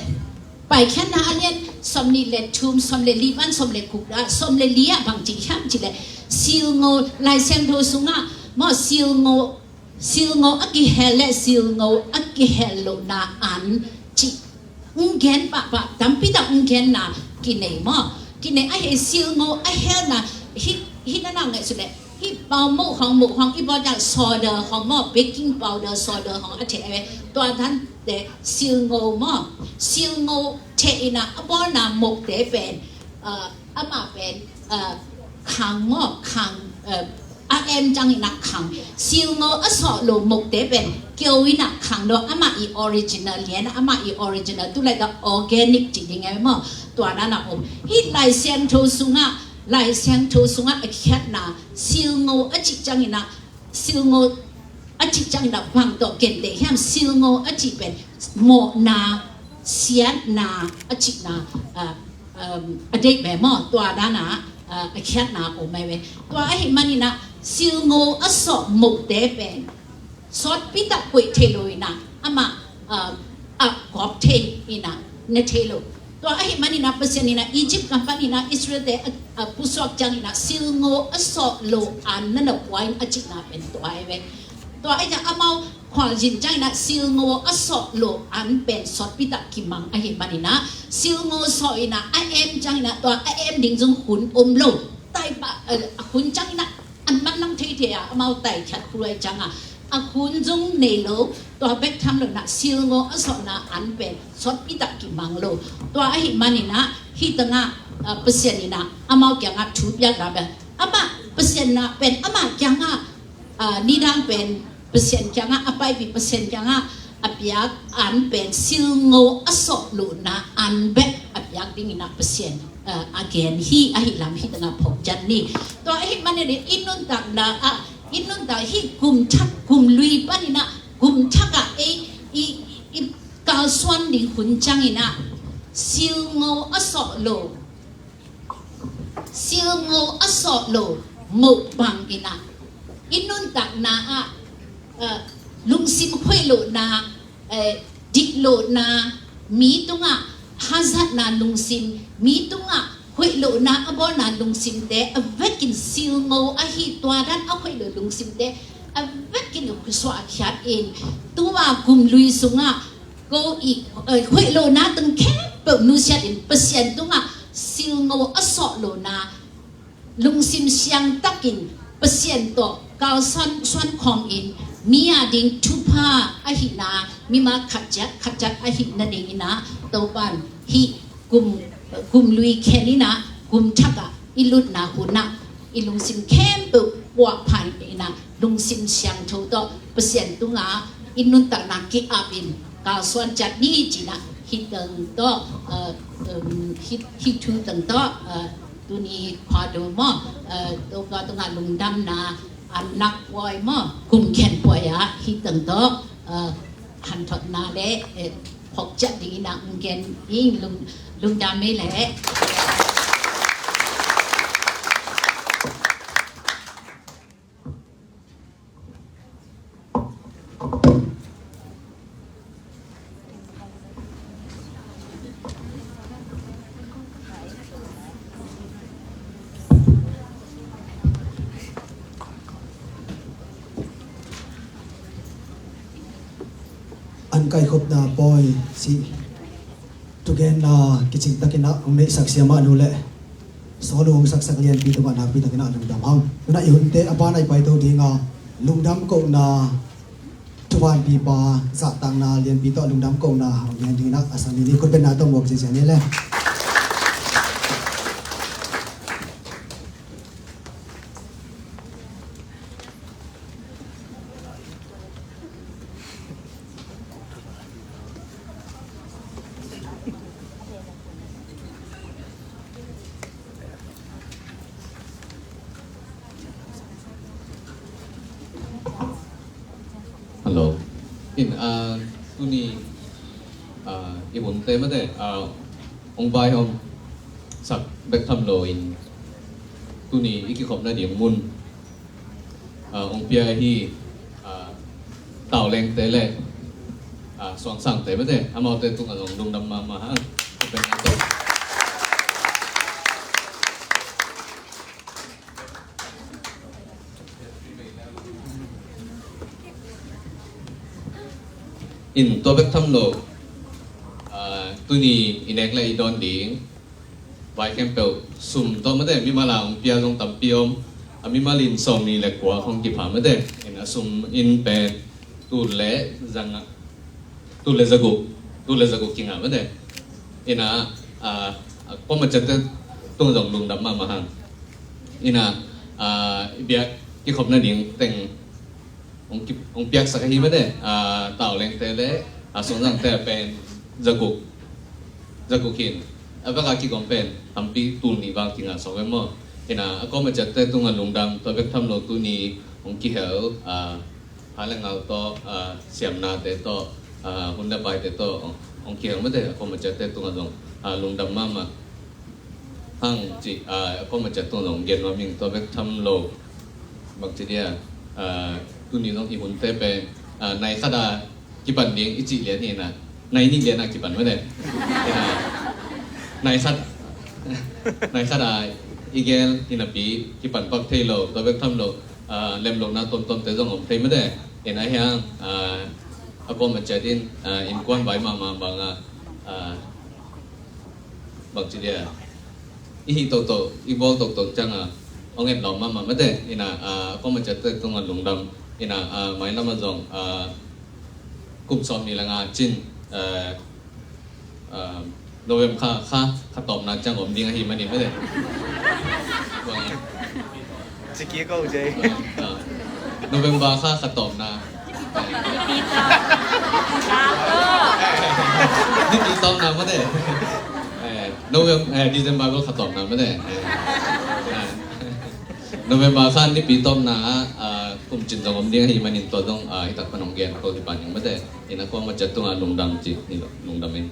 Paikhiatna a lian sawmnih le thum, sawm le li pan, sawm le guk, ah, sawm le li ah bang ci hiam cih leh Silngo, Lai Siangtho sungah maw, Silngo Silngo a kihel le silngo a kihel lohna an cih hong gen pahpah, tampi tak hong genna kinei maw? Kinei ahi, silngo a helna, hih, hih na nau ngaihsut leh, hih pau moh khawng, moh khawng i bawl ciang soda khawng maw, baking powder, soda khawng a theh ve. Tua dan te silngo maw? Silngo theh in a bawlna mokte pen, uh, amah pen, uh, khang maw, khang, uh, a em ciangin a khang. Silngo a sawh lo mokte pen keu in a khang lo, amah i original lian, amah i original, tu laitakin organic cih ding e maw? Tua dan a om. Hih Lai Siangtho sungah, Lai Siangtho sungah a khiatna, silngo a cih ciangin a, silngo a cih ciangin a bang tawh kente hiam? Silngo a cih pen mawhna, siatna a cihna, uh, um, a deih ve maw? Tua dan a, uh, a khiatna om e ve. Tua ahih manin a silngo a sawh mokte pen sawtpi tak koih thei lo in a, amah, uh, a gawp thei in a, ne thei lo. Tua ahih manin a Pasian in a Egypt gam panin a Israel-te a, a pusuak ciangin a silngo a sawh lo an na na pua in a cihna pen tua e ve. Tua ahih ciang amau khualzin ciangin a silngo a sawh lo an pen sawtpi tak kimang ahih manin a, silngo sawh in a a em ciangin a tua a em ding zong hun om lo. Tai pah, uh, a hun ciangin a an man nang thei thei a, amau tai khiat khuluai ciang a, a hun zong nei lo. Tua bek tham lo in a silngo a sawhna an pen sawtpi tak kimang lo. Tua ahih manin a hih tangah, uh, Pasian in a amau kiangah thu piak dan pen, amah Pasian na pen amah kiangah, uh, nidang pen Pasian kiangah a paipih, Pasian kiangah a piak an pen silngo a sawh lohna an bek a piak dingin a Pasian, uh, a gen hi. Ahih lam hih tangah phawk ciat ni. Tua ahih manin i nuntakna ah, i nuntak hih kum thak kum lui panin a, kum thak ah ei i, i kalsuan ding hun ciangin a silngo a sawh lo, silngo a sawh lo moh bangin a, i nuntakna ah, uh, lungsim hoih lohna, uh, dik lohna, mi tungah hazatna lungsim, mi tungah hoih lohna a bawlna lungsimte a vekin silngo ahi, tua dan a hoih lo lungsimte a vekin suah khiat in, tua kum lui sungah ko i, eh, hoih lohna teng khempeuh nusiat in Pasian tungah silngo a sawh lohna lungsim siangtakin Pasian tawh kalsuan, suan khawm in mi a ding thupha ahihna, mimal khat ciat khat ciat ahih nadingin a, Topan hih kum, kum lui khen in a, kum thak ah i lutna hun ah i lungsim khempeuh puahpha in a, lungsim siangtho tawh Pasian tungah i nuntakna ki-ap in kalsuan ciat ni ci-in a, hih teng tawh, uh, um, hih, hih thu teng tawh, uh, tuni Khuado maw, uh, Topa tungah lungdamna an nak puai maw, kum khen puai ah hih teng tawh, uh, hanthotna le, eh, phawk ciat dingin a hong gen ing. Lung, lungdam ei leh. An kaikhopna pawi si thugenna kicing takin a hong neihsak siamah nu le sawlu hong saksak lianpi tungah nakpi takin a lungdam hang. Tu-in a i hunte a ban a i paito ding a, lungdam kohna thuvanpipa zahtakna lianpi tawh lungdam kohna hong lian dingin a, a sang ni ni khutbetna tawh muak ziahziah ni le. Hello. In, ah, tuni, ah, i hunte mate, ah, hong vaihawm sak bek tham loin tuni i kikhopna ding mun, ah, hong pia hi, ah, Taulengte le, ah, Suangsangte mate, amaute tungah zong lungdam mahmah hang. In tua bek tham lo, ah, tuni i nek le i dawn ding vai khempeuh sum tawh mate, mimal a hong pia zong tampi om. A mimal in sawmnih le kua hong kipha mate. In a sum in pen tul le zanga, tul le zaguk, tul le zaguk kinga mate. In a, ah, a kuama ciatte tung zong lungdam mahmah hang. In a, ah, i biak kikhop nading teng hong ki, hong piaksak ahi mate, ah, Taulengte le, ah, Sungzangte pen zaguk, zaguk hin. A bek a kigawm pen tampi tul nih val kinga sawk ve maw. In a, a kuama ciatte tungah lungdam, tua bek tham lo tuni hong kihel, ah, ha le ngal tawh, ah, siamnate tawh, ah, hun le paite tawh hong, hong kihel mate, a kuama ciatte tungah zong, ah, lungdam mahmah hang ci, ah, a kuama ciat tung zong gen nuam ing. Tua bek tham lo, bang ci dia, ah, tuni zong i hunte pen, ah, nai khat a kipan ding i cih lian hi na, nai nih lian a kipan mate. Ah, nai khat, nai khat a i gel hi napi kipan pak thei lo, tua bek tham lo, ah, lemlohna tuamtuamte zong om thei mate. In a hiang, ah, a kuama ciat in, ah, innkuan vai mahmah bang a, ah, bang ci dia, i hih toto, i bawl toto ciang a hong et lawm mahmah mate. In a, ah, a kuama ciatte tungah lungdam. In a, ah, mailam ah zong, ah, kum sawmnih le nga cin, ah, ah, November kha, kha, kha tawpna ciang om ding ahi manin mate. Bang a Ciki ko je. Ah, November kha, kha tawpna. Nipi tawpna mate. Eh, November, eh, December bel kha tawpna mate. Eh, ah, November kha nipi tawpna ah, ah, kum cin zong om ding ahi manin tua zong, ah, hi tak pan hong gen ko hi pan ding mate. In a kuama ciat tungah lungdam ci, ni lo, lungdam in.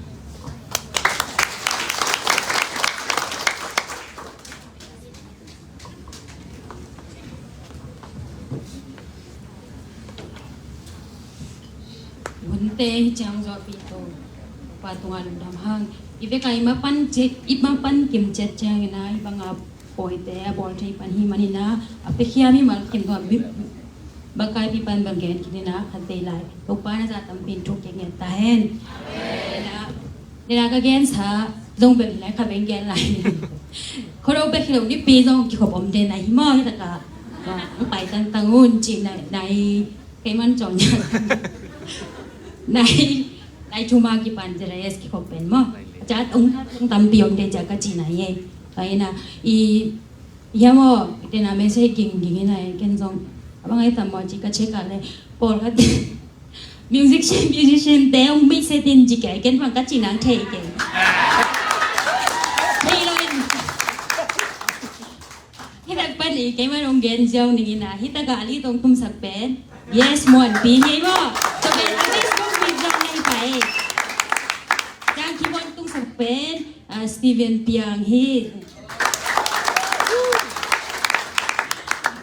Hunte hi ciang zawhpih to, pa tungah lungdam hang. I vek a i mapan ci, i mapan kim ciat ciangin a, i bang a pawite a bawl thei pan hi manin a, a piakhia mimal kim tungah mi, bakaipi pan bang gen khin in a, khan tei lai. Topa na za tampi in thuk kei ngen ta hen. Amen. Nena ka gensa zong bel hi lai, kha beng gen lai. Khuado bek hi lo, nipi zong kikhop om den ahi maw, hi taka. Hong pai tangtang un ci nai, nai, kei man cawng nia. Nai, nai thum a kipan zia kikhop pen maw. Cia ong, ong tampi om den cia ka ci nai e. Tua ina, i, i hiam aw, i tena message ging, ging ina e, ken zong. A bang ai tam maw ci ka check a le. Pawlkhat. Musician, musician te hong mix e tin ci kei, ken bang ka ci nang thei kei. Thei lo in. Hi tak pan i, kei man hong gen ziau ning ina, hi tak a li tong tumsak pen. Yes, Muan Pi ngei maw. So pen, a best hong pi zong nei pai. Tang keyboard tumsak pen, ah, Steven Piang hi.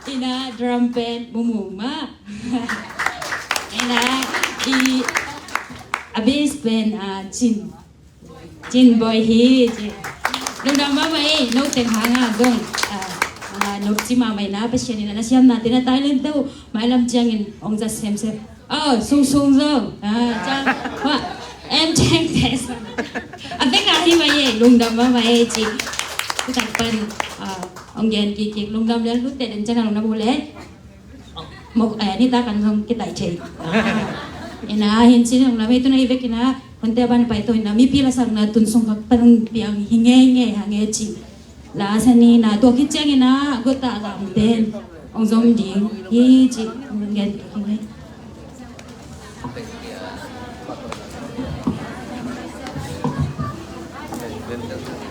Ina drum pen Mumu mah. Ina i a bass pen, ah, Cin. Cin Boy hi, Cin. Lungdam mahmah ei, no teng hang a zong. Ah, ah, no ci mahmah ina, Pasian ina na siamna tina talent teu, mailam ciangin ong za semsem. Oh, sungsung zong. Ah, ciang, wah, em ceng tes. A bek a hi mai e, lungdam mahmah e ci. Hi tak pan, ah, ong gen kik kik, lungdam le, lungdam den ciang lungdam ule. Mok, eh, ni ta kan zong kitai thei. Ah. Ina hin ci lungdam e, tuna i vek ina, konte ban pai to ina, mipi la sakna tun sung kak pan piang hi ngei ngei ha ngei ci. La sa ni na, tua khit ciangin a, guta lam ten ong zom ding hi ci, ong gen ding hi.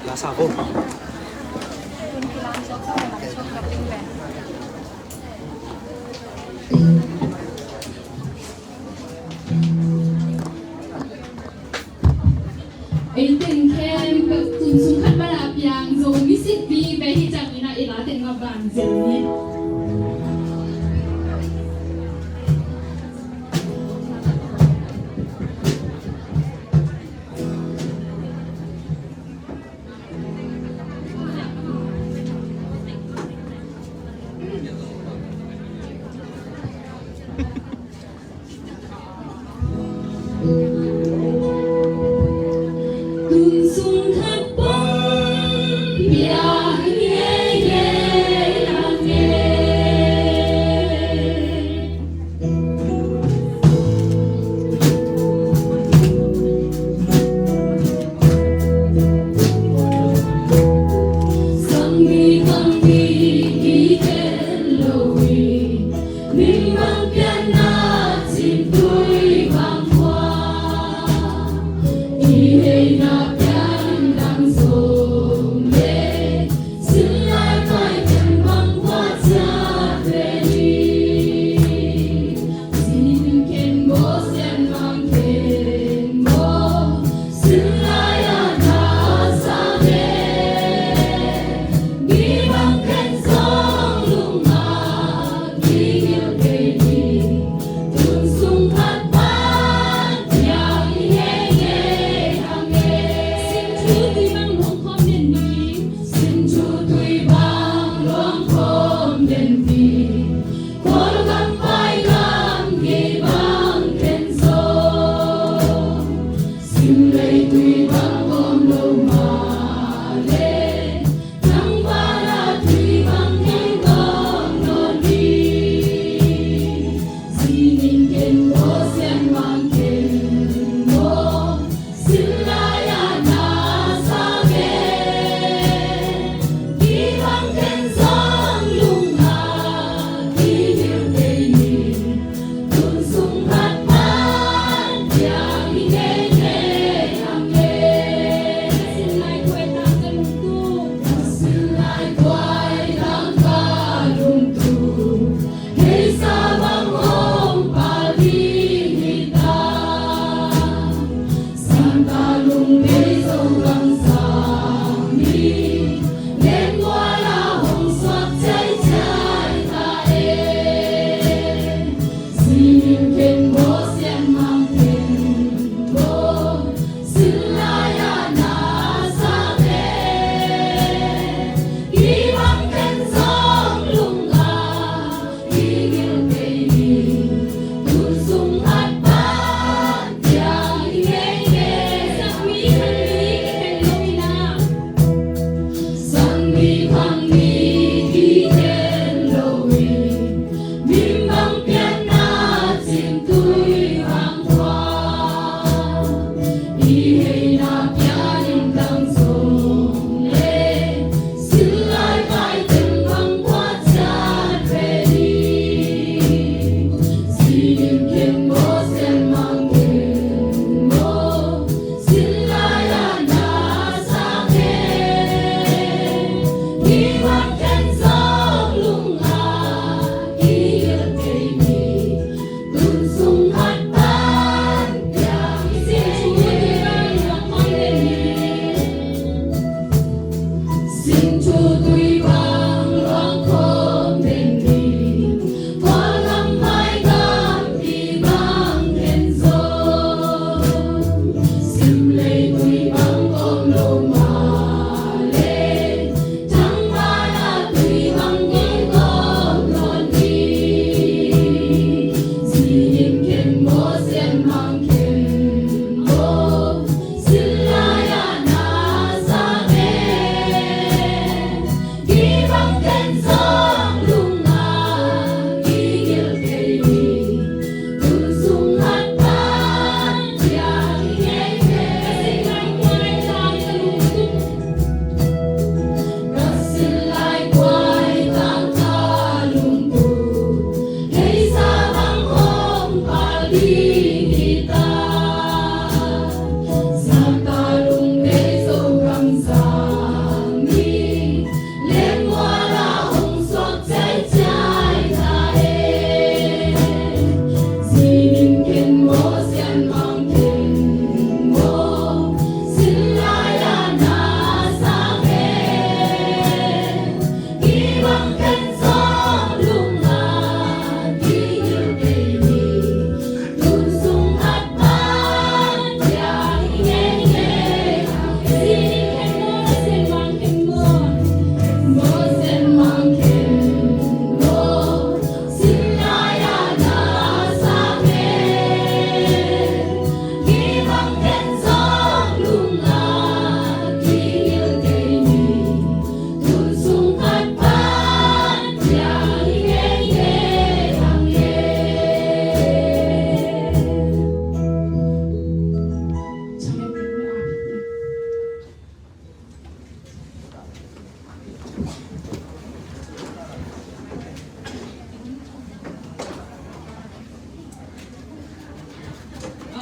La sa ko. Ei teng khempeuh tun sung khat bala piang zo ni sit pi be hi ciang ina i la teng ma ban zel ni.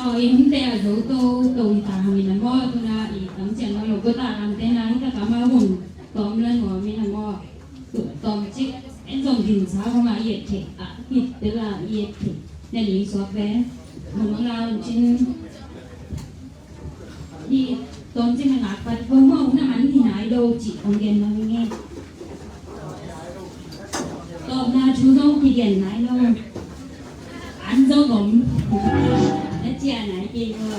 Aw, i hun te a zo to to hi ta hangin a maw, tuna i tam ciang lo go ta lam te na hi ta ka ma hun tawm la nuam in a maw. Tawm cik en zong gin sa kong a i et thei a, hit te la i et thei. Na ling suak ve. Mong la un cin. Hi tawm cik na ngak pat ko maw, na man hi nai lo ci kong gen lo nge. Tawpna thu zong kigen nai lo. An zong om. Na ciah nai kei lo.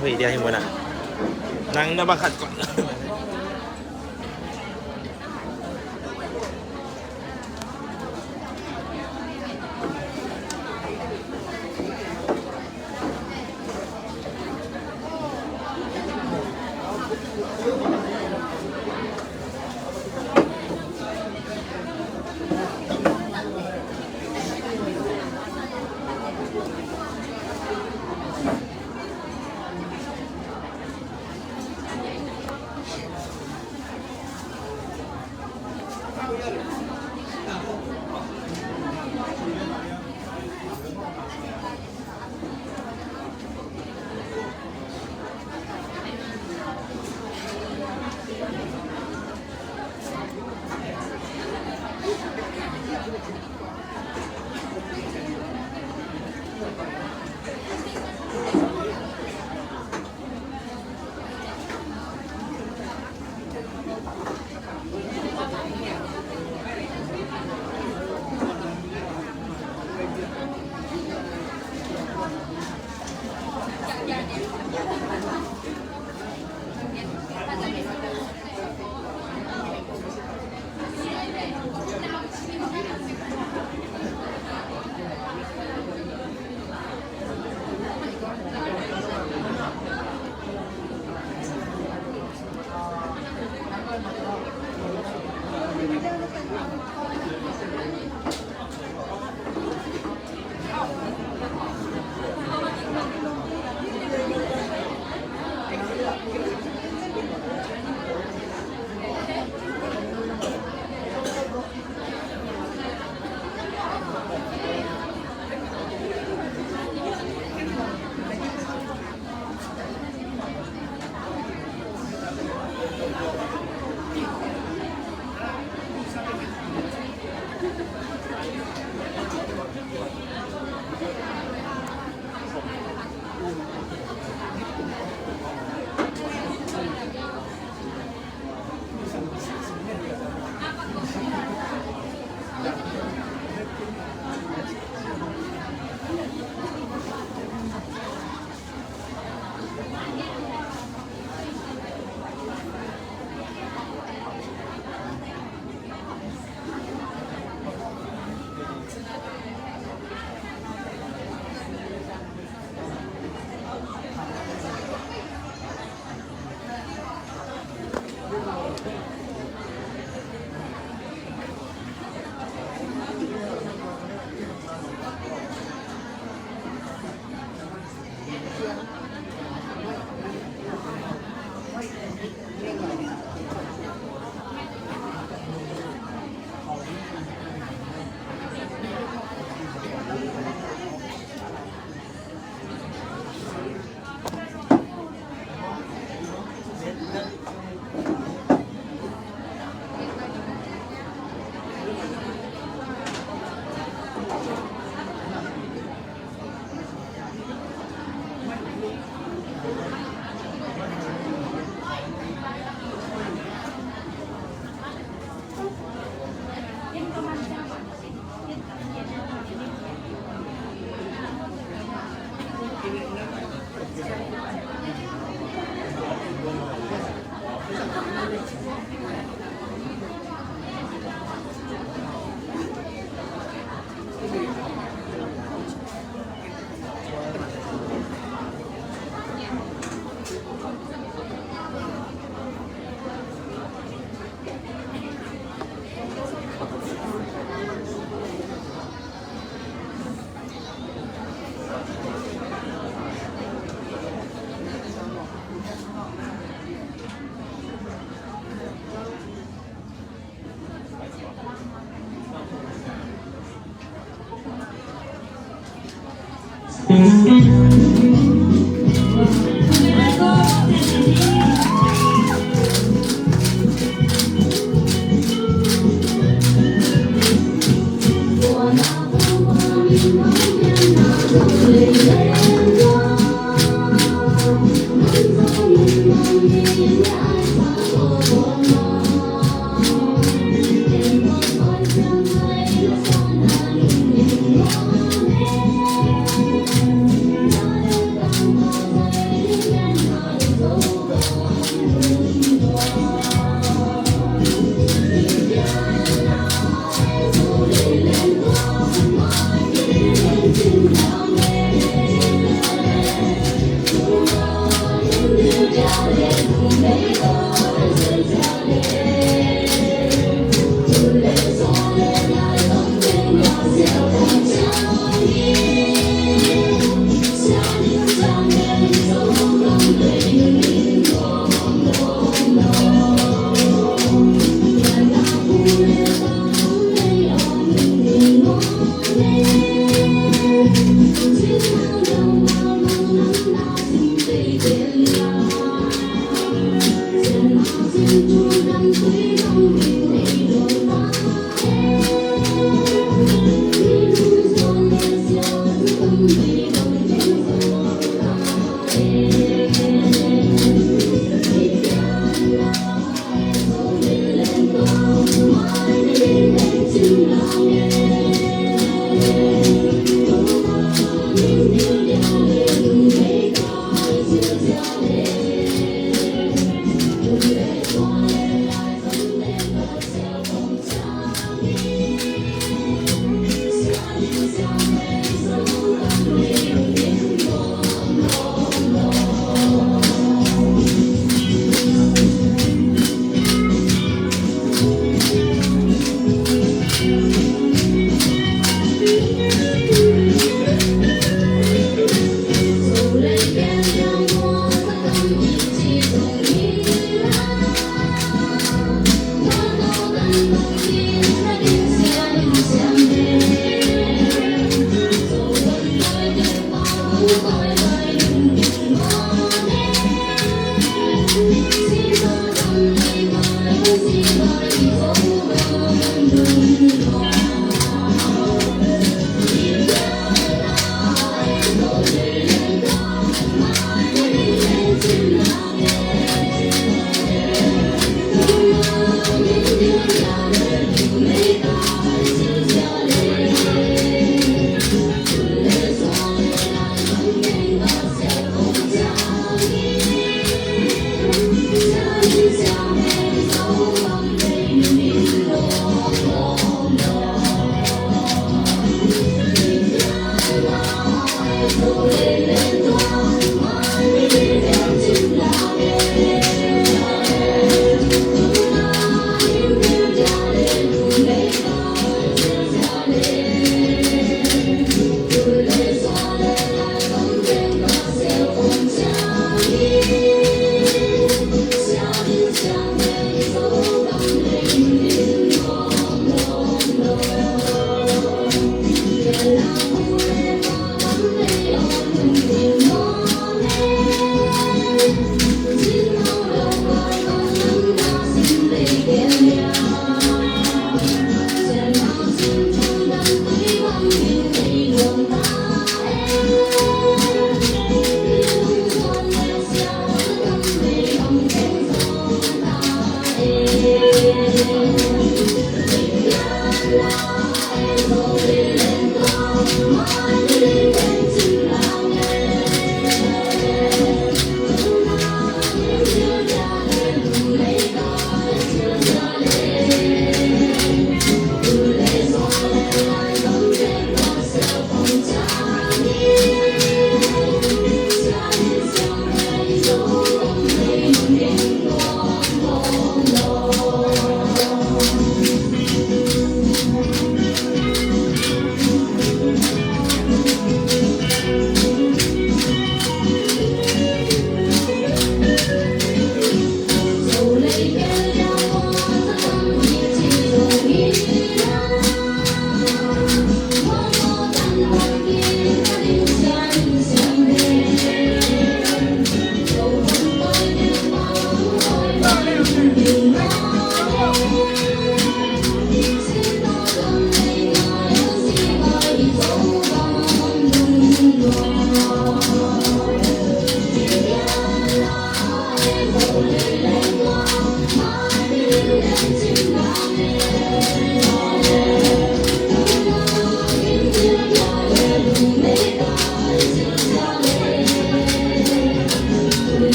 Hui dia hi muna. Nang na bakhat ko.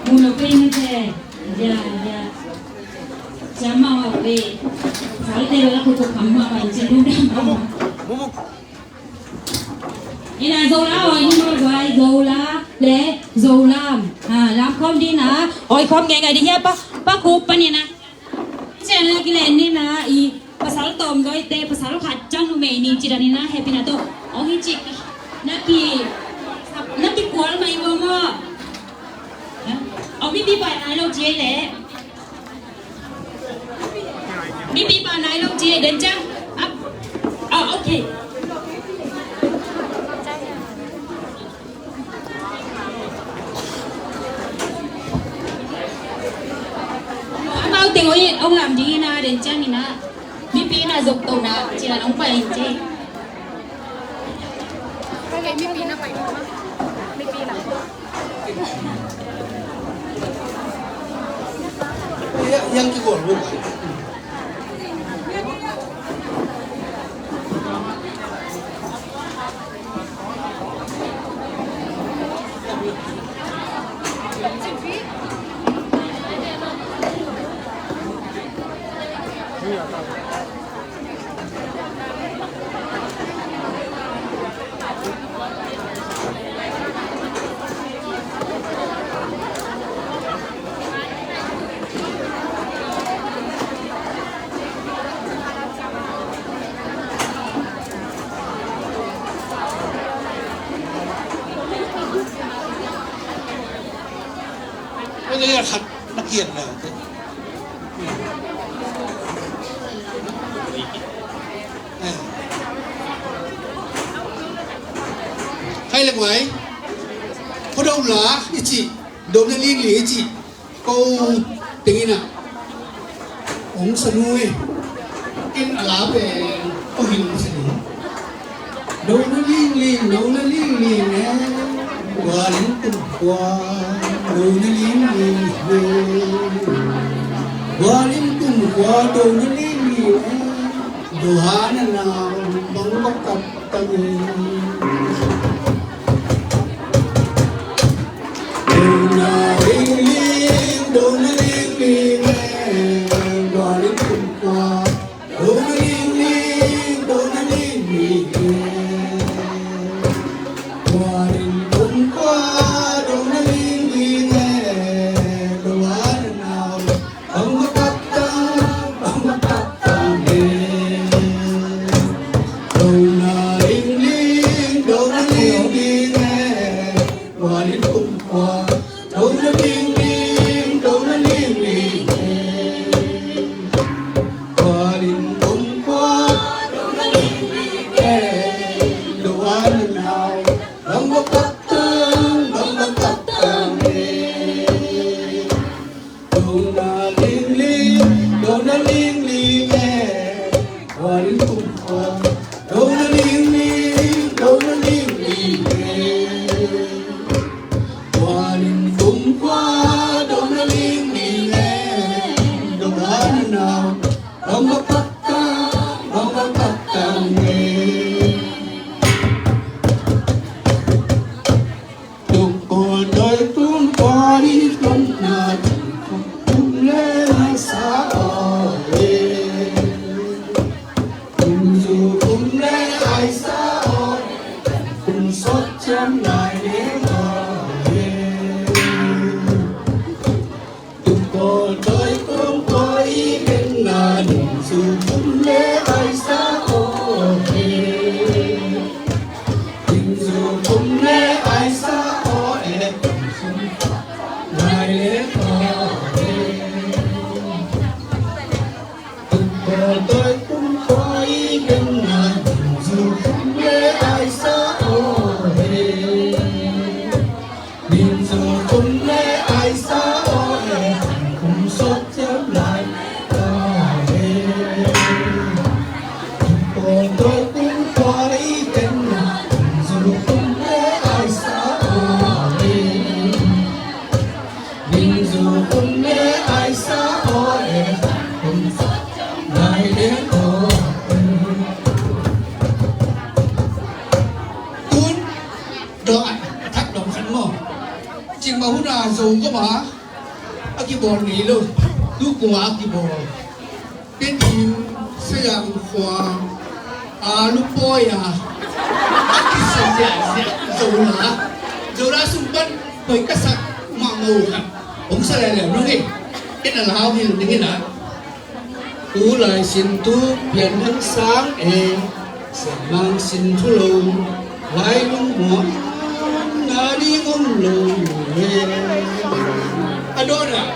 Mun lo pe na te. Ya, ya. Jama wa pe. Salte lo la ko ko kamma wa in chin lu da ma. Ina Zola oi ni maw guai, Zola le Zolam. Ha, lam khawm ding a, oi khawm ngei ngei ding hi a, pa, pa Khup pa ni na. Cian la kilen ni na, i pasal tawm dawite, pasal khat ciang numei nih ci dan ni na, happy na tawh. Ong hi ci, na ki, na kikual mai maw maw. Ong mipi pai nai lo ci leh. Mipi pai nai lo ci den ciang. Ah, ah, okay. Amau teng ong lam ding ina den ciang ina. Mipi na zok to na ci na ong pai ci. Mipi na pai. Mipi na. Yang kikual. Oi, oi, khat na kian na. Khai le guai. Khuado la i ci. Dona lingling i ci. Ko teng ina. Ong sa nuai. Ken a la pen ko hin sa nuai. Dona lingling, dona lingling eh. Gualin kum kua, dona lingling eh. Gualin kum kua, dona lingling eh. Dohana na bang bakap tang eh. Dona lingling, dona lingling eh. Gualin kum kua. Dona lingling, dona lingling eh. Gualin kum kua, dona lingling eh. Dona nau, bang bakap tang, bang bakap tang eh. Dona lingling, dona lingling eh. Gualin kum kua, dona lingling, dona lingling eh. Gualin kum kua, dona lingling eh. Dona nau, bang bakap tang, bang bakap tang eh. Dona lingling, dona lingling eh. Gualin kum kua, dona lingling, dona lingling eh. Gualin kum kua, dona lingling eh. Dona nau, bang bakap tang, bang bakap tang eh. Tung ko toi tung ko di tung na tung kum le ai sa o eh. Kum zu kum le ai sa o eh. Kum sot ciam lai le o eh. Tung ko toi tung ko i ken na ning zu kum le ai sa o eh. Ning zu kum le ai sa o eh. Lai le o eh. Tung ko toi tung ko i ken na ning zu kum le ai sa o eh. Ning zu kum le ai sa o eh, kum sot ciam lai o eh. Kum ko toi kum ko i ken na, ning zu kum le ai sa o eh. Ning zu kum le ai sa o eh, kum sot ciam lai le o eh. Tun dawh a thak dawh khat maw. Cing mah hun a Zogam a kibawl ngei lo. Tu kua kibawl. Tedim Sayang khua a lu pawi a, a kisa ziahziah Zola, Zola sung pan koi ka sak mahmah uh khat hong sa lele nung hi. Ken a lau hil ding hi na. Tu lai sin tu pian hong sang e, Sian Mang Sin Thu Lo, lai lungmuang na ding om lo e. A dawn ah,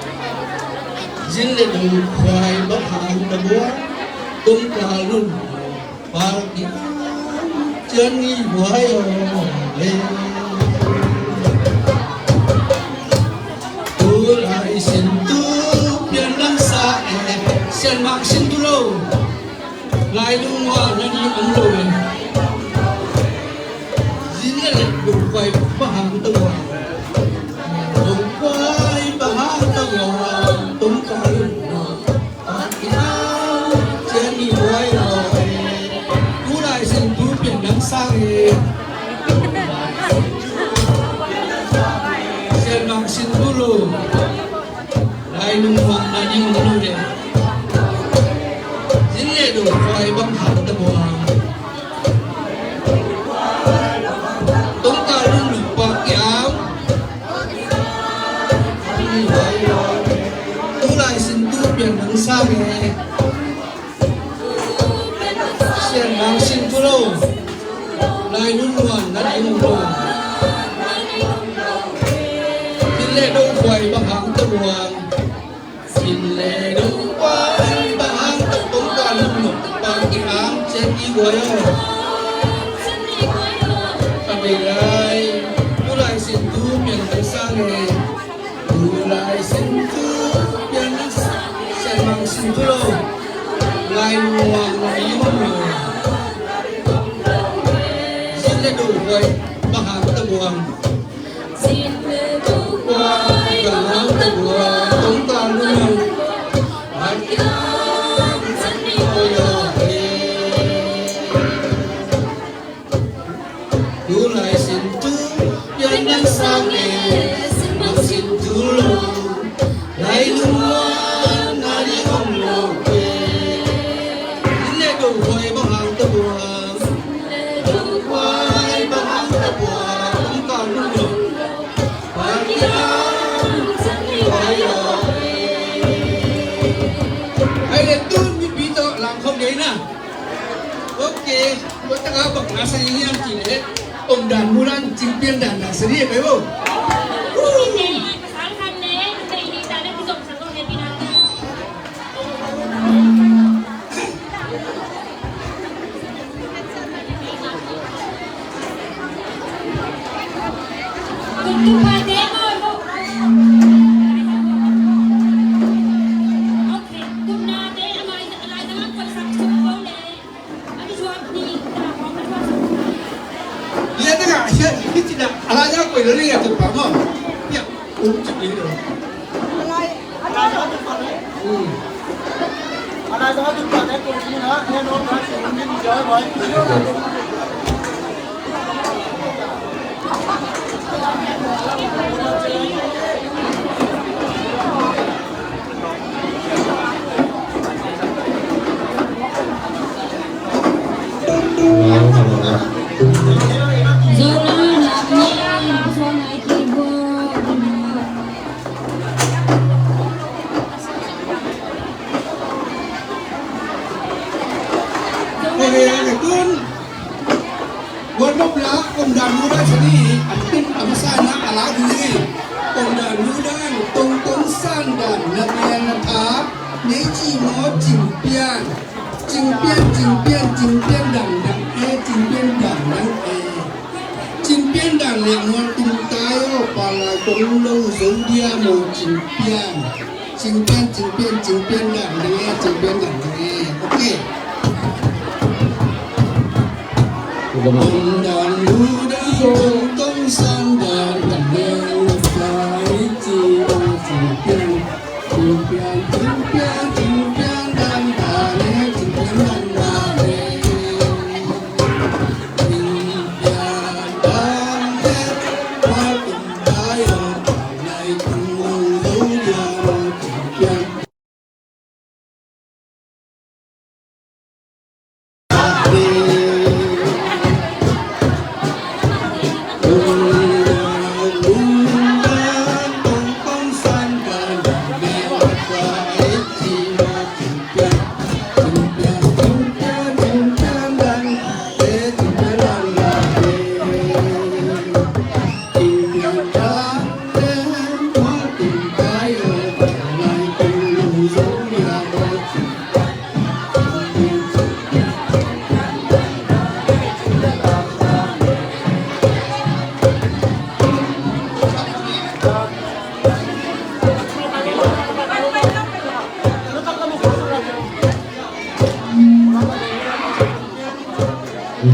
Zin le Dong Khuai bang hang ta buang, Dong Kal Lun Pal Kiang Cian Ngi Buai aw e. Tu lai sin tu pian hong sang e, Sian Mang Sin Thu Lo, lai lungmuang na ding om lo e. Zin le Dong Khuai bang hang ta buang, Dong Khuai bang hang ta buang, Dong Kal Lun Pal Kiang Cian Ngi Buai aw e. Tu lai sin tu pian hong sang e, Sian Mang Sin Thu Lo, lai lungmuang na ding om lo e. Zin le Dong Khuai bang hang ta buang, Dong Kal Lun Pal Kiang. Tu lai sin tu pian hong sang e, Sian Mang Sin Thu Lo, lai lungmuang na ding om lo. Zin le Dong Khuai bang hang ta buang, Zin le Dong Khuai bang hang ta buang, Dong Kal Lun Pal Kiang Cian Ngi Buai aw. Ka bei lai, tu lai sin tu pian hong sang e. Tu lai sin tu pian hong sang, Sian Mang Sin Thu Lo, lai lungmuang na ding om lo. Zin le Dong Khuai bang hang ta buang, Zin le Dong Khuai bang hang ta buang, Dong Kal Lun Pal Kiang Cian Ngi Buai aw e. Tu lai sin tu pian hong sang e, Sian Mang Sin Thu Lo, lai lungmuang na ding om lo e. Zin le Dong Khuai bang hang ta buang, Dong Khuai bang hang ta buang, Dong Kal Lun Pal Kiang Cian Ngi Buai aw e. Ai le tun mipi tawh lam khawm dei na. Ok, koi tak a bang na sa ding hiam cih leh, omdan mudan, cingpian dandan sa ding hi vo. Ia tengah, ia, ini tidak. Alanya kau ini ya tu, Pak, mau. Ya, untuk ini. Hmm. Warm up la, omdan mudan sa ding hi, a masa in a la ding hi. Omdan mudan, tongtong sandan, na ngen na tha, nei ci maw, cingpian. Cingpian, cingpian, cingpian dangdang e, cingpian dangdang e. Cingpian dang leh mual tung tai aw, palai kong lo zo dia maw, cingpian. Cingpian, cingpian, cingpian dangdang e, cingpian dangdang e. Ok. Omdan mudan, tongtong sandan, na ngen na tha, nei ci maw, cingpian. Cingpian, cingpian, cingpian dangdang e, cingpian dangdang e. Cingpian dangdang e, mual tung tai aw, palai kong lo zo dia maw, Hih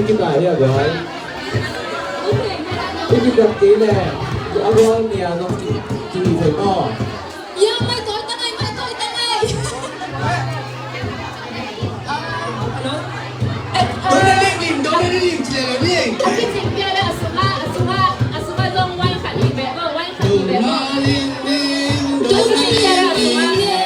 kitai hi a guai. Hih kidap kei leh a guai nia zong ci ci thei maw? Ya, mai tawi ta ngai, mai tawi ta ngai. Dona Ling Ling, Dona Ling Ling ci leh lo ding. A kicing pia leh a sungah, a sungah, a sungah zong wine khat hi beh maw, wine khat hi beh maw. Dona Ling Ling, Dona Ling Ling.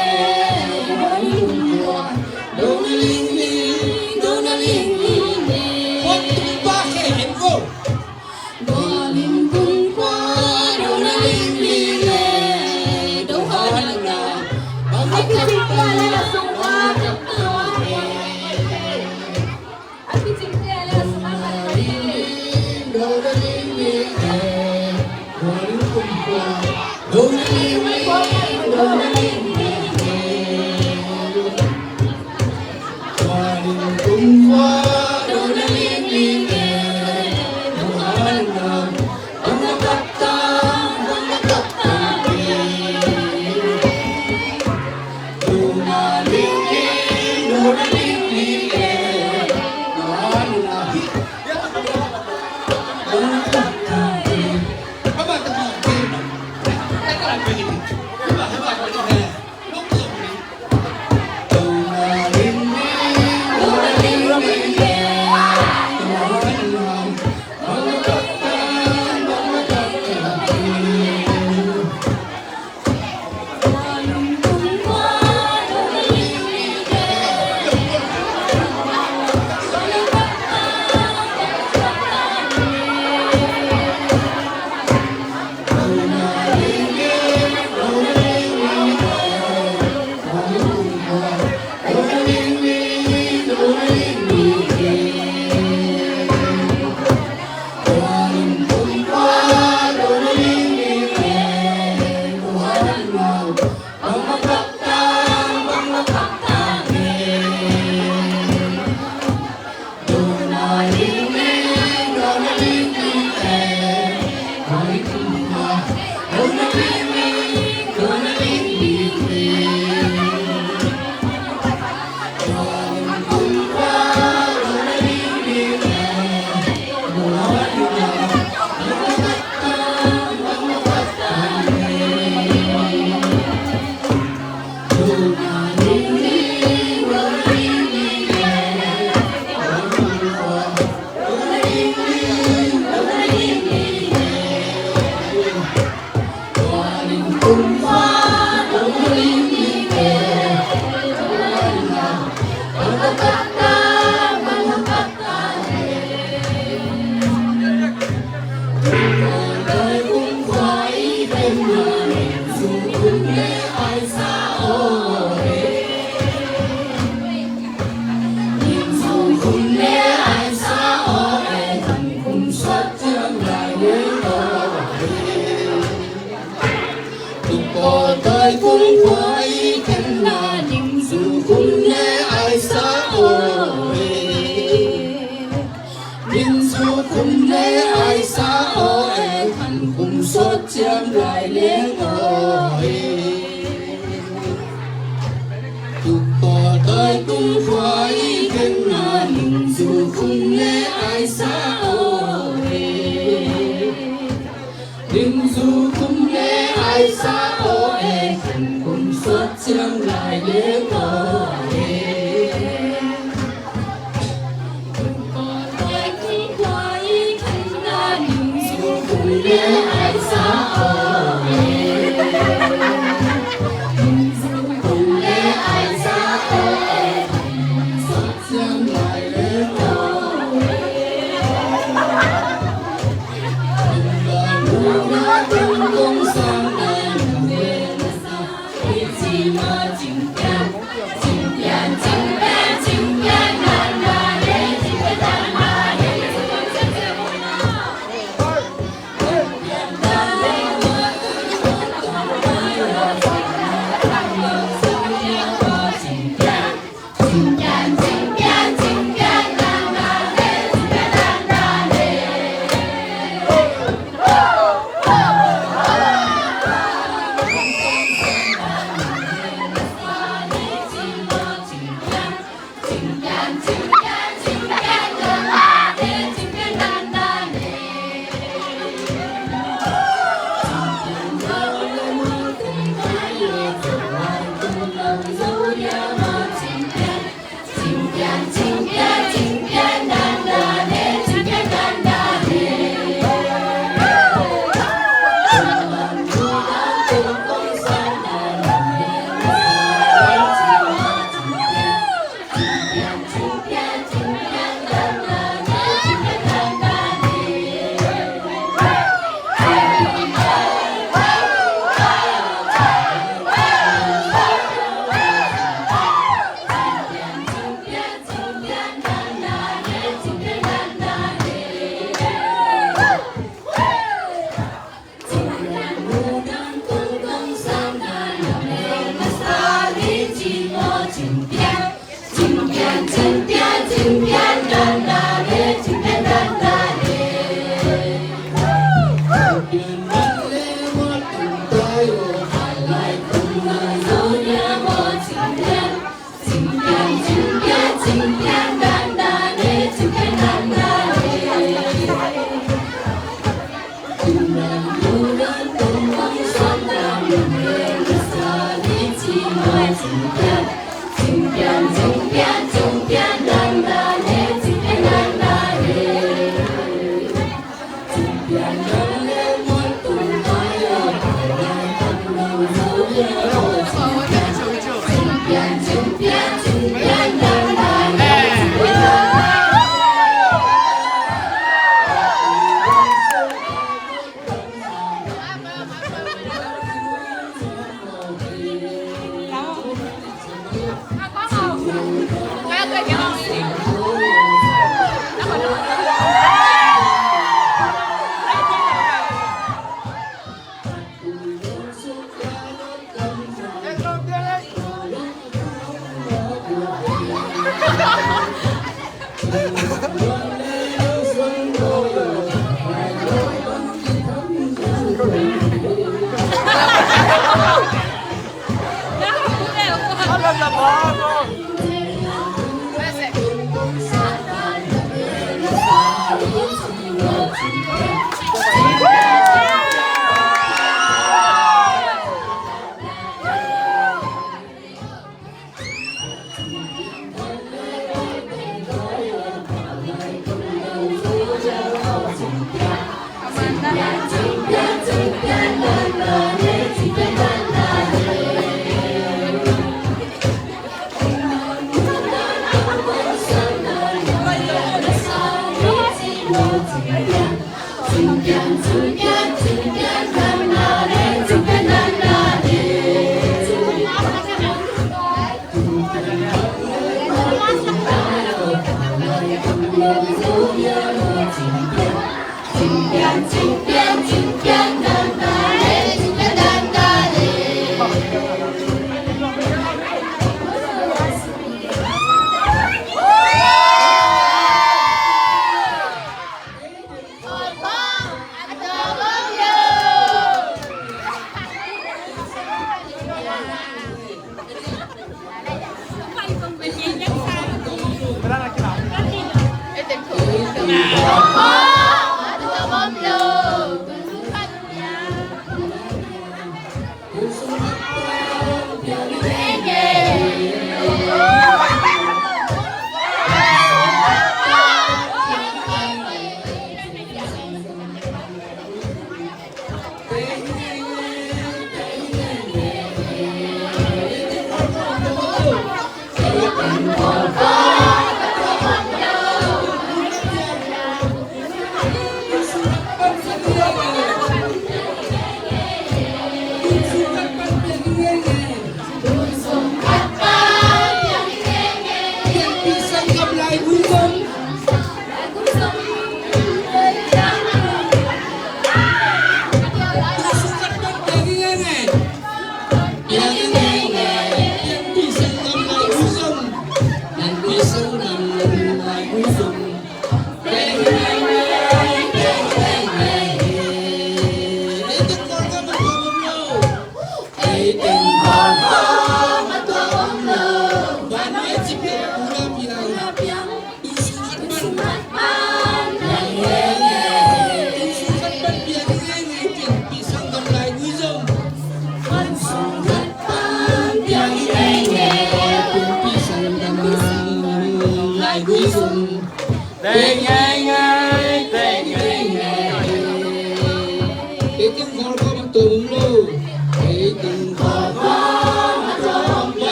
Min zu khum le aisa aw e, khan khum sawt ciam lai leng aw e. Tuk pawl tawi tung khua i khenna, min zu khum le aisa aw e. Min zu khum le aisa aw e, khan khum sawt ciam lai leng aw e.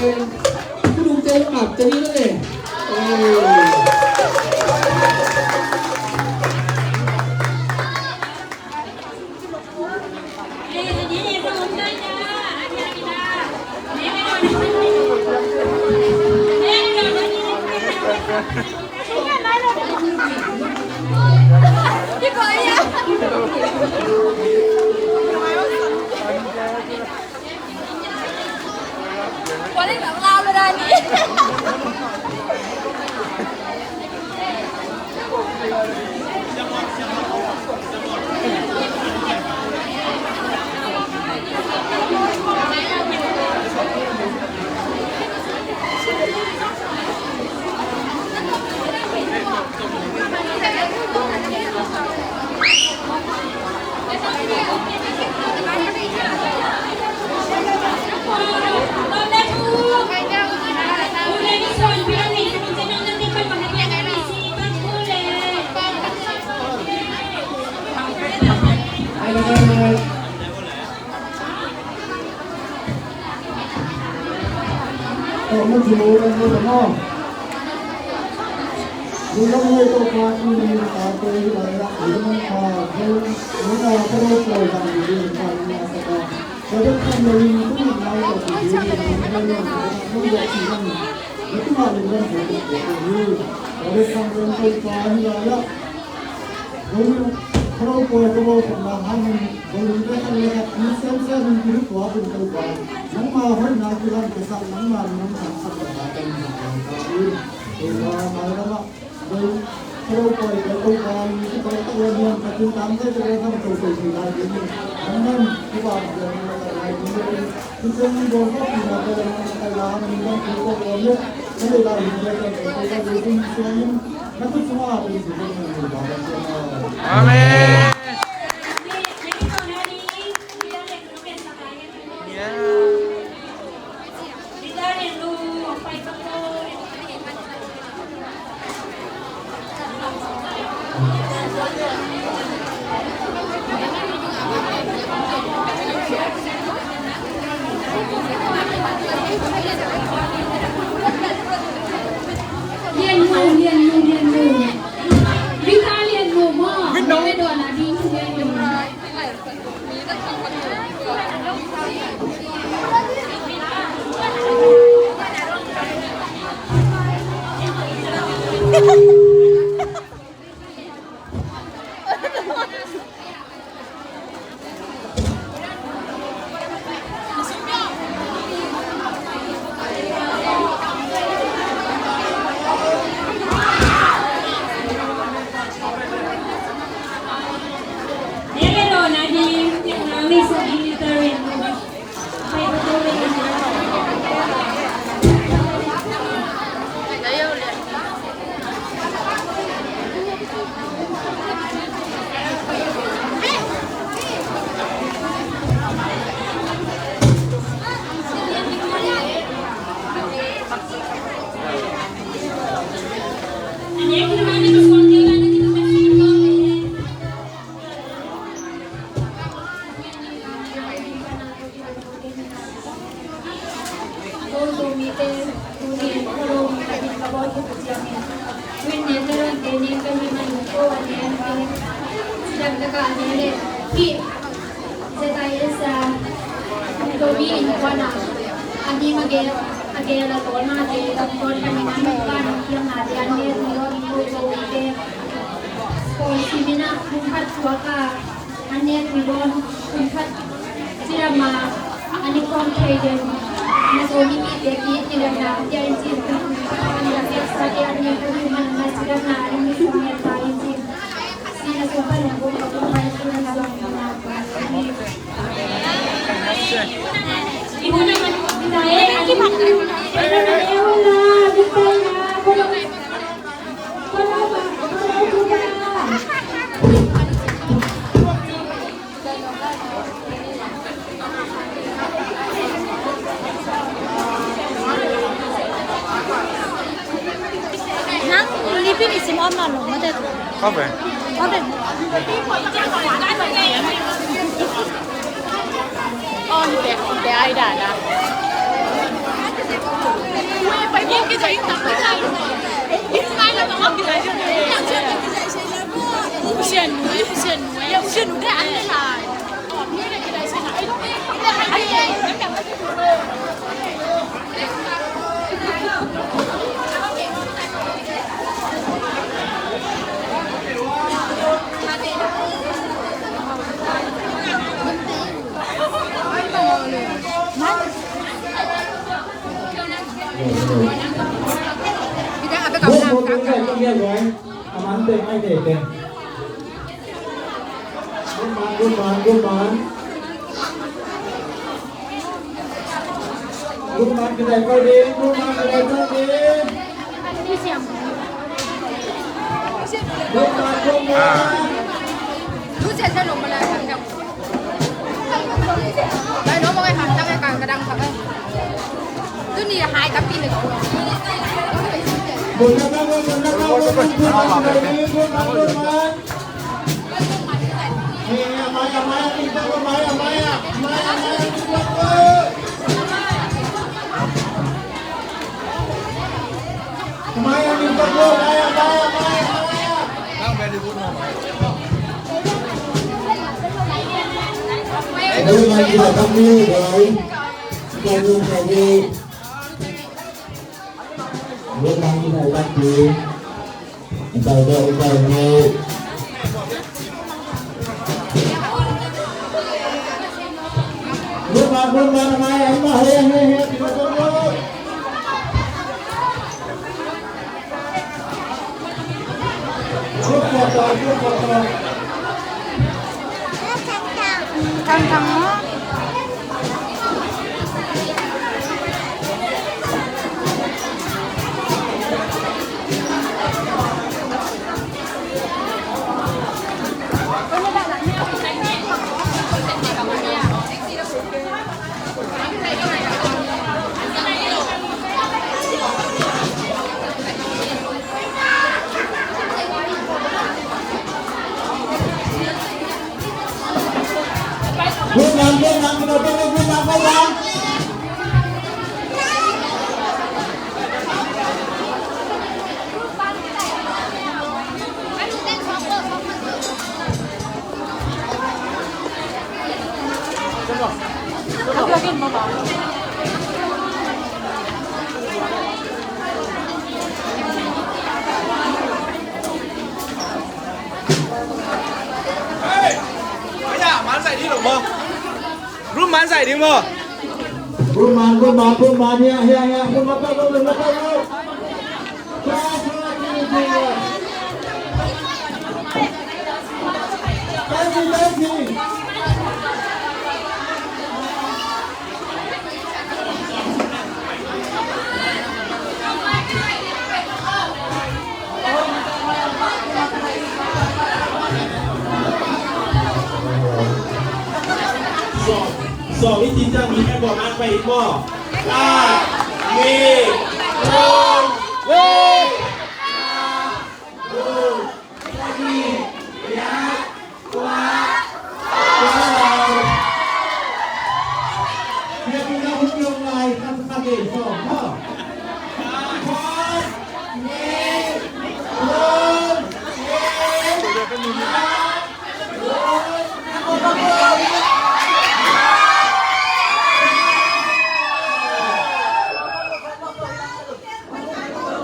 Kudung te map te ni na le. Eh. Khuado pawi ka bawlkhiatna hangin bawlung te khat le khat in semsem in kiri tua bun Topa, nangma hoihna kilang kisak, nangma minam thangsak Topa kan in. Topa mailamah bawlung, khuado pawi ka Topa, mi kipawi tak le niam ka tintang te te le thang Topa hi lai ding in. Nangman kipa biang in ka lai ding in. Amen. Lian mu, lian mu, lian mu. Rita lian mu maw. Lian mu. An nek mi dawn kum khat ciram a an i khawm thei den. Na Zomi mite ki it ni le na tia in cin kum khat an i la pek sa te an nek kum man na ciram na an i sung nek ta in cin. Sina sung pa nung kum ka kum pa in cin na zong na. Nang lipi ni sim om na lo ma te. Ope. Ope. On te, te ai da na. Bukbuk tung zai tung zai guai. A man teng ai teng teng. Good man, good man, good man. Good man, kizai pau ding, good man, kizai pau ding. Good man, good man. Hey! Aya, man sai di lo mo. Room man sai di mo. Room man, room man, room man, ya, ya, ya, room man, room man, room man. Sawm i cih ciang mi khat bawlna pai in maw? Khat, nih, thum, nih.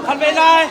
Khat vei lai.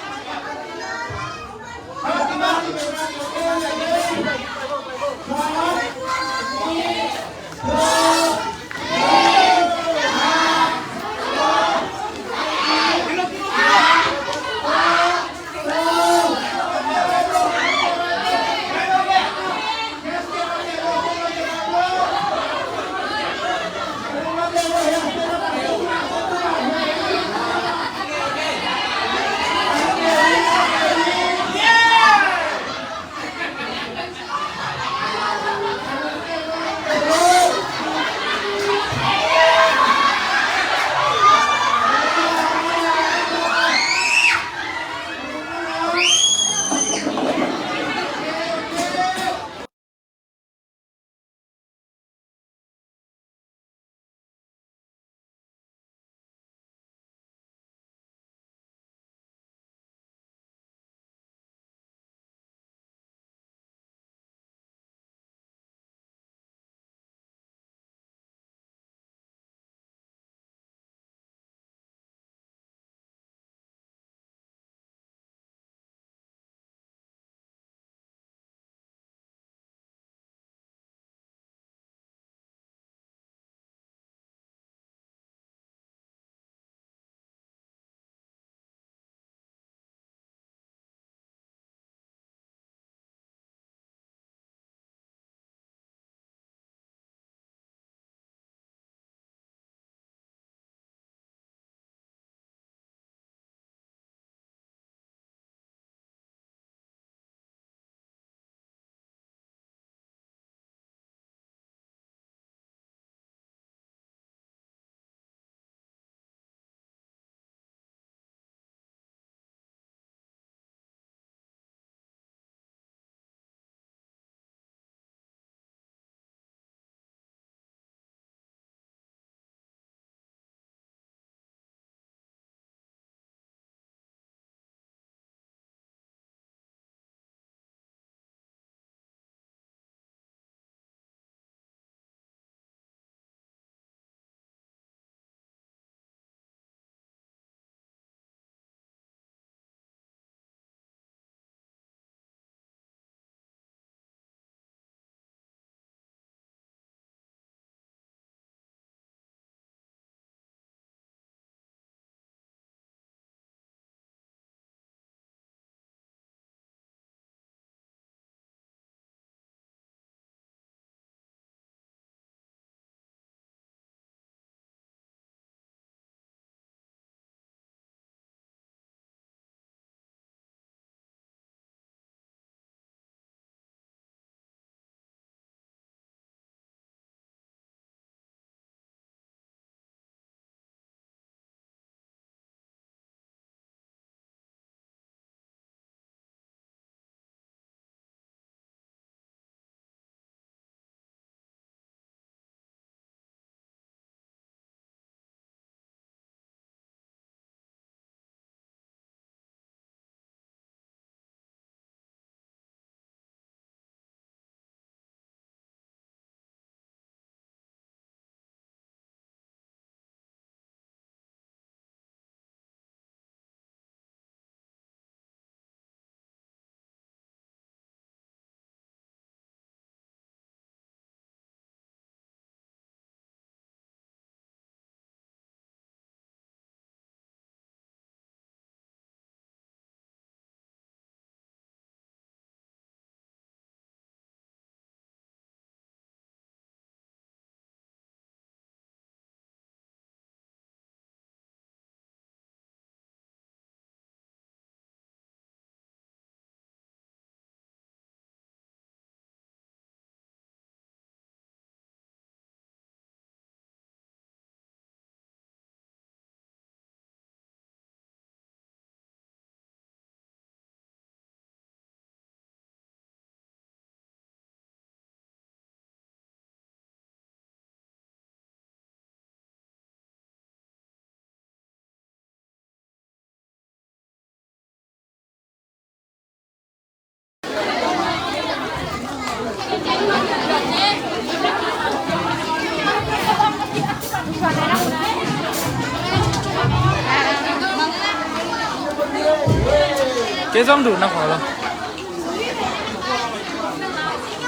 Te zong duh na khaw lo.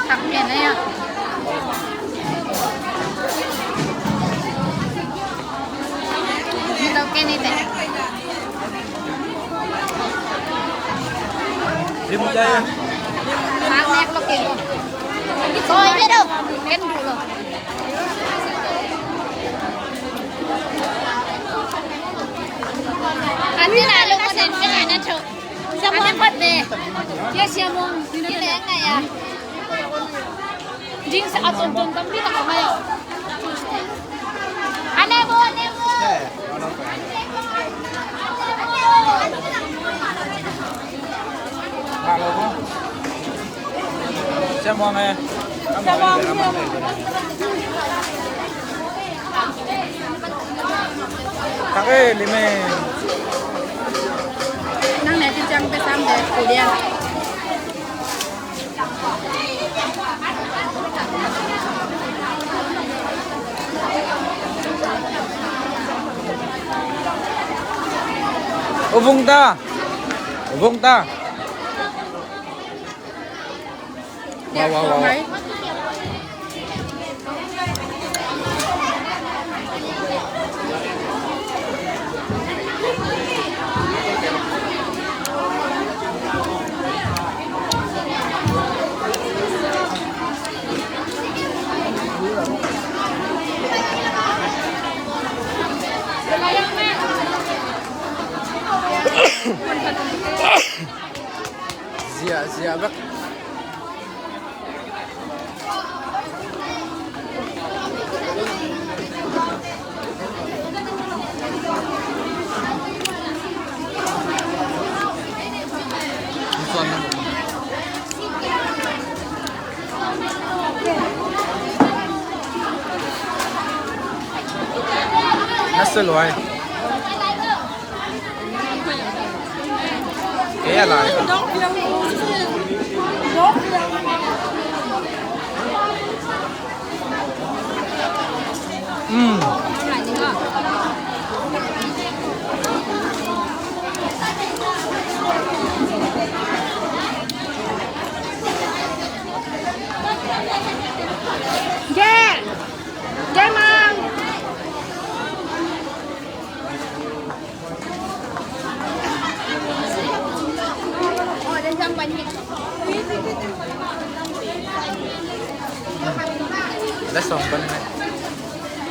Thak pian a ya. Ni lo ke ni te. Lim jai. Thak nek lo ke lo. Koi te do. Ken duh lo. An ni la lo ko den ke na cho. Siamo. Ane pat ne. Ye siamo. Ni leng na ya. Jing sa aton ton tampi tak mai. Ane bo, ane bo. Siamo nge. Siamo nge. Kak e, lim e. Nang ne ci ciang pe sam de, ku dia. U Vung ta. U Vung ta. Wow, wow, wow. Zia, zia bek. Na se luai. Kei a lai. Mm. Gel. Gel, Mang. Dah song kan.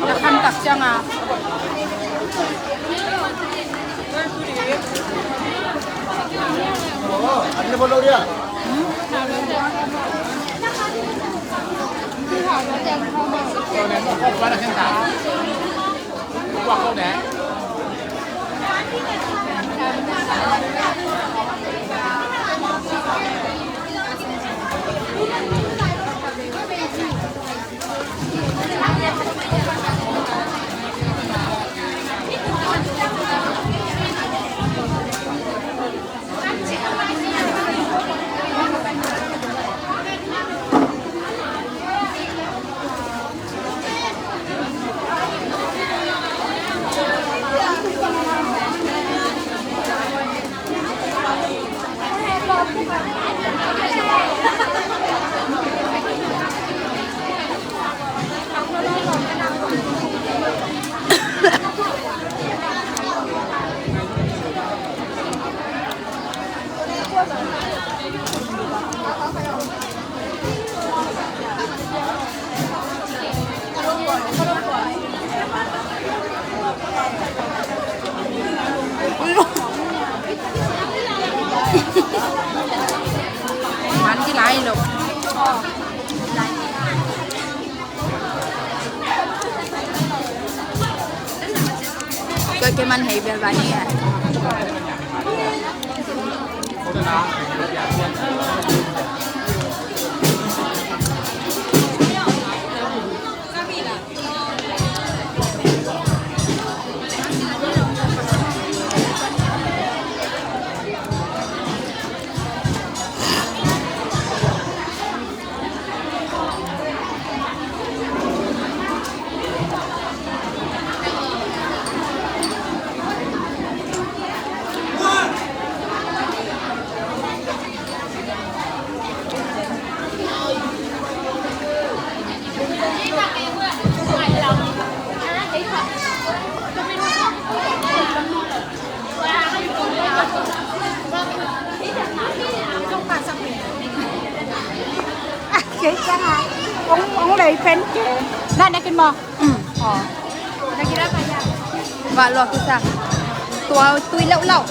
Dah kan tak siang ah. Ada bolong dia. Man ki lai lo. Kei, kei man hei bel bani ya. Pen ke. Na, na kin mo. Hmm. Oh. Na kira kaya. Ba lo kisa. Tua tui lau lau.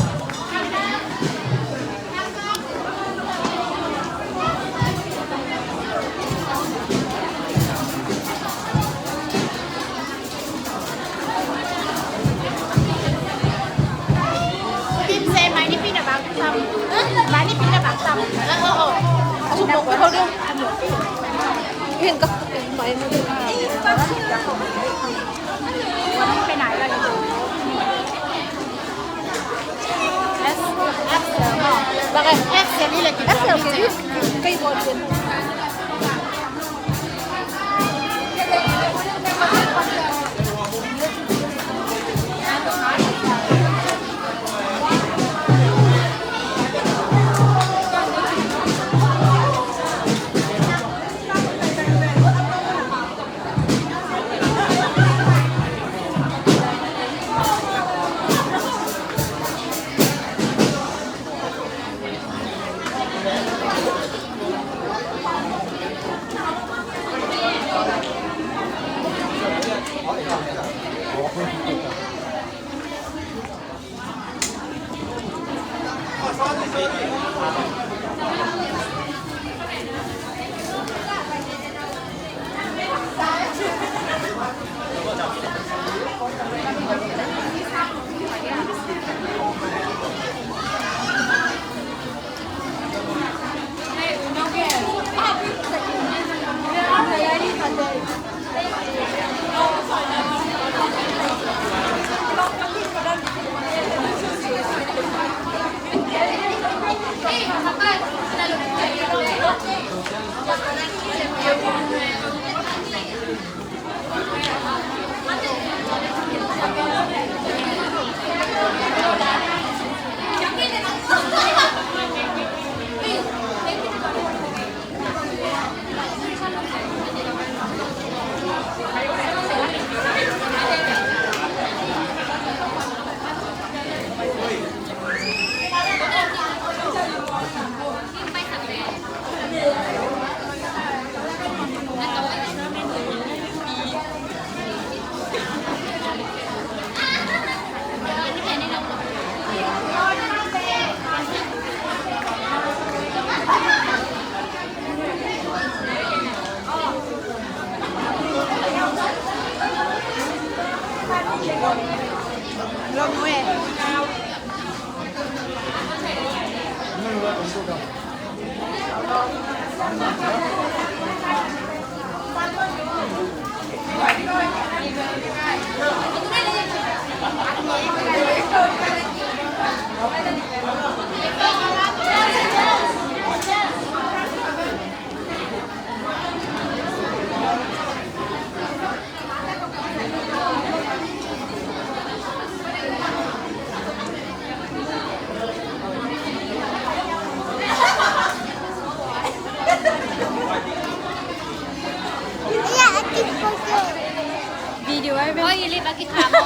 Video ai ve. Oi, ili baki kha mo.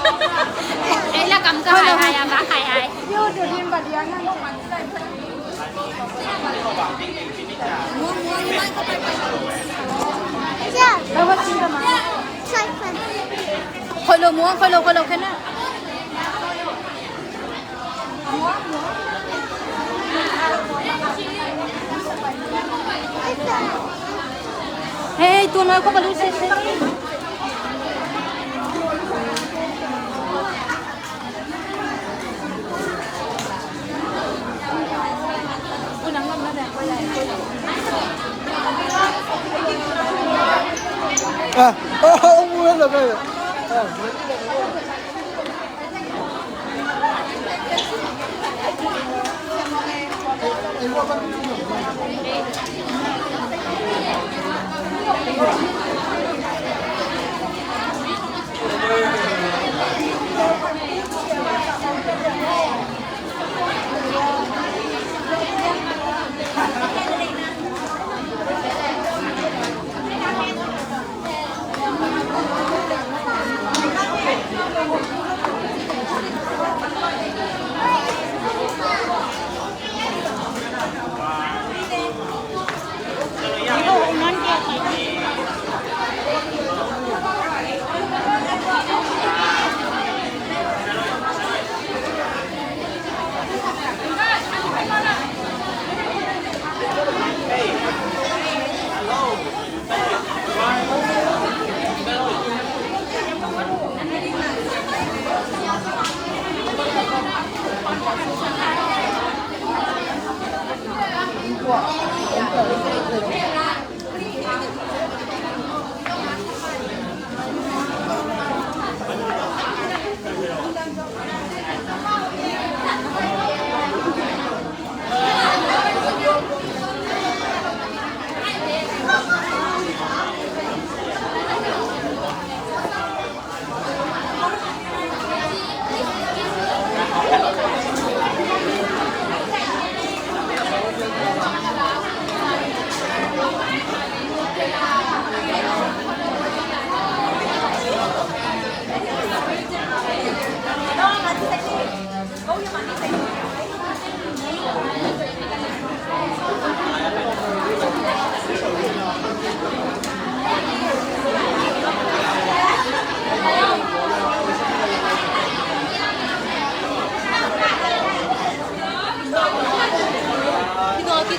Ei la kam ka hai hai, ba hai hai. Yo, do din ba dia na. Khoi lo muang, khoi lo, khoi lo khen na. Hei, tu noi ko balu se se. Ah, oh, oh, oh, oh, oh.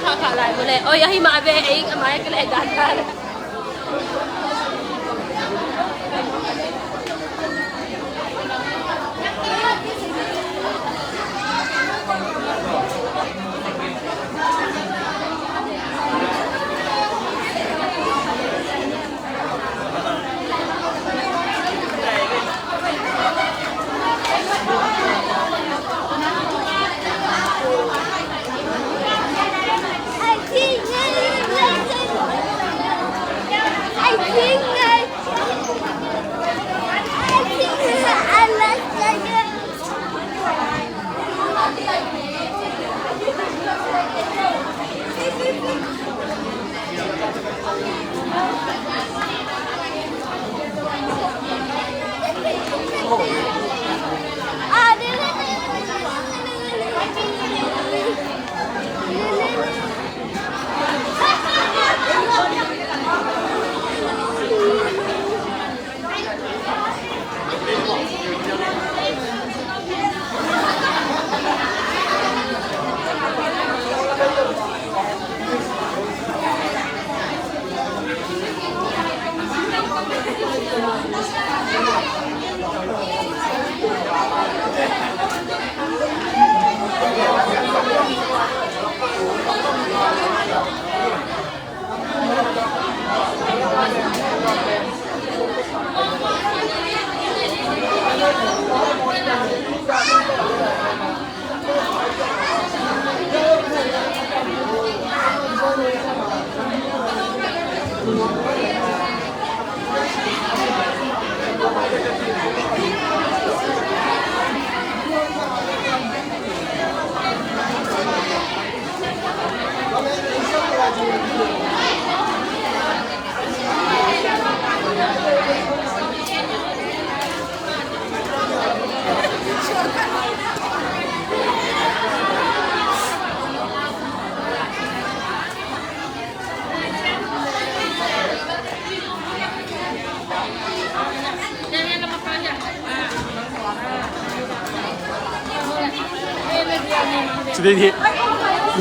Khah khah lai mu le. Oi, ahi mah ve, ei, a mai ka le dan dan.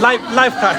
Live, live ka.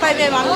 Pai ve bang.